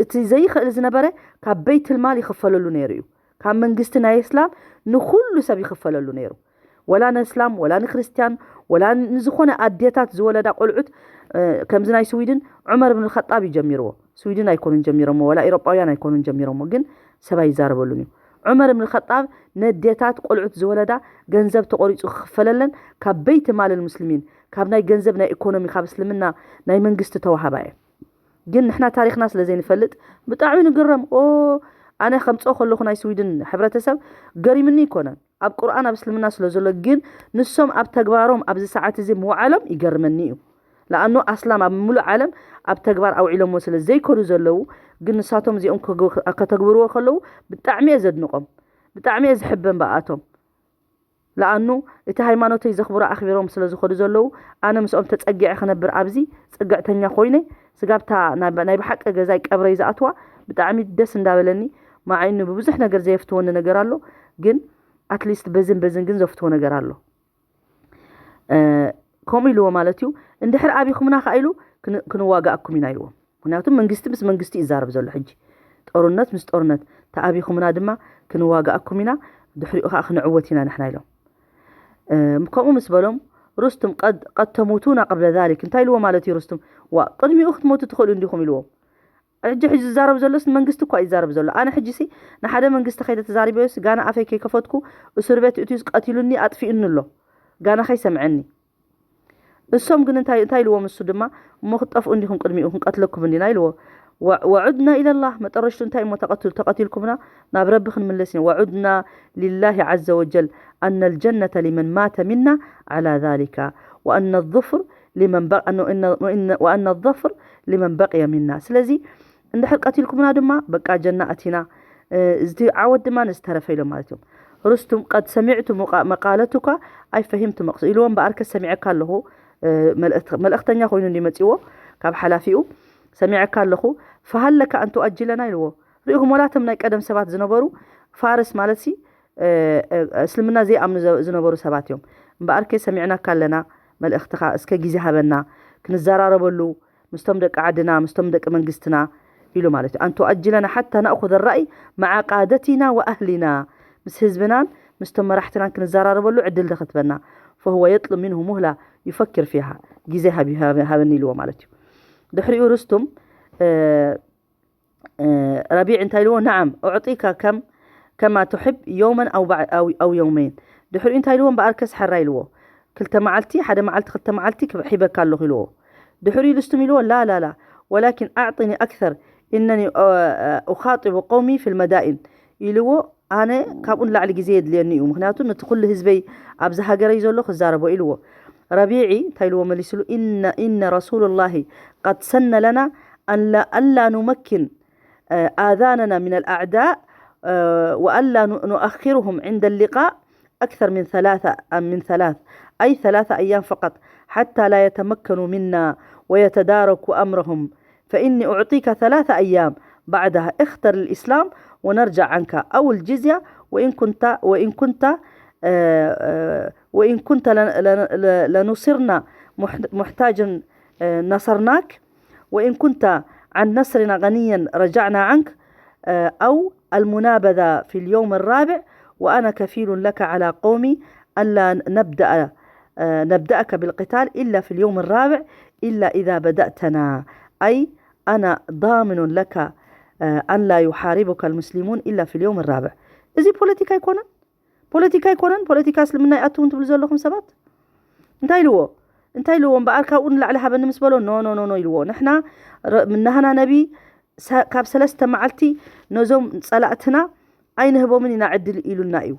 እቲ ዘይኽእል ዝነበረ ካብ በይትልማል ይኽፈለሉ ነይሩ እዩ። ካብ መንግስቲ ናይ እስላም ንኩሉ ሰብ ይኽፈለሉ ነይሩ። ወላ ንእስላም ወላ ንክርስትያን ወላ ንዝኾነ ኣዴታት ዝወለዳ ቆልዑት፣ ከምዚ ናይ ስዊድን ዑመር ብን ኸጣብ እዩ ጀሚርዎ። ስዊድን ኣይኮኑን ጀሚሮሞ፣ ወላ ኤሮጳውያን ኣይኮኑን ጀሚሮሞ። ግን ሰብ ኣይዛረበሉን እዩ። ዑመር ብን ኸጣብ ነዴታት ቆልዑት ዝወለዳ ገንዘብ ተቆሪፁ ክኽፈለለን ካብ በይቲ ማል ሙስሊሚን፣ ካብ ናይ ገንዘብ ናይ ኢኮኖሚ ካብ እስልምና ናይ መንግስቲ ተዋሃባ እየ። ግን ንሕና ታሪኽና ስለ ዘይንፈልጥ ብጣዕሚ ንግረም። ኦ ኣነ ከምፅኦ ከለኹ ናይ ስዊድን ሕብረተሰብ ገሪምኒ ይኮነን። ኣብ ቁርኣን ኣብ እስልምና ስለ ዘሎ፣ ግን ንሶም ኣብ ተግባሮም ኣብዚ ሰዓት እዚ ምውዓሎም ይገርመኒ እዩ። ለኣኑ ኣስላም ኣብ ሙሉእ ዓለም ኣብ ተግባር ኣውዒሎሞ ስለ ዘይኮኑ ዘለዉ፣ ግን ንሳቶም እዚኦም ከተግብርዎ ከለዉ ብጣዕሚ እየ ዘድንቆም፣ ብጣዕሚ እየ ዝሕበን ብኣቶም። ለኣኑ እቲ ሃይማኖተይ ዘኽብሮ ኣኽቢሮም ስለ ዝኾዱ ዘለዉ፣ ኣነ ምስኦም ተጸጊዐ ክነብር ኣብዚ ጽግዕተኛ ኮይነ፣ ስጋብታ ናይ ብሓቂ ገዛይ ቀብረይ ዝኣትዋ ብጣዕሚ ደስ እንዳበለኒ። ማዓይኑ ብብዙሕ ነገር ዘየፍትወኒ ነገር ኣሎ፣ ግን ኣትሊስት በዝን በዝን ግን ዘፍትዎ ነገር ኣሎ። ከምኡ ኢልዎ ማለት እዩ። እንድሕር ኣቢኹምና ከኣ ኢሉ ክንዋጋኣኩም ኢና ኢልዎም። ምክንያቱ መንግስቲ ምስ መንግስቲ ይዛረብ ዘሎ ሕጂ። ጦርነት ምስ ጦርነት ተኣቢኹምና ድማ ክንዋጋኣኩም ኢና፣ ድሕሪኡ ከኣ ክንዕወት ኢና ንሕና ኢሎም። ከምኡ ምስ በሎም ሩስቱም ቀድ ተሙቱና ቀብለ ዛሊክ እንታይ ኢልዎ ማለት እዩ ሩስቱም? ዋ ቅድሚኡ ክትሞቱ ትኽእሉ እንዲኹም ኢልዎም። ሕጂ ሕጂ ዝዛረብ ዘሎስ ንመንግስቲ እኳ ይዛረብ ዘሎ። ኣነ ሕጂ ሲ ንሓደ መንግስቲ ከይደ ተዛሪበዮስ ጋና ኣፈይ ከይከፈትኩ እስር ቤት እትዩስ ቀቲሉኒ ኣጥፊኡኒ ኣሎ። ጋና ከይሰምዐኒ። እሶም ግን እንታይ እንታይ ኢልዎም? እሱ ድማ እሞ ክትጠፍኡ እንዲኹም ቅድሚኡ ክንቀትለኩም እንዲና ኢልዎ። ወዑድና ኢለላህ መጠረሽቱ እንታይ እሞ ተቀትሉ ተቀቲልኩምና ናብ ረቢ ክንምለስ ኢና። ወዑድና ሊላሂ ዐዘ ወጀል ኣነ ልጀነተ ሊመን ማተ ሚና ዐላ ዛሊካ ወአነ ظፍር ሊመን ወአነ ظፍር ሊመን በቅየ ሚና። ስለዚ እንድሕር ቀቲልኩምና ድማ በቃ ጀና ኣቲና፣ እቲ ዓወት ድማ ንዝተረፈ ኢሎም ማለት እዮም። ሩስቱም ቀድ ሰሚዕቱ መቃለቱካ ኣይፈሂምቱ መቅስ ኢልዎ። እምበኣርከ ሰሚዐካ ኣለኹ፣ መልእክተኛ ኮይኑ እንዲ መፅዎ ካብ ሓላፊኡ ሰሚዐካ ኣለኹ። ፈሃለካ ኣንቱ ኣጅለና ኢልዎ። ሪኢኹም ወላቶም ናይ ቀደም ሰባት ዝነበሩ ፋርስ ማለት ሲ እስልምና ዘይኣምኑ ዝነበሩ ሰባት እዮም። እምበኣርከ ሰሚዕናካ ኣለና፣ መልእክትኻ እስከ ግዜ ሃበና ክንዘራረበሉ ምስቶም ደቂ ዓድና ምስቶም ደቂ መንግስትና ኢሉ ማለት እዩ። ኣንቱ ኣጅለና ሓታ ናእኹዘ ራእይ መዓ ቃደቲና ወኣህሊና፣ ምስ ህዝብናን ምስቶም መራሕትናን ክንዘራረበሉ ዕድል ተኸትበና። ፈሁወ የጥሉብ ሚንሁ ሙህላ ዩፈክር ፊሃ፣ ግዜ ሃበኒ ኢልዎ ማለት እዩ። ድሕሪኡ ሩስቱም ረቢዕ እንታይ ኢልዎ? ነዓም ኡዕጢካ ከም ከማ ትሕብ የውመን ኣው የውመይን። ድሕሪኡ እንታይ ኢልዎ? እምበኣርከስ ሕራ ኢልዎ። ክልተ መዓልቲ ሓደ መዓልቲ ክልተ መዓልቲ ሂበካ ኣለኹ ኢልዎ። ድሕሪኡ ሉስቱም ኢልዎ ላ ላ ላ ወላኪን ኣዕጢኒ ኣክተር ኢነኒ ኡኻጢቡ ቀውሚ ፊልመዳኢን ኢልዎ። ኣነ ካብኡ ንላዕሊ ግዜ የድልየኒ እዩ፣ ምክንያቱ ነቲ ኩሉ ህዝበይ ኣብዚ ሃገረይ ዘሎ ክዛረቦ ኢልዎ። ረቢዒ እንታይ ኢልዎ መሊስሉ? ኢነ ረሱሉላሂ ቀድ ሰነ ለና ኣላ ኑመኪን ኣዛነና ሚን ኣልኣዕዳእ ወኣላ ኑኣኽርሁም ዕንደ ሊቃእ ኣክተር ሚን ثلاثة من ثلاث أي ثلاثة أيام فقط حتى لا يتمكنوا منا ويتداركوا أمرهم فإني أعطيك ثلاثة أيام بعدها اختر الإسلام ونرجع عنك أو الجزية وإن كنت وإن كنت وإن كنت لنصرنا محتاجا نصرناك وإن كنت عن نصرنا غنيا رجعنا عنك أو المنابذة في اليوم الرابع وأنا كفيل لك على قومي ألا نبدأ نبدأك بالقتال إلا في اليوم الرابع إلا إذا بدأتنا أي أنا ضامن لك أن لا يحاربك المسلمون إلا في اليوم الرابع. እዚ ፖለቲካ ኣይኮነን፣ ፖለቲካ ኣይኮነን፣ ፖለቲካ እስልምና ይኣትውን ትብሉ ዘለኹም ሰባት እንታይ ኢልዎ? እንታይ ኢልዎ? እምበኣር ካብኡ ንላዕሊ ሃበኒ ምስ በሎ ኖ ኖ ኖ ኖ ኢልዎ። ንሕና ናህና ነቢ ካብ ሰለስተ መዓልቲ ነዞም ጸላእትና ኣይንህቦምን ኢና ዕድል ኢሉና እዩ።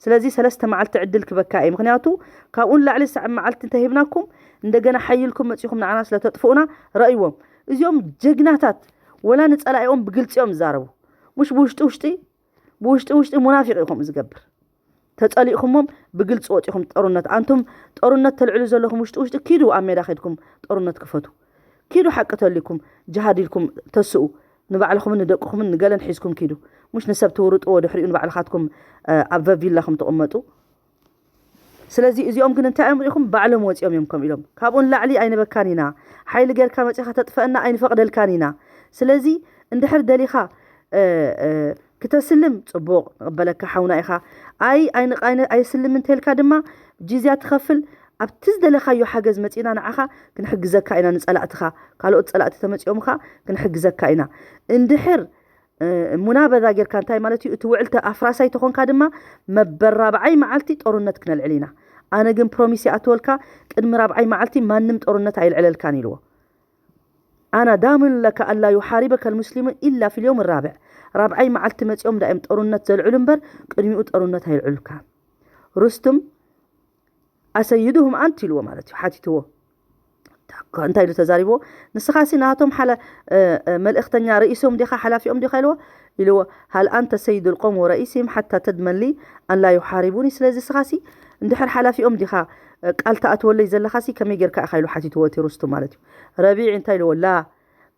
ስለዚ ሰለስተ መዓልቲ ዕድል ክበካ እየ፣ ምክንያቱ ካብኡ ንላዕሊ ሰዓብ መዓልቲ እንተሂብናኩም እንደገና ሓይልኩም መፂኹም ንዓና ስለ ተጥፍኡና። ረእይዎም፣ እዚኦም ጀግናታት ወላ ንፀላኢኦም ብግልፂ እዮም ዝዛረቡ፣ ሙሽ ብውሽጢ ውሽጢ ብውሽጢ ውሽጢ ሙናፊቅ እዩ ከምኡ ዝገብር። ተጸሊእኹሞም ብግልጺ ወጺኹም ጦርነት፣ ኣንቱም ጦርነት ተልዕሉ ዘለኹም ውሽጢ ውሽጢ ኪዱ ኣብ ሜዳ ከድኩም ጦርነት ክፈቱ። ኪዱ ሓቂ ተልኩም ጅሃድ ኢልኩም ተስኡ። ንባዕልኹምን ንደቅኹምን ንገለን ሒዝኩም ኪዱ። ሙሽ ንሰብ ትውርጥዎ ድሕሪኡ ንባዕልኻትኩም ኣብ ቪላኹም ትቕመጡ። ስለዚ እዚኦም ግን እንታይ እዮም ሪኢኹም? ባዕሎም ወፂኦም እዮም ከም ኢሎም። ካብኡ ንላዕሊ ኣይንበካን ኢና። ሓይሊ ጌርካ መፂኻ ተጥፈአና ኣይንፈቕደልካን ኢና። ስለዚ እንድሕር ደሊኻ ክተስልም ፅቡቕ ንቕበለካ ሓውና ኢኻ። ኣይ ኣይስልም እንተልካ ድማ ጂዝያ ትኸፍል። ኣብቲ ዝደለኻዮ ሓገዝ መፂና ንዓኻ ክንሕግዘካ ኢና። ንፀላእትኻ ካልኦት ፀላእቲ ተመፂኦምኻ ክንሕግዘካ ኢና። እንድሕር ሙናበዛ ጌርካ እንታይ ማለት እዩ? እቲ ውዕል ኣፍራሳይ ተኾንካ ድማ መበል ራብዓይ መዓልቲ ጦርነት ክነልዕል ኢና። ኣነ ግን ፕሮሚስ ይኣትወልካ፣ ቅድሚ ራብዓይ መዓልቲ ማንም ጦርነት ኣይልዕለልካን ኢልዎ። ኣና ዳምን ለካ ኣላ ዩሓሪበከ ልሙስሊሙን ኢላ ፊልዮም ራብዕ። ራብዓይ መዓልቲ መፂኦም ዳእም ጦርነት ዘልዕሉ እምበር ቅድሚኡ ጦርነት ኣይልዕሉልካ። ሩስቱም ኣሰይድሁም ኣንት ኢልዎ ማለት እዩ። ሓቲትዎ እንታይ ኢሉ ተዛሪብዎ? ንስኻሲ ናቶም ሓላ መልእክተኛ ርእሶም ዲኻ ሓላፊኦም ዲኻ ኢልዎ ኢልዎ። ሃል ኣንተ ሰይድ ልቆም ወረኢሲም ሓታ ተድመሊ ኣን ላ ዩሓሪቡኒ። ስለዚ ስኻሲ እንድሕር ሓላፊኦም ዲኻ ቃል ተኣትወለይ ዘለኻሲ ከመይ ጌርካ ኢኻ ኢሉ ሓቲትዎ እቲ ሩስቱ ማለት እዩ። ረቢዕ እንታይ ኢልዎ? ላ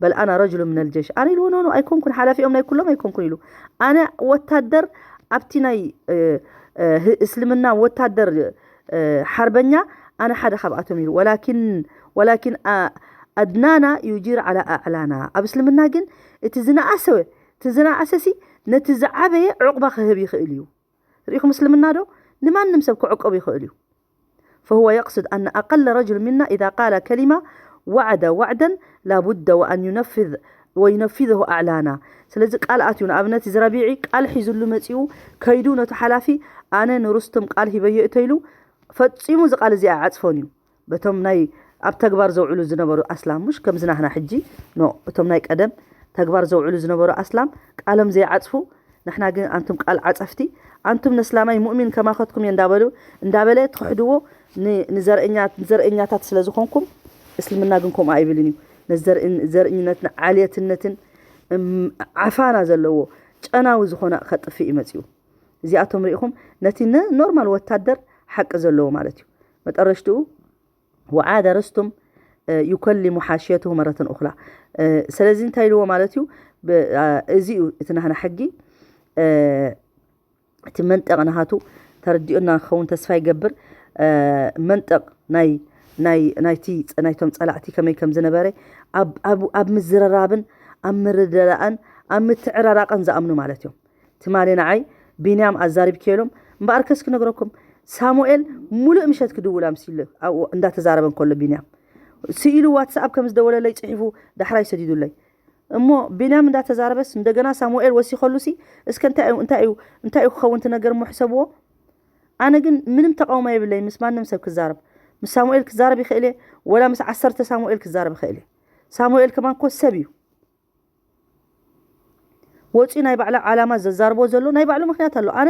በል ኣና ረጅሉ ምን ልጀሽ። ኣነ ኢልዎ ኖኖ ኣይኮንኩን ሓላፊኦም ናይ ኩሎም ኣይኮንኩን ኢሉ። ኣነ ወታደር ኣብቲ ናይ እስልምና ወታደር ሓርበኛ ኣነ ሓደ ካብኣቶም ኢሉ። ወላኪን ወላኪን ኣድናና ዩጂር ዓላ ኣዕላና። ኣብ እስልምና ግን እቲ ዝነኣሰ እቲ ዝነኣሰሲ ነቲ ዝዓበየ ዕቑባ ክህብ ይኽእል እዩ። ርኢኹም እስልምና ዶ ንማንም ሰብ ክዕቆብ ይኽእል እዩ። فهو يقصد أن أقل رجل منا إذا قال كلمة وعد وعدا لا بد وأن ينفذ وينفذه أعلانا. ስለዚ ቃል ኣትዩ ንኣብነት እዚ ረቢዒ ቃል ሒዙሉ መፂኡ ከይዱ ነቱ ሓላፊ ኣነ ንሩስቶም ቃል ሂበዮ እተይሉ ፈፂሙ እዚ ቃል እዚ ኣይዓፅፎን እዩ። በቶም ናይ ኣብ ተግባር ዘውዕሉ ዝነበሩ ኣስላም ሙሽ ከምዚ ናህና ሕጂ ኖ እቶም ናይ ቀደም ተግባር ዘውዕሉ ዝነበሩ ኣስላም ቃሎም ዘይዓፅፉ ንሕና ግን ኣንቱም ቃል ዓፀፍቲ ኣንቱም ነስላማይ ሙእሚን ከማኸትኩም እየ እንዳበሉ እንዳበለ ትኽሕድዎ ንዘርእኛታት ስለ ዝኾንኩም። እስልምና ግን ከምኡ ኣይብልን እዩ። ነዘርእን ዘርእኝነትን ዓልየትነትን ዓፋና ዘለዎ ጨናዊ ዝኾነ ከጥፍእ እዩ መፅኡ። እዚኣቶም ርኢኹም ነቲ ኖርማል ወታደር ሓቂ ዘለዎ ማለት እዩ። መጠረሽትኡ ወዓደ ሩስቱም ዩከሊሙ ሓሽየትሁ መረተን ኡኽራ። ስለዚ እንታይ ኢልዎ ማለት እዩ? እዚ እዩ እቲ ናህና ሕጊ። እቲ መንጠቕ ናሃቱ ተረዲኡና ክኸውን ተስፋ ይገብር። መንጠቕ ናይ ናይቲ ናይቶም ጸላእቲ ከመይ ከም ዝነበረ ኣብ ምዝርራብን ኣብ ምርድዳእን ኣብ ምትዕራራቕን ዝኣምኑ ማለት እዮም። ትማሊ ንዓይ ቢንያም ኣዛሪብክዮ ኢሎም። እምበኣርከስ ክነግረኩም ሳሙኤል ሙሉእ ምሸት ክድውል ኣምሲሉ ኣብኡ እንዳተዛረበ እንከሎ ቢንያም ስኢሉ ዋትስኣፕ ከም ዝደወለለይ ጽሒፉ ዳሕራይ ሰዲዱለይ። እሞ ቢንያም እንዳተዛረበስ እንደገና ሳሙኤል ወሲኸሉሲ እስከ እንታይ እዩ እንታይ እዩ እንታይ እዩ ክኸውን እቲ ነገር እሞ ሕሰብዎ። ኣነ ግን ምንም ተቃውሞ የብለይ ምስ ማንም ሰብ ክዛረብ። ምስ ሳሙኤል ክዛረብ ይኽእል እየ ወላ ምስ ዓሰርተ ሳሙኤል ክዛረብ ይኽእል እየ። ሳሙኤል ከማን ኮ ሰብ እዩ። ወፂኡ ናይ ባዕሉ ዓላማ ዘዛርቦ ዘሎ ናይ ባዕሉ ምክንያት ኣሎ። ኣነ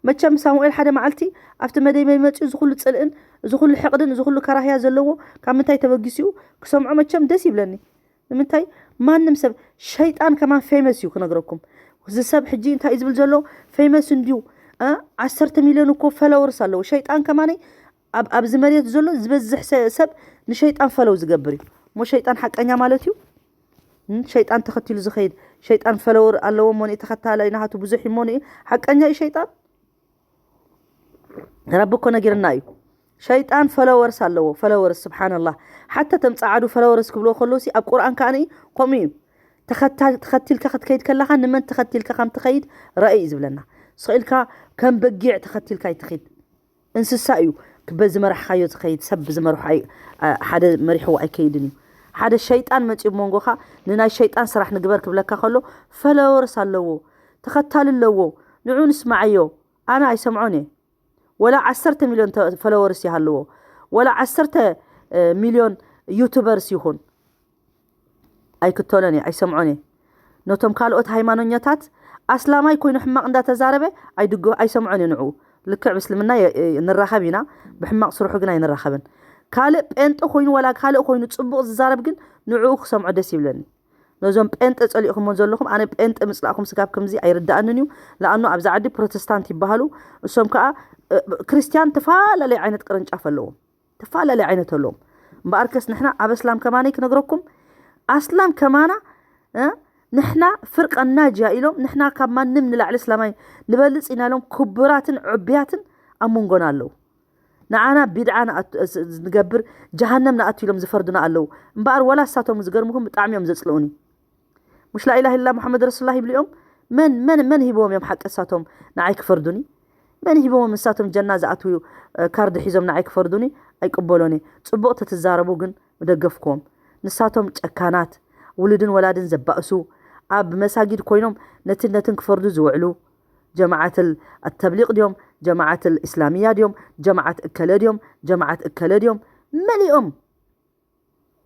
መቸም ሳሙኤል ሓደ መዓልቲ ኣብቲ መደይ መመፅኡ ዝኩሉ ፅልእን ዝኩሉ ሕቅድን ዝኩሉ ከራህያ ዘለዎ ካብ ምንታይ ተበጊሲኡ ክሰምዖ መቸም ደስ ይብለኒ። ንምንታይ ማንም ሰብ ሸይጣን ከማን ፌመስ እዩ ክነግረኩም። እዚ ሰብ ሕጂ እንታይ እዩ ዝብል ዘሎ ፌመስ እንድዩ። ዓሰርተ ሚልዮን እኮ ፈለወርስ ኣለዎ ሸይጣን ከማነይ ኣብዚ መሬት ዘሎ ዝበዝሕ ሰብ ንሸይጣን ፈለው ዝገብር እዩ። እሞ ሸይጣን ሓቀኛ ማለት እዩ። ሸይጣን ተኸቲሉ ዝኸይድ ሸይጣን ፈለወር ኣለዎ እሞ ተኸታላይ ናሃቱ ብዙሕ እሞ ሓቀኛ እዩ ሸይጣን። ረቢ እኮ ነጊርና እዩ። ሸይጣን ፈለወርስ ኣለዎ ፈለወርስ ስብሓንላህ። ሓታ ተም ፃዓዱ ፈለወርስ ክብልዎ ከለውሲ ኣብ ቁርኣን ከኣ ከምኡ እዩ። ተኸቲልካ ክትከይድ ከለኻ ንመን ተኸቲልካ ከም ትኸይድ ረእ እዩ ዝብለና። ስኽኢልካ ከም በጊዕ ተኸቲልካ ይትኸይድ። እንስሳ እዩ በዝመራሕኻዮ ዝኸይድ ሰብ ብዝመርሖ ሓደ መሪሕዎ ኣይከይድን እዩ። ሓደ ሸይጣን መፂኡ መንጎኻ ንናይ ሸይጣን ስራሕ ንግበር ክብለካ ከሎ ፈለወርስ ኣለዎ። ተኸታሊ ኣለዎ። ንዑ ንስማዓዮ። ኣነ ኣይሰምዖን እየ። ወላ ዓሰርተ ሚልዮን ፈለወርስ ይሃልዎ ወላ ዓሰርተ ሚልዮን ዩቱበርስ ይኹን ኣይክተሎን እየ ኣይሰምዖን እየ። ነቶም ካልኦት ሃይማኖኛታት ኣስላማይ ኮይኑ ሕማቕ እንዳተዛረበ ኣይድግ ኣይሰምዖን እየ ንዑ። ልክዕ ብእስልምና ንራኸብ ኢና። ብሕማቕ ስርሑ ግን ኣይንራኸብን። ካልእ ጴንጢ ኮይኑ ወላ ካልእ ኮይኑ ፅቡቕ ዝዛረብ ግን ንዕኡ ክሰምዖ ደስ ይብለኒ። ነዞም ጴንጠ ጸሊእኹሞ ዘለኹም፣ ኣነ ጴንጠ ምጽላእኩም ስጋብ ከምዚ ኣይርዳእንን እዩ። ለኣኑ ኣብዛ ዓዲ ፕሮቴስታንት ይበሃሉ። እሶም ከኣ፣ እ፣ ክርስትያን ተፈላለየ ዓይነት ቅርንጫፍ ኣለዎም። ተፈላለየ ዓይነት ኣለዎም። እምበኣርከስ ንሕና ኣብ ኣስላም ከማነይ ክነግረኩም፣ ኣስላም ከማና፣ እ፣ ንሕና ፍርቀ ናጅያ ኢሎም፣ ንሕና ካብ ማንም ንላዕሊ እስላማይ ንበልጽ ኢና ኢሎም ክቡራትን ዕቡያትን ኣብ መንጎና ኣለዉ። ንዓና ቢድዓ ንኣቱ-፣ ስ-፣ ንገብር ጀሃነም ንኣቱ ኢሎም ዝፈርዱና ኣለዉ። እምበኣር ወላ እሳቶም ዝገርምኹም ብጣዕሚ እዮም ዘጽልኡኒ። ሙሽ ላኢላህ ኢላ ሙሐመድ ረሱሉላህ ይብሉ እዮም። መን፣ መን፣ መን ሂቦም እዮም ሓቂ እሳቶም ንዓይ ክፈርዱኒ? መን ሂቦም እሳቶም ጀና ዝኣትዉ፣ እ፣ ካርድ ሒዞም ንዓይ ክፈርዱኒ? ኣይቅበሎን እየ። ጽቡቕ ተትዛረቡ ግን ምደገፍኩዎም። ንሳቶም ጨካናት፣ ውሉድን ወላድን ዘባእሱ፣ ኣብ መሳጊድ ኮይኖም ነትን ነትን ክፈርዱ ዝውዕሉ፣ ጀማዓት ል-፣ ኣተብሊቕ ድዮም፣ ጀማዓት ል-፣ ኢስላሚያ ድዮም፣ ጀማዓት እከለ ድዮም፣ ጀማዓት እከለ ድዮም፣ መሊኦም።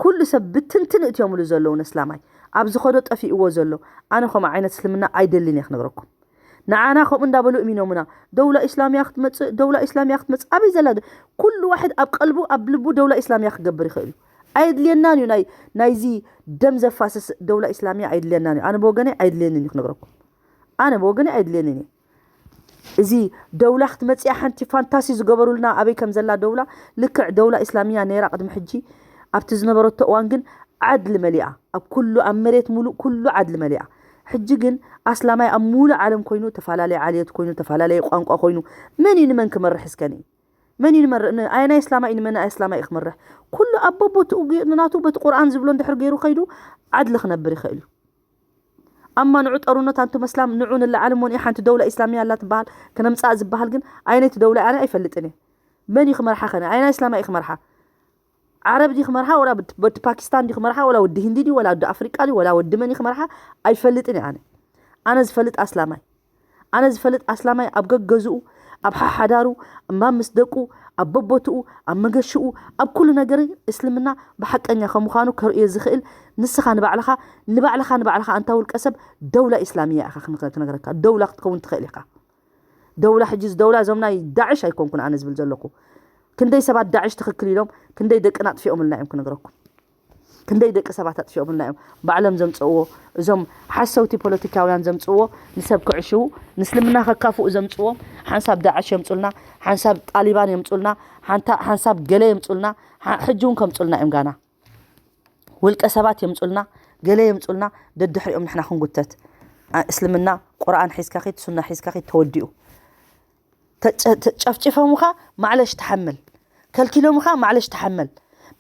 ኩሉ ሰብ ብትንትን እትዮምሉ ዘለዉ ነስላማይ። ኣብ ዝኸዶ ጠፊእዎ ዘሎ። ኣነ ከምኡ ዓይነት እስልምና ኣይደልን እየ ክነግረኩም። ንዓና ከምኡ እንዳበሉ እሚኖምና። ደውላ ኢስላሚያ ክትመጽእ፣ ደውላ ኢስላሚያ ክትመጽእ። ኣበይ ዘላ ደ-? ኩሉ ዋሕድ ኣብ ቀልቡ፣ ኣብ ልቡ ደውላ ኢስላሚያ ክገብር ይኽእል እዩ። ኣየድልየናን እዩ ናይ፣ ናይዚ ደም ዘፋስስ ደውላ ኢስላሚያ ኣየድልየናን እዩ። ኣነ ብወገነይ ኣይድልየንን እዩ ክነግረኩም። ኣነ ብወገነይ ኣይድልየንን እዩ። እዚ ደውላ ክትመጽእ ሓንቲ ፋንታሲ ዝገበሩልና ኣበይ ከም ዘላ ደውላ፣ ልክዕ ደውላ ኢስላሚያ ነይራ ቅድሚ ሕጂ። ኣብቲ ዝነበረቶ እዋን ግን ዓድሊ መሊኣ። ኣብ ኩሉ፣ ኣብ መሬት ሙሉእ ኩሉ ዓድሊ መሊኣ። ሕጂ ግን ኣስላማይ ኣብ ሙሉእ ዓለም ኮይኑ፣ ተፈላለየ ዓልየት ኮይኑ፣ ተፈላለየ ቋንቋ ኮይኑ፣ መን እዩ ንመን ክመርሕ እስከ ንኢ? መን እዩ ንመር-፣ ን-፣ ኣየናይ ኣስላማይ እዩ ንመን ኣስላማይ እዩ ክመርሕ? ኩሉ ኣብ በቦትኡ ጌ-፣ ናቱ በቲ ቁርኣን ዝብሎ እንድሕር ገይሩ ከይዱ ዓድሊ ክነብር ይኽእል እዩ። ኣማ ንዑ ጠሩነት ኣንቱም ኣስላም ንዑ ንለዓል እሞ ንኢ ሓንቲ ደውላ ኢስላሚያ ኣላ ትበሃል ክነምጽኣ ዝበሃል ግን ኣየነይቲ ደውላ ኣነ ኣይፈልጥን እየ። መን እዩ ክመርሓ ከነ? ኣየናይ ኣስላማይ እዩ ክመርሓ? ዓረብ ድዩ ክመርሓ? ወላ ወዲ፣ ወዲ ፓኪስታን ድዩ ክመርሓ? ወላ ወዲ ሂንዲ ድዩ? ወላ ወዲ ኣፍሪቃ ድዩ? ወላ ወዲ መን እዩ ክመርሓ? ኣይፈልጥን እየ ኣነ። ኣነ ዝፈልጥ ኣስላማይ። ኣነ ዝፈልጥ ኣስላማይ ኣብ ገገዝኡ፣ ኣብ ሓሓዳሩ፣ እምባ ምስ ደቁ፣ ኣብ በቦትኡ፣ ኣብ መገሽኡ፣ ኣብ ኩሉ ነገር እስልምና ብሓቀኛ ከም ምዃኑ ከርእዮ ዝኽእል ንስኻ ንባዕልኻ፣ ንባዕልኻ፣ ንባዕልኻ ኣንታ ውልቀ ሰብ ደውላ ኢስላሚያ ኢኻ ክን-፣ ክነግረካ። ደውላ ክትከውን ትኽእል ኢኻ። ደውላ ሕጂ ዝደውላ እዞም ናይ ዳዕሽ ኣይኮንኩን ኣነ ዝብል ዘለኹ። ክንደይ ሰባት ዳዕሽ ትኽክል ኢሎም፣ ክንደይ ደቅና ኣጥፊኦምልና እዮም ክነግረኩም። ክንደይ ደቂ ሰባት ኣጥፊኦምልና እዮም። ባዕሎም ዘምጽእዎ፣ እዞም ሓሰውቲ ፖለቲካውያን ዘምጽእዎ፣ ንሰብ ክዕሽዉ፣ ንእስልምና ከካፍኡ ዘምጽእዎ፣ ሓንሳብ ዳዕሽ የምጹልና፣ ሓንሳብ ጣሊባን የምጹልና፣ ሓንታ-፣ ሓንሳብ ገለ የምጹልና፣ ሓ-፣ ሕጂ እውን ከምጹልና እዮም ጋና። ውልቀ ሰባት የምጹልና፣ ገለ የምጹልና፣ ደድሕሪኦም ንሕና ክንጉተት። ኣ-፣ እስልምና ቁርኣን ሒዝካ ኺድ፣ ሱና ሒዝካ ኺድ፣ ተወዲኡ። ተጨ-፣ ተጨፍጭፎምኻ ማዕለሽ ተሓመል። ከልኪሎምኻ ማዕለሽ ተሓመል።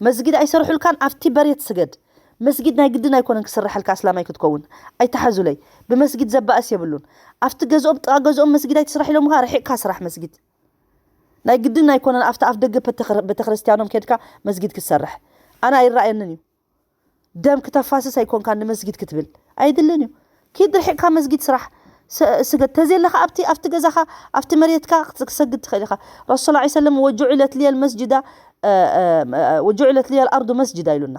መስጊድ ኣይሰርሑልካን፣ ኣብቲ በሬት ስገድ። መስጊድ ናይ ግድን ኣይኮነን ክስረሐልካ ኣስላማይ ክትከውን። ኣይተሓዙለይ። ብመስጊድ ዘባእስ የብሉን። ኣብቲ ገዝኦም፣ ጥቓ ገዝኦም መስጊድ ኣይትስራሕ ኢሎምኻ፣ ርሒቕካ ስራሕ መስጊድ። ናይ ግድን ኣይኮነን ኣብቲ ኣፍ ደገ ቤተክር-፣ ቤተክርስትያኖም ኬድካ መስጊድ ክትሰርሕ። ኣነ ኣይረኣየንን እዩ። ደም ክተፋስስ ኣይኮንካ ንመስጊድ ክትብል። ኣይድልን እዩ። ኪድ ርሒቕካ መስጊድ ስራሕ። ስ-፣ ስገድ። ተዘየለኻ ኣብቲ፣ ኣብቲ ገዛኻ፣ ኣብቲ መሬትካ ክት-፣ ክሰግድ ትኽእል ኢኻ። ረሱል ሰለላሁ ዐለይሂ ወሰለም፣ "ወጁዕለት ሊየል መስጅዳ፣ እ፣ እ፣ እ፣ ወጁዕለት ሊየል ኣርዱ መስጅዳ" ኢሉና።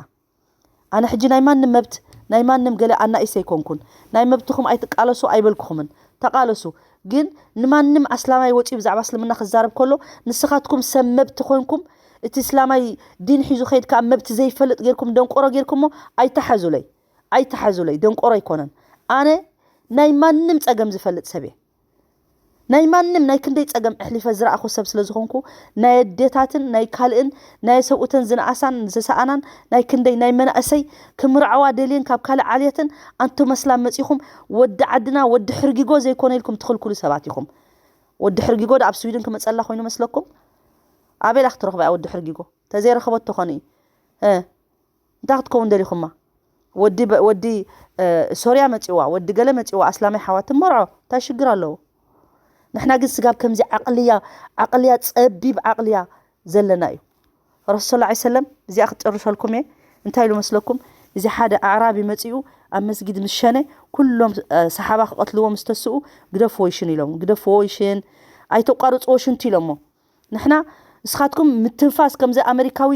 ኣነ ሕጂ ናይ ማንም መብት፣ ናይ ማንም ገለ ኣናኢስ ኣይኮንኩን። ናይ መብትኹም ኣይትቃለሱ ኣይበልኩኹምን። ተቃለሱ። ግን ንማንም ኣስላማይ ወጺኡ ብዛዕባ እስልምና ክዛረብ ከሎ፣ ንስኻትኩም ሰብ መብት ኮይንኩም፣ እቲ እስላማይ ዲን ሒዙ ከይድ ከኣ መብት ዘይፈልጥ ጌርኩም፣ ደንቆሮ ጌርኩሞ፣ ኣይተሓዙለይ። ኣይተሓዙለይ። ደንቆሮ ኣይኮነን። ኣነ ናይ ማንም ጸገም ዝፈልጥ ሰብ እየ። ናይ ማንም ናይ ክንደይ ጸገም ኣሕሊፈ ዝረኣኹ ሰብ ስለ ዝኾንኩ፣ ናይ ኣዴታትን ናይ ካልእን፣ ናይ ሰብኡተን ዝነኣሳን ዝሰኣናን፣ ናይ ክንደይ ናይ መናእሰይ ክምርዓዋ ደልየን ካብ ካልእ ዓልየተን፣ ኣንቱም ኣስላም መጺኹም ወዲ ዓድና ወዲ ሕርጊጎ ዘይኮነ ኢልኩም ትኽልክሉ ሰባት ኢኹም። ወዲ ሕርጊጎ ዶ ኣብ ስዊድን ክመጸላ ኮይኑ መስለኩም? ኣበይ ኢላ ክትረኽባ እያ ወዲ ሕርጊጎ? ተዘይረኸበት ተኾነ እዩ። እ፣ እንታይ ክትከውን ደሊኹማ? ወዲ በ-፣ ወዲ፣ እ፣ ሶርያ መጺዋ፣ ወዲ ገለ መጺዋ፣ ኣስላማይ ሓዋ ትመርዖ፣ እንታይ ሽግር ኣለዎ? ንሕና ግን ስጋብ ከምዚ ዓቕልያ፣ ዓቕልያ፣ ጸቢብ ዓቕልያ ዘለና እዩ። ረሱል ሰለላሁ ዐለይሂ ወሰለም፣ እዚኣ ክትጨርሰልኩም እየ። እንታይ ኢሉ መስለኩም? እዚ ሓደ ኣዕራቢ መጺኡ ኣብ መስጊድ ምስ ሸነ፣ ኩሎም፣ እ፣ ሰሓባ ክቐትልዎ ምስ ተስኡ፣ "ግደፍዎ ይሽን" ኢሎም። "ግደፍዎ ይሽን፣ ኣይተቋርጽዎ ሽንቱ" ኢሎሞ። ንሕና፣ ንስኻትኩም ምትንፋስ ከምዚ ኣመሪካዊ፣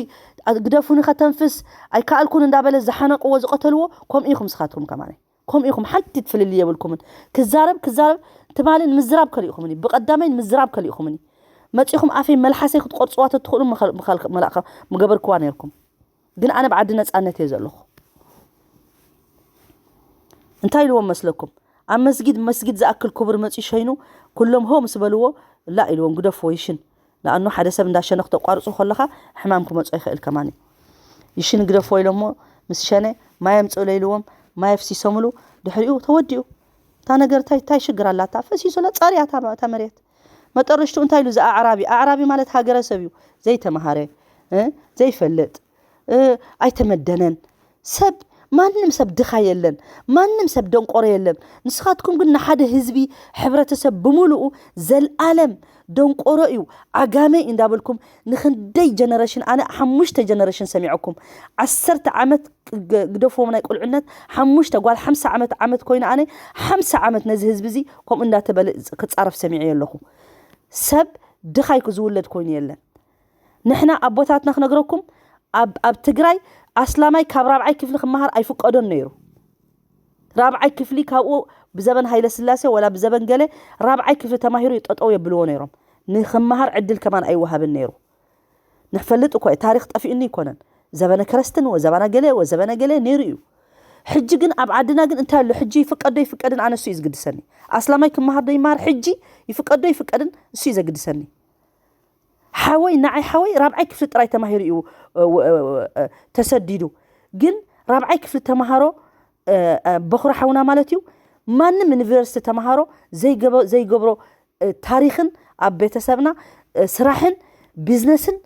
"ግደፉኒ ከተንፍስ ኣይከኣልኩን" እንዳበለ ዝሓነቅዎ ዝቐተልዎ፣ ከምኡ ኢኹም ንስኻትኩም ከማን። ከምኡ ኢኹም፣ ሓንቲ ፍልልይ የብልኩምን። ክዛረብ፣ ክዛረብ፣ ትማሊ ንምዝራብ ከሊእኹምኒ፣ ብቐዳማይ ንምዝራብ ከሊእኹምኒ። መጺኹም ኣፈይ መልሓሰይ ክትቆርጽዋ ተትኽእሉ ምኸል-፣ ምኸል-፣ መላእኸ-፣ ምገበርክዋ ነይርኩም። ግን ኣነ ብዓዲ ነጻነት እየ ዘለኹ። እንታይ ኢልዎም መስለኩም? ኣብ መስጊድ መስጊድ ዝኣክል ክቡር መፂኡ ሸይኑ፣ ኩሎም ሆ ምስ በልዎ፣ ላ ኢልዎም፣ ግደፍዎ፣ ይሽን። ንኣኑ ሓደ ሰብ እንዳሸነ ክተቋርፁ ከለኻ ሕማም ክመፅኦ ይኽእል ከማን እዩ። ይሽን ግደፍዎ ኢሎሞ፣ ምስ ሸነ ማይ ኣምፅእሎ ኢልዎም፣ ማይ ኣፍሲሶምሉ። ድሕሪኡ ተወዲኡ። እታ ነገር እንታይ እንታይ ሽግር ኣላታ? ፈሲሱላ፣ ፃርያ እታ እታ መሬት። መጠረሽቱ እንታይ ኢሉ? እዚ ኣዕራቢ፣ ኣዕራቢ ማለት ሃገረ ሰብ እዩ። ዘይተማሃረ፣ እ? ዘይፈልጥ፣ እ? ኣይተመደነን ሰብ። ማንም ሰብ ድኻ የለን። ማንም ሰብ ደንቆሮ የለን። ንስኻትኩም ግን ንሓደ ህዝቢ፣ ሕብረተሰብ ብምሉኡ ዘልኣለም ደንቆሮ እዩ፣ ዓጋመ እዩ እንዳበልኩም ንክንደይ ጀነሬሽን፣ ኣነ ሓሙሽተ ጀነሬሽን ሰሚዐኩም። ዓሰርተ ዓመት ግ-፣ ግደፍዎም ናይ ቁልዕነት፣ ሓሙሽተ ጓል ሓምሳ ዓመት፣ ዓመት ኮይነ ኣነ ሓምሳ ዓመት ነዚ ህዝቢ እዚ ከምኡ እንዳተበለ ክጻረፍ ሰሚዐ ኣለኹ። ሰብ ድኻይ ዝውለድ ኮይኑ የለን። ንሕና ኣቦታትና ክነግረኩም፣ ኣብ፣ ኣብ ትግራይ ኣስላማይ ካብ ራብዓይ ክፍሊ ክመሃር ኣይፍቀዶን ነይሩ። ራብዓይ ክፍሊ ካብኡ ብዘበን ሃይለ ስላሴ ወላ ብዘበን ገለ ራብዓይ ክፍሊ ተማሂሩ ጠጠው የብልዎ ነይሮም። ንክመሃር ዕድል ከማን ኣይወሃብን ነይሩ። ንፈልጥ እኮ እዩ፣ ታሪኽ ጠፊኡኒ ኣይኮነን። ዘበነ ከረስትን ወዘበነ ገለ ወዘበነ ገለ ነይሩ እዩ። ሕጂ ግን ኣብ ዓድና ግን እንታይ ኣሎ? ሕጂ ይፍቀዶ ይፍቀድን ኣነ እሱ እዩ ዝግድሰኒ። ኣስላማይ ክመሃር ዶ ይመሃር ሕጂ ይፍቀዶ ይፍቀድን እሱ እዩ ዘግድሰኒ። ሓወይ፣ ንዓይ ሓወይ ራብዓይ ክፍሊ ጥራይ ተማሂሩ እዩ፣ እ፣ እ፣ እ፣ ተሰዲዱ። ግን ራብዓይ ክፍሊ ተማሃሮ፣ እ፣ እ፣ በኹሪ ሓውና ማለት እዩ። ማንም ዩኒቨርሲቲ ተማሃሮ ዘይገበ-፣ ዘይገብሮ፣ እ፣ ታሪኽን ኣብ ቤተሰብና፣ እ፣ ስራሕን ቢዝነስን፣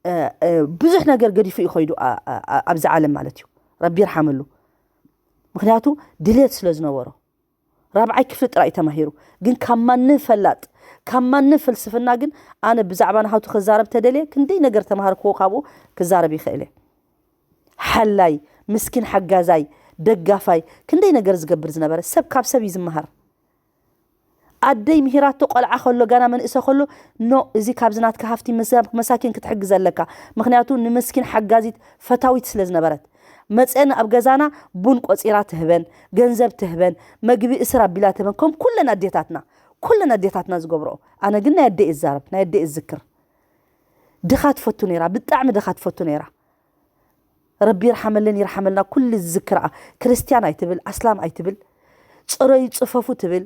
እ፣ እ፣ ብዙሕ ነገር ገዲፉ እዩ ከይዱ ኣ-፣ ኣ-፣ ኣ-፣ ኣብዚ ዓለም ማለት እዩ። ረቢ ይርሓመሉ። ምኽንያቱ ድሌት ስለ ዝነበሮ። ራብዓይ ክፍሊ ጥራይ እዩ ተማሂሩ። ግን ካብ ማንም ፈላጥ፣ ካብ ማንም ፍልስፍና ግን ኣነ ብዛዕባ ናሃቱ ክዛረብ ተደልየ፣ ክንደይ ነገር ተማሃርክዎ ካብኡ ክዛረብ ይኽእል እየ። ሓላይ፣ ምስኪን ሓጋዛይ፣ ደጋፋይ፣ ክንደይ ነገር ዝገብር ዝነበረ። ሰብ ካብ ሰብ እዩ ዝመሃር። ኣደይ ምሂራቶ ቆልዓ ከሎ፣ ጋና መንእሰ ከሎ፣ ኖ፣ እዚ ካብዚ ናትካ ሃፍቲ መሳ-፣ መሳኪን ክትሕግዝ ኣለካ። ምኽንያቱ ንምስኪን ሓጋዚት ፈታዊት ስለ ዝነበረት። መፅአን ኣብ ገዛና ቡን ቆፂራ ትህበን፣ ገንዘብ ትህበን፣ መግቢ እስር ኣቢላ ትህበን። ከም ኩለን ኣዴታትና፣ ኩለን ኣዴታትና ዝገብርኦ። ኣነ ግን ናይ ኣደይ እዛረብ፣ ናይ ኣደይ እዝክር። ድኻ ትፈቱ ነይራ፣ ብጣዕሚ ድኻ ትፈቱ ነይራ። ረቢ ይርሓመለን ይርሓመልና። ኩሉ ዝዝክርኣ፣ ክርስትያን ኣይትብል፣ ኣስላም ኣይትብል፣ ፅረዩ ፅፈፉ ትብል፣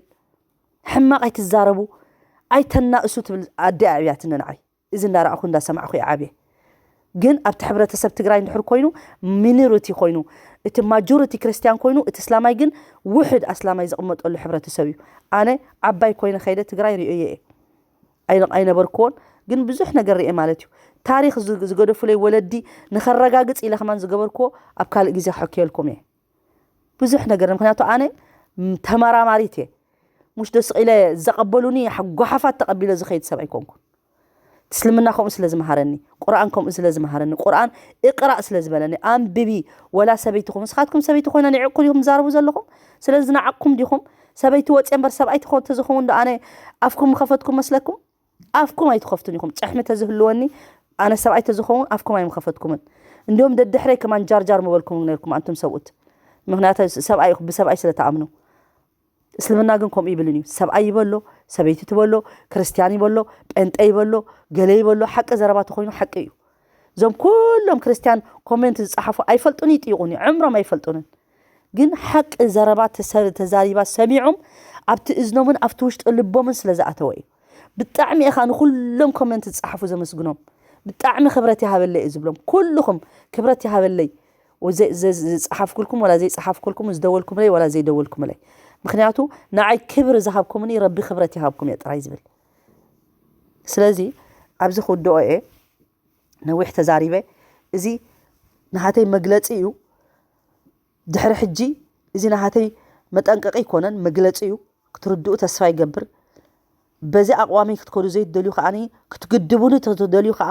ሕማቕ ኣይትዛረቡ፣ ኣይተናእሱ ትብል ኣደ ኣብያትኒ ንዓይ። እዚ እንዳረኣኹ እንዳሰማዕኹ እየ ዓብየ። ግን ኣብቲ ሕብረተሰብ ትግራይ እንድሕር ኮይኑ፣ ሚኖሪቲ ኮይኑ፣ እቲ ማጆሪቲ ክርስትያን ኮይኑ፣ እቲ እስላማይ ግን ውሑድ ኣስላማይ ዝቕመጠሉ ሕብረተሰብ እዩ። ኣነ ዓባይ ኮይነ ከይደ ትግራይ ርእየ እየ። ኣይነ-፣ ኣይነበርክዎን፣ ግን ብዙሕ ነገር ርእየ ማለት እዩ። ታሪኽ ዝ-፣ ዝገደፉለይ ወለዲ ንኸረጋግጽ ኢለ ከማን ዝገበርክዎ ኣብ ካልእ ግዜ ክሕክየልኩም እየ። ብዙሕ ነገር፣ ምኽንያቱ ኣነ፣ ም-፣ ተመራማሪት እየ። ሙሽ ዶ ስቕ ኢለ ዘቐበሉኒ ሓ-፣ ጓሓፋት ተቐቢለ ዝኸይድ ሰብ ኣይኮንኩን። እስልምና ከምኡ ስለ ዝመሃረኒ፣ ቁርኣን ከምኡ ስለ ዝመሃረኒ፣ ቁርኣን እቕራእ ስለ ዝበለኒ፣ ኣንብቢ፣ ወላ ሰበይቲ ኹም፣ ንስኻትኩም ሰበይቲ ኮይና ንዕቕኩ ዲኹም ትዛረቡ ዘለኹም? ስለዚ ዝነዓቕኩም ዲኹም? ሰበይቲ ወፅየ እምበር ሰብኣይ ትኾ-፣ ተዝኸውን ዶ ኣነ ኣፍኩም ምኸፈትኩም መስለኩም? ኣፍኩም ኣይትኸፍቱን ኢኹም። ጭሕሚ ተዝህልወኒ፣ ኣነ ሰብኣይ ተዝኸውን ኣፍኩም ኣይምኸፈትኩምን። እንዲሁም ደድሕረይ ከማን ጃርጃር ምበልኩም ነርኩም ኣንቱም ሰብኡት። ምኽንያቱ ሰብኣይ፣ ብሰብኣይ ስለ ትኣምኑ። እስልምና ግን ከምኡ ይብልን እዩ። ሰብኣይ ይበሎ፣ ሰበይቲ ትበሎ፣ ክርስትያን ይበሎ፣ ጴንጠ ይበሎ፣ ገለ ይበሎ፣ ሓቂ ዘረባ ተኾይኑ ሓቂ እዩ። እዞም ኩሎም ክርስትያን ኮሜንት ዝጸሓፉ ኣይፈልጡን፣ ይጥይቑን እዩ። ዕምሮም ኣይፈልጡንን። ግን ሓቂ ዘረባ ተሰ-፣ ተዛሪባ ሰሚዖም ኣብቲ እዝኖምን ኣብቲ ውሽጢ ልቦምን ስለ ዝኣተወ እዩ። ብጣዕሚ ኢኻ ንኹሎም ኮሜንት ዝጸሓፉ ዘመስግኖም። ብጣዕሚ ክብረት ይሃበለይ እዩ ዝብሎም። ኩልኹም ክብረት ይሃበለይ። ወዘ-፣ ዘ-፣ ዝጸሓፍኩልኩም ወላ ዘይጸሓፍኩልኩም፣ ዝደወልኩምለይ ወላ ዘይደወልኩምለይ። ምኽንያቱ ንዓይ ክብሪ ዝሃብኩምኒ ረቢ ክብረት ይሃብኩም እየ ጥራይ ዝብል። ስለዚ ኣብዚ ክውድኦ እየ። ነዊሕ ተዛሪበ። እዚ ናሃተይ መግለጺ እዩ። ድሕሪ ሕጂ እዚ ናሃተይ መጠንቀቂ ኣይኮነን፣ መግለጺ እዩ። ክትርድኡ ተስፋ ይገብር። በዚ ኣቕዋመይ ክትከዱ ዘይትደልዩ ከኣ፣ ክትግድቡኒ ተትደልዩ ከኣ፣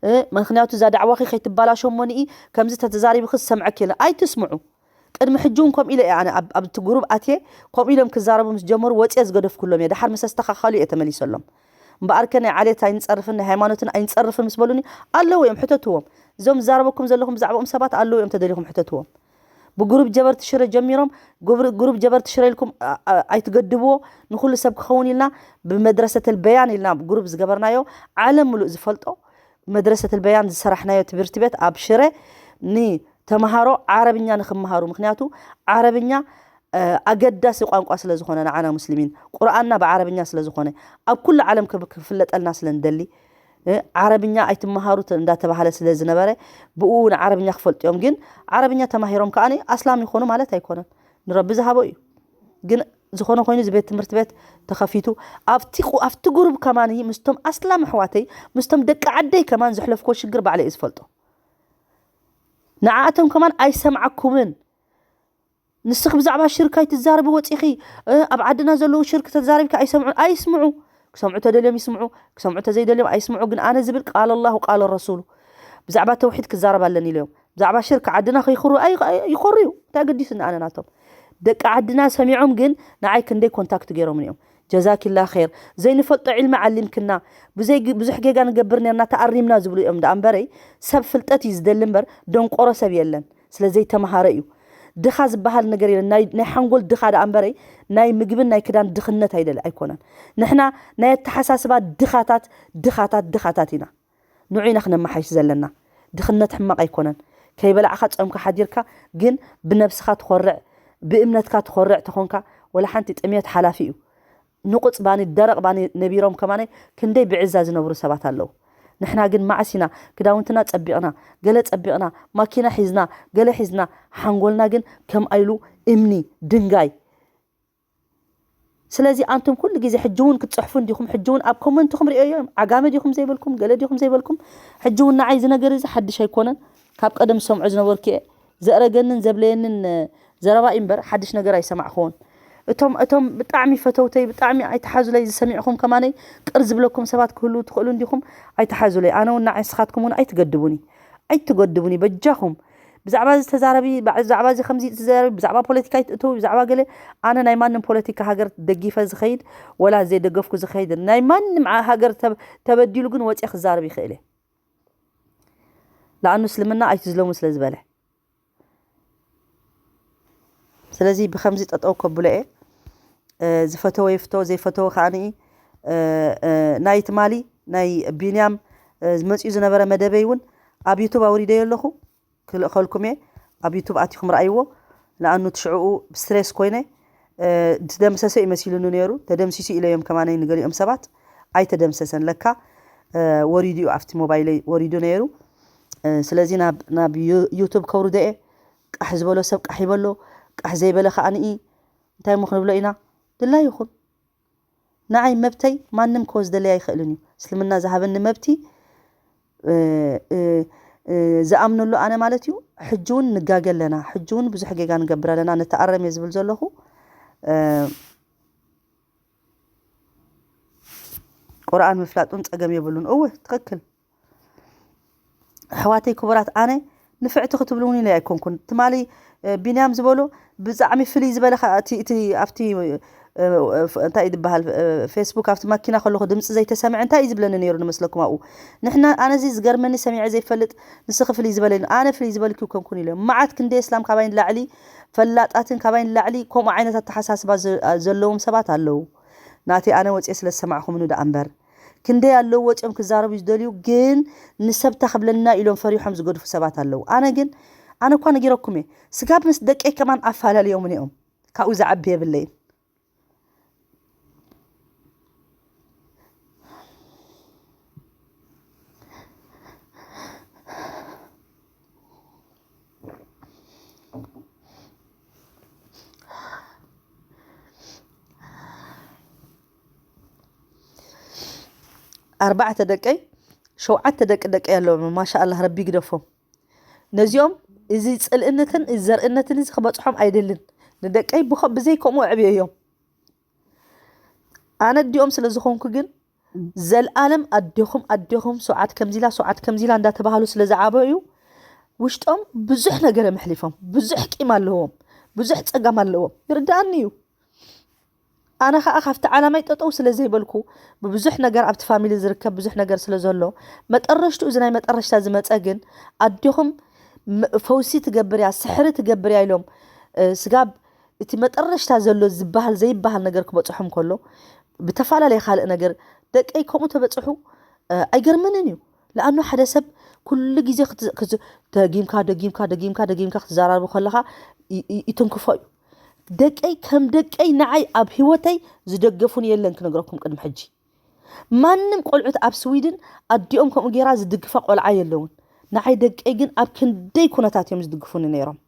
እ፣ ምኽንያቱ እዛ ዳዕዋኺ ከይትባላሾ እሞ ንኢ ከምዚ ተተዛሪብኺ ዝሰምዐኪ የለን። ኣይትስምዑ። ቅድሚ ሕጂ እውን ከምኡ ኢለ እየ ኣነ ኣብ፣ ኣብቲ ጉሩብ ኣትየ፣ ከምኡ ኢሎም ክዛረቡ ምስ ጀመሩ ወፅየ ዝገደፍኩሎም እየ። ደሓር ምስ ኣስተኻኸሉ እየ ተመሊሰሎም። እምበኣርከ ናይ ዓሌት ኣይንፀርፍን፣ ናይ ሃይማኖትን ኣይንፀርፍን ምስ በሉኒ፣ ኣለዉ እዮም፣ ሕተትዎም። እዞም ዝዛረበኩም ዘለኹም ብዛዕባኦም ሰባት ኣለዉ እዮም፣ ተደሊኹም ሕተትዎም። ብጉሩብ ጀበርቲ ሽረ ጀሚሮም፣ ጉብር-፣ ጉሩብ ጀበርቲ ሽረ ኢልኩም፣ ኣ-፣ ኣ-፣ ኣይትገድብዎ፣ ንኹሉ ሰብ ክኸውን ኢልና ብመድረሰተል በያን ኢልና ጉሩብ ዝገበርናዮ፣ ዓለም ምሉእ ዝፈልጦ መድረሰተል በያን ዝሰራሕናዮ ትምህርቲ ቤት ኣብ ሽረ ንተምሃሮ ዓረብኛ ንኽምሃሩ። ምኽንያቱ ዓረብኛ ኣገዳሲ ቋንቋ ስለ ዝኾነ ንዓና ሙስሊሚን፣ ቁርኣንና ብዓረብኛ ስለ ዝኾነ፣ ኣብ ኩሉ ዓለም ክብ- ክፍለጠልና ስለ ንደሊ፣ ዓረብኛ ኣይትመሃሩት እንዳተባሃለ ስለ ዝነበረ፣ ብኡ ንዓረብኛ ክፈልጡ እዮም። ግን ዓረብኛ ተማሂሮም ከኣ ኣስላም ይኾኑ ማለት ኣይኮነን። ንረቢ ዝሃቦ እዩ። ግን ዝኾነ ኮይኑ እዚ ቤት ትምህርቲ ቤት ተኸፊቱ፣ ኣብቲ ቁ- ኣብቲ ጉሩብ ከማን ምስቶም ኣስላም ኣሕዋተይ፣ ምስቶም ደቂ ዓደይ ከማን ዘሕለፍኮ ሽግር ባዕለ እዩ ዝፈልጦ። ንዓኣቶም ከማን ኣይሰምዓኩምን። ንስኽ ብዛዕባ ሽርክ ኣይትዛረቢ ወፂኺ፣ ኣብ ዓድና ዘለዉ ሽርክ ተዛሪብካ ኣይሰምዑ ኣይስምዑ። ክሰምዑ ተደልዮም ይስምዑ፣ ክሰምዑ ተዘይደልዮም ኣይስምዑ። ግን ኣነ ዝብል ቃል ኣላሁ ቃል ረሱሉ፣ ብዛዕባ ተውሒድ ክዛረብ ኣለኒ ኢለዮም። ብዛዕባ ሽርክ ዓድና ከይኽሩ ይኸሩ እዩ። እንታይ ገዲሱ ንኣነ ናቶም ደቂ ዓድና ሰሚዖም ግን ንዓይ ክንደይ ኮንታክት ገይሮም እዮም። ጀዛኪላ ር። ዘይንፈልጦ ዒልሚ ዓሊምክና፣ ብዙሕ ጌጋ ንገብር ነርና ተኣሪምና ዝብሉ እዮም። ዳኣ እምበረይ ሰብ ፍልጠት እዩ ዝደሊ እምበር ደንቆሮ ሰብ የለን። ስለ ዘይተምሃረ እዩ። ድኻ ዝበሃል ነገር የለን። ናይ ሓንጎል ድኻ ዳኣ እምበረይ ናይ ምግብን ናይ ክዳን ድኽነት ኣይደለ ኣይኮነን። ንሕና ናይ ኣተሓሳስባ ድኻታት ድኻታት ድኻታት ኢና። ንዑ ኢና ክነመሓይሽ ዘለና። ድኽነት ሕማቕ ኣይኮነን። ከይበላዕኻ ጾምካ ሓዲርካ ግን ብነብስኻ ትኾርዕ፣ ብእምነትካ ትኾርዕ ተኾንካ ወላ ሓንቲ ጥምየት ሓላፊ እዩ። ንቑጽ ባኒ ደረቕ ባኒ ነቢሮም ከማነ ክንደይ ብዕዛ ዝነብሩ ሰባት ኣለዉ። ንሕና ግን መዓስ ኢና ክዳውንትና ጸቢቕና፣ ገለ ጸቢቕና፣ ማኪና ሒዝና፣ ገለ ሒዝና፣ ሓንጎልና ግን ከም ኣይሉ እምኒ፣ ድንጋይ። ስለዚ ኣንቱም ኩሉ ግዜ ሕጂ እውን ክትጽሕፉ እንዲኹም፣ ሕጂ እውን ኣብ ኮመንትኹም ርእዮ እዮም። ዓጋመ ዲኹም ዘይበልኩም፣ ገለ ዲኹም ዘይበልኩም፣ ሕጂ እውን ንዓይ እዚ ነገር እዚ ሓድሽ ኣይኮነን። ካብ ቀደም ዝሰምዖ ዝነበርኩ እየ። ዘእረገንን ዘብለየንን ዘረባ እዩ እምበር ሓድሽ ነገር ኣይሰማዕኹዎን። እቶም እቶም ብጣዕሚ ፈተውተይ ብጣዕሚ ኣይትሓዙለይ ዝሰሚዕኹም ከማነይ ቅር ዝብለኩም ሰባት ክህልዉ ትኽእሉ እንዲኹም ኣይትሓዙለይ። ኣነ እውን ንዓይ ንስኻትኩም እውን ኣይትገድቡኒ ኣይትገድቡኒ በጃኹም። ብዛዕባ እዚ ተዛረቢ ብዛዕባ እዚ ከምዚ ትዛረቢ ብዛዕባ ፖለቲካ ኣይትእተዊ ብዛዕባ ገለ ኣነ ናይ ማንም ፖለቲካ ሃገር ደጊፈ ዝኸይድ ወላ ዘይደገፍኩ ዝኸይድ ናይ ማንም ሃገር ተበዲሉ ግን ወፅየ ክዛረብ ይኽእል እየ። ለኣኑ እስልምና ኣይትዝለሙ ስለ ዝበለ ስለዚ ብከምዚ ጠጠው ከብሎ እየ። ዝፈተወ ይፍቶ ዘይፈተወ ከዓኒ ናይ ትማሊ ናይ ቢንያም ዝመፅኡ ዝነበረ መደበይ እውን ኣብ ዩቱብ ኣውሪደዮ ኣለኹ። ክልእኸልኩም እየ። ኣብ ዩቱብ ኣቲኹም ረኣይዎ። ንኣኑ ትሽዕኡ ብስትሬስ ኮይነ ዝደምሰሰ እዩ መሲሉኒ ነይሩ። ተደምሲሱ ኢለዮም ከማነይ ንገሊኦም ሰባት። ኣይተደምሰሰን ለካ ወሪዱ እዩ ኣብቲ ሞባይለይ ወሪዱ ነይሩ። ስለዚ ናብ ዩቱብ ከውርዶ እየ። ቃሕ ዝበሎ ሰብ ቃሕ ይበሎ። ቃሕ ዘይበለ ከዓኒ እንታይ እሞ ክንብሎ ኢና? ድላይ ይኹን። ንዓይ መብተይ ማንም ክወስደለይ ኣይኽእልን እዩ። እስልምና ዝሃበኒ መብቲ ዝኣምነሉ ኣነ ማለት እዩ። ሕጂ እውን ንጋገ ኣለና፣ ሕጂ እውን ብዙሕ ጌጋ ንገብር ኣለና፣ ንተኣረም እየ ዝብል ዘለኹ። ቁርኣን ምፍላጥ እውን ፀገም የብሉን። እወ ትኽክል። ኣሕዋተይ ክቡራት ኣነ ንፍዕቲ ክትብልውን ኢለ ኣይኮንኩን። ትማሊ ቢንያም ዝበሎ ብጣዕሚ ፍልይ ዝበለ እቲ ኣብቲ እንታይ ዝበሃል ፌስቡክ ኣብቲ ማኪና ከለኹ ድምፂ ዘይተሰምዐ እንታይ እዩ ዝብለኒ ነይሩ ንመስለኩም ኣብኡ ንሕና ኣነዚ ዝገርመኒ ሰሚዐ ዘይፈልጥ ንስኺ ፍልይ ዝበለ ኣነ ፍልይ ዝበልኪ ኮንኩን ኢለ መዓት ክንደ እስላም ካባይ ንላዕሊ ፈላጣትን ካባይ ንላዕሊ ከምኡ ዓይነት ኣተሓሳስባ ዘለዎም ሰባት ኣለዉ ናተይ ኣነ ወፅየ ስለ ዝሰማዕኹምኒ ደኣ እምበር ክንደይ ኣለዉ ወፂኦም ክዛረቡ ዝደልዩ ግን ንሰብ ታኽብለና ኢሎም ፈሪሖም ዝገድፉ ሰባት ኣለዉ ኣነ ግን ኣነ እኳ ነጊረኩም እየ ስጋብ ምስ ደቀይ ከማን ኣፋላልዮምን እዮም ካብኡ ዝዓቢ የብለይን ኣርባዕተ ደቀይ ሸውዓተ ደቂ ደቀይ ኣለዎም ማሻ ኣላህ ረቢ ግደፎም ነዚኦም እዚ ፅልእነትን እዚ ዘርእነትን እዚ ክበፅሖም ኣይደልን ንደቀይ ብኸ ብዘይ ከምኡ ኣዕብየዮም ኣነ ኣዲኦም ስለ ዝኾንኩ ግን ዘልኣለም ኣዴኹም ኣዴኹም ሰውዓት ከምዚላ ሰውዓት ከምዚላ እንዳተባሃሉ ስለ ዝዓበዩ ውሽጦም ብዙሕ ነገር እዮም ኣሕሊፎም ብዙሕ ቂም ኣለዎም ብዙሕ ፀገም ኣለዎም ይርዳኣኒ እዩ ኣነ ከዓ ካብቲ ዓላማይ ጠጠው ስለ ዘይበልኩ ብብዙሕ ነገር ኣብቲ ፋሚሊ ዝርከብ ብዙሕ ነገር ስለ ዘሎ መጠረሽትኡ እዚ ናይ መጠረሽታ ዝመፀ ግን ኣዴኹም ፈውሲ ትገብር እያ ስሕሪ ትገብር እያ ኢሎም ስጋብ እቲ መጠረሽታ ዘሎ ዝበሃል ዘይበሃል ነገር ክበፅሖም ከሎ ብተፈላለየ ካልእ ነገር ደቀይ ከምኡ ተበፅሑ ኣይገርመንን እዩ ለኣኑ ሓደ ሰብ ኩሉ ግዜ ደጊምካ ደጊምካ ደጊምካ ደጊምካ ክትዘራርቡ ከለካ ይትንክፎ እዩ ደቀይ ከም ደቀይ ንዓይ ኣብ ህይወተይ ዝደገፉን የለን ክነግረኩም ቅድሚ ሕጂ። ማንም ቆልዑት ኣብ ስዊድን ኣዲኦም ከምኡ ጌራ ዝድግፋ ቆልዓ የለውን። ንዓይ ደቀይ ግን ኣብ ክንደይ ኩነታት እዮም ዝድግፉኒ ነይሮም።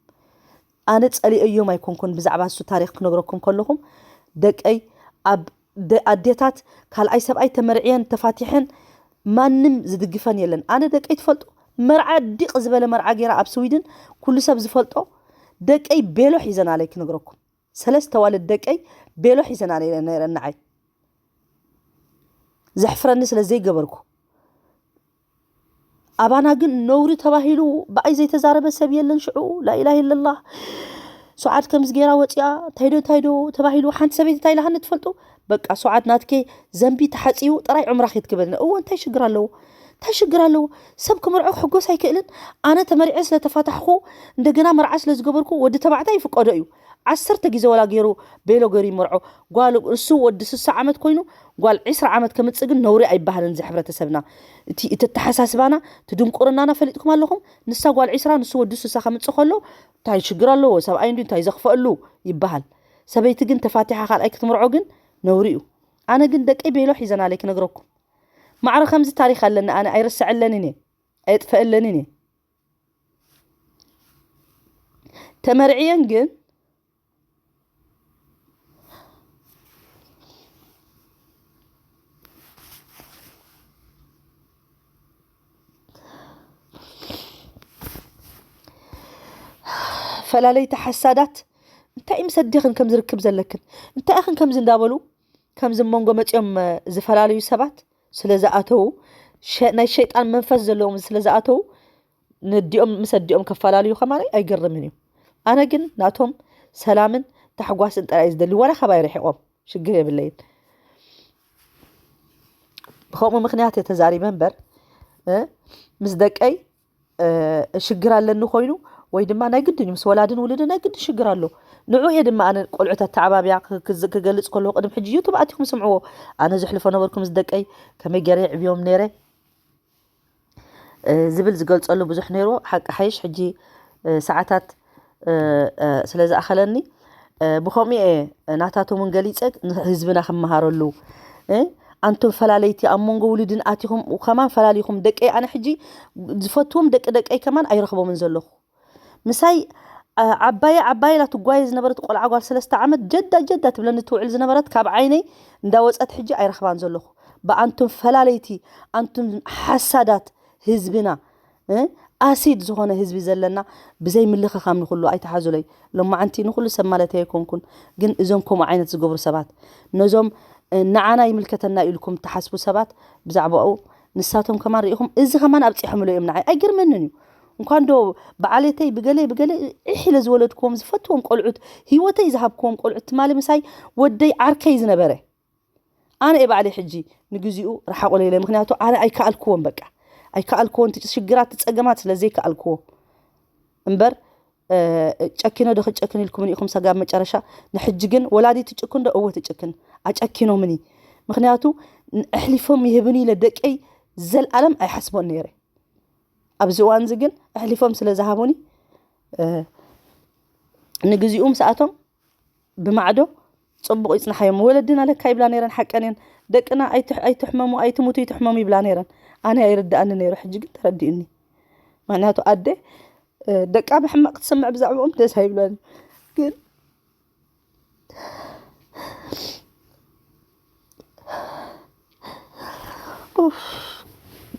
ኣነ ጸሊኦዮም ኣይኮንኩን። ብዛዕባ እሱ ታሪኽ ክነግረኩም ከለኹም ደቀይ ኣብ ደ-፣ ኣዴታት ካልኣይ ሰብኣይ ተመርዕየን ተፋቲሐን ማንም ዝድግፈን የለን። ኣነ ደቀይ ትፈልጡ መርዓ ዲቕ ዝበለ መርዓ ጌራ ኣብ ስዊድን ኩሉ ሰብ ዝፈልጦ ደቀይ ቤሎ ሒዘን ኣለይ ክነግረኩም። ሰለስተ ዋልድ ደቀይ ቤሎ ሒዘን ኣለይ ነይረን ንዓይ። ዘሕፍረኒ ስለ ዘይገበርኩ። ኣባና ግን ነውሪ ተባሂሉ ብኣይ ዘይተዛረበ ሰብ የለን። ሽዑ ላኢላህ ኢለላህ ሱዓድ ከምዚ ጌራ ወፂኣ እንታይ ዶ እንታይ ዶ ተባሂሉ ሓንቲ ሰበይቲ እንታይ ኢላሃኒ ትፈልጡ? በቃ ሱዓድ ናትኬ ዘንቢ ተሓፅዩ ጥራይ ዑምራ ክትክበልና። እወ እንታይ ሽግር ኣለዎ? እንታይ ሽግር ኣለዎ? ሰብ ክምርዖ ክሕጎስ ኣይክእልን? ኣነ ተመሪዐ ስለተፋታሕኩ እንደገና መርዓ ስለዝገበርኩ ወዲ ተባዕታይ ይፍቀዶ እዩ። ዓሰርተ ግዜ ወላ ገይሩ ቤሎ ገይሩ ይመርዖ። ጓል እሱ ወዲ ስሳ ዓመት ኮይኑ ጓል ዒስራ ዓመት ከምጽእ ግን ነውሪ ኣይበሃልን። እዚ ሕብረተሰብና እቲ እቲ ኣተሓሳስባና እቲ ድንቁርናና ፈሊጥኩም ኣለኹም። ንሳ ጓል ዒስራ ንሱ ወዲ ስሳ ከምጽእ ከሎ እንታይ ሽግር ኣለዎ? ሰብኣይ እንዲ እንታይ ዘኽፈአሉ ይበሃል። ሰበይቲ ግን ተፋቲሓ ካልኣይ ክትምርዖ ግን ነውሪ እዩ። ኣነ ግን ደቀይ ቤሎ ሒዘን ኣለይ ክነግረኩም። ማዕረ ከምዚ ታሪኽ ኣለኒ ኣነ ኣይረስዐለንን እየ ኣየጥፈአለንን እየ። ተመርዕየን ግን ፈላለይቲ ሓሳዳት እንታይ ምስ ኣዴኽን ከም ዝርክብ ዘለክን እንታይ ኢኽን ከምዚ እንዳበሉ ከምዚ መንጎ መፂኦም ዝፈላለዩ ሰባት ስለ ዝኣተዉ ናይ ሸይጣን መንፈስ ዘለዎም ስለ ዝኣተዉ ንዲኦም ምስ ኣዲኦም ከፈላለዩ ከማን ኣይገርምን እዩ። ኣነ ግን ናቶም ሰላምን ታሕጓስን ጥራይ ዝደሊ ዋላ ካባይ ርሒቆም ሽግር የብለይን። ብከምኡ ምክንያት እየ ተዛሪበ እምበር ምስ ደቀይ ሽግር ኣለኒ ኮይኑ ወይ ድማ ናይ ግድን እዩ ምስ ወላድን ውሉድን ናይ ግድን ሽግር ኣሎ። ንዑ እየ ድማ ኣነ ቆልዑት ኣተዓባብያ ክገልፅ ከለዎ ቅድም ሕጂ ዩቱብ ኣቲኩም ስምዕዎ። ኣነ ዘሕልፎ ነበርኩ ምስ ደቀይ ከመይ ገይረ የዕብዮም ነይረ ዝብል ዝገልጸሉ ብዙሕ ነይርዎ። ሓቂ ሓይሽ ሕጂ ሰዓታት ስለ ዝኣኸለኒ ብኸምኡ እየ ናታቶም እውን ገሊጸ ንህዝብና ክመሃረሉ። ኣንቱም ፈላለይቲ ኣብ መንጎ ውሉድን ኣቲኹም ከማን ፈላሊኹም ደቀይ ኣነ ሕጂ ዝፈትዎም ደቂ ደቀይ ከማን ኣይረኽቦምን ዘለኹ። ምሳይ ዓባየ ዓባየ ኢላ ትጓየ ዝነበረት ቆልዓ ጓል ሰለስተ ዓመት ጀዳ ጀዳ ትብለኒ ትውዕል ዝነበረት ካብ ዓይነይ እንዳወፀት ሕጂ ኣይረኽባን ዘለኹ። ብኣንቱም ፈላለይቲ ኣንቱም ሓሳዳት ህዝብና ኣሲድ ዝኾነ ህዝቢ ዘለና ብዘይ ምልኽኻም ንኹሉ ኣይተሓዙለይ። ሎማዓንቲ ንኹሉ ሰብ ማለት ኣይኮንኩን፣ ግን እዞም ከምኡ ዓይነት ዝገብሩ ሰባት ነዞም ንዓና ይምልከተና ኢልኩም ትሓስቡ ሰባት ብዛዕባኡ ንሳቶም ከማን ርኢኹም እዚ ከማን ኣብፂሖምሎ እዮም ንዓይ ኣይገርመንን እዩ። እንኳን ዶ በዓለተይ ብገለ ብገለ ዒሕ ኢለ ዝወለድክዎም ዝፈትዎም ቆልዑት ህይወተይ ዝሃብክዎም ቆልዑት ትማሊ ምሳይ ወደይ ዓርከይ ዝነበረ ኣነ እየ ባዕለይ ሕጂ ንግዚኡ ረሓቑለይ ኢለ ምክንያቱ ኣነ ኣይከኣልክዎን በቃ ኣይከኣልክዎን እቲ ሽግራት እቲ ፀገማት ስለ ዘይከኣልክዎ እምበር ጨኪኖ ዶ ክትጨክን ኢልኩምኒ ኢኹም ሰጋብ መጨረሻ ንሕጂ ግን ወላዲት ትጭክን ዶ እወ ትጭክን ኣጨኪኖምኒ ምክንያቱ ኣሕሊፎም ይህብኒ ኢለ ደቀይ ዘልኣለም ኣይሓስቦን ነይረ ኣብዚ እዋን እዚ ግን ኣሕሊፎም ስለ ዝሃቡኒ ንግዚኡ ምስኣቶም ብማዕዶ ፅቡቕ ይፅናሓዮም ወለድና ለካ ይብላ ነይረን ሓቀን እየን ደቅና ኣይትሕመሙ ኣይትሙቱ ይትሕመሙ ይብላ ነይረን ኣነ ኣይርድኣኒ ነይሩ ሕጂ ግን ተረዲኡኒ ምክንያቱ ኣደ ደቃ ብሕማቕ ትስምዕ ብዛዕባኦም ደስ ኣይብለን ግን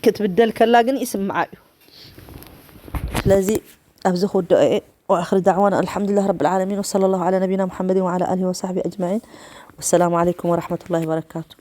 ክትብደል ከላ ግን ይስምዓ እዩ ስለዚ ኣብዚ ክውድኦ እየ وآخر دعوانا الحمد لله رب العالمين وصلى الله على نبينا محمد وعلى آله وصحبه أجمعين والسلام عليكم ورحمة الله وبركاته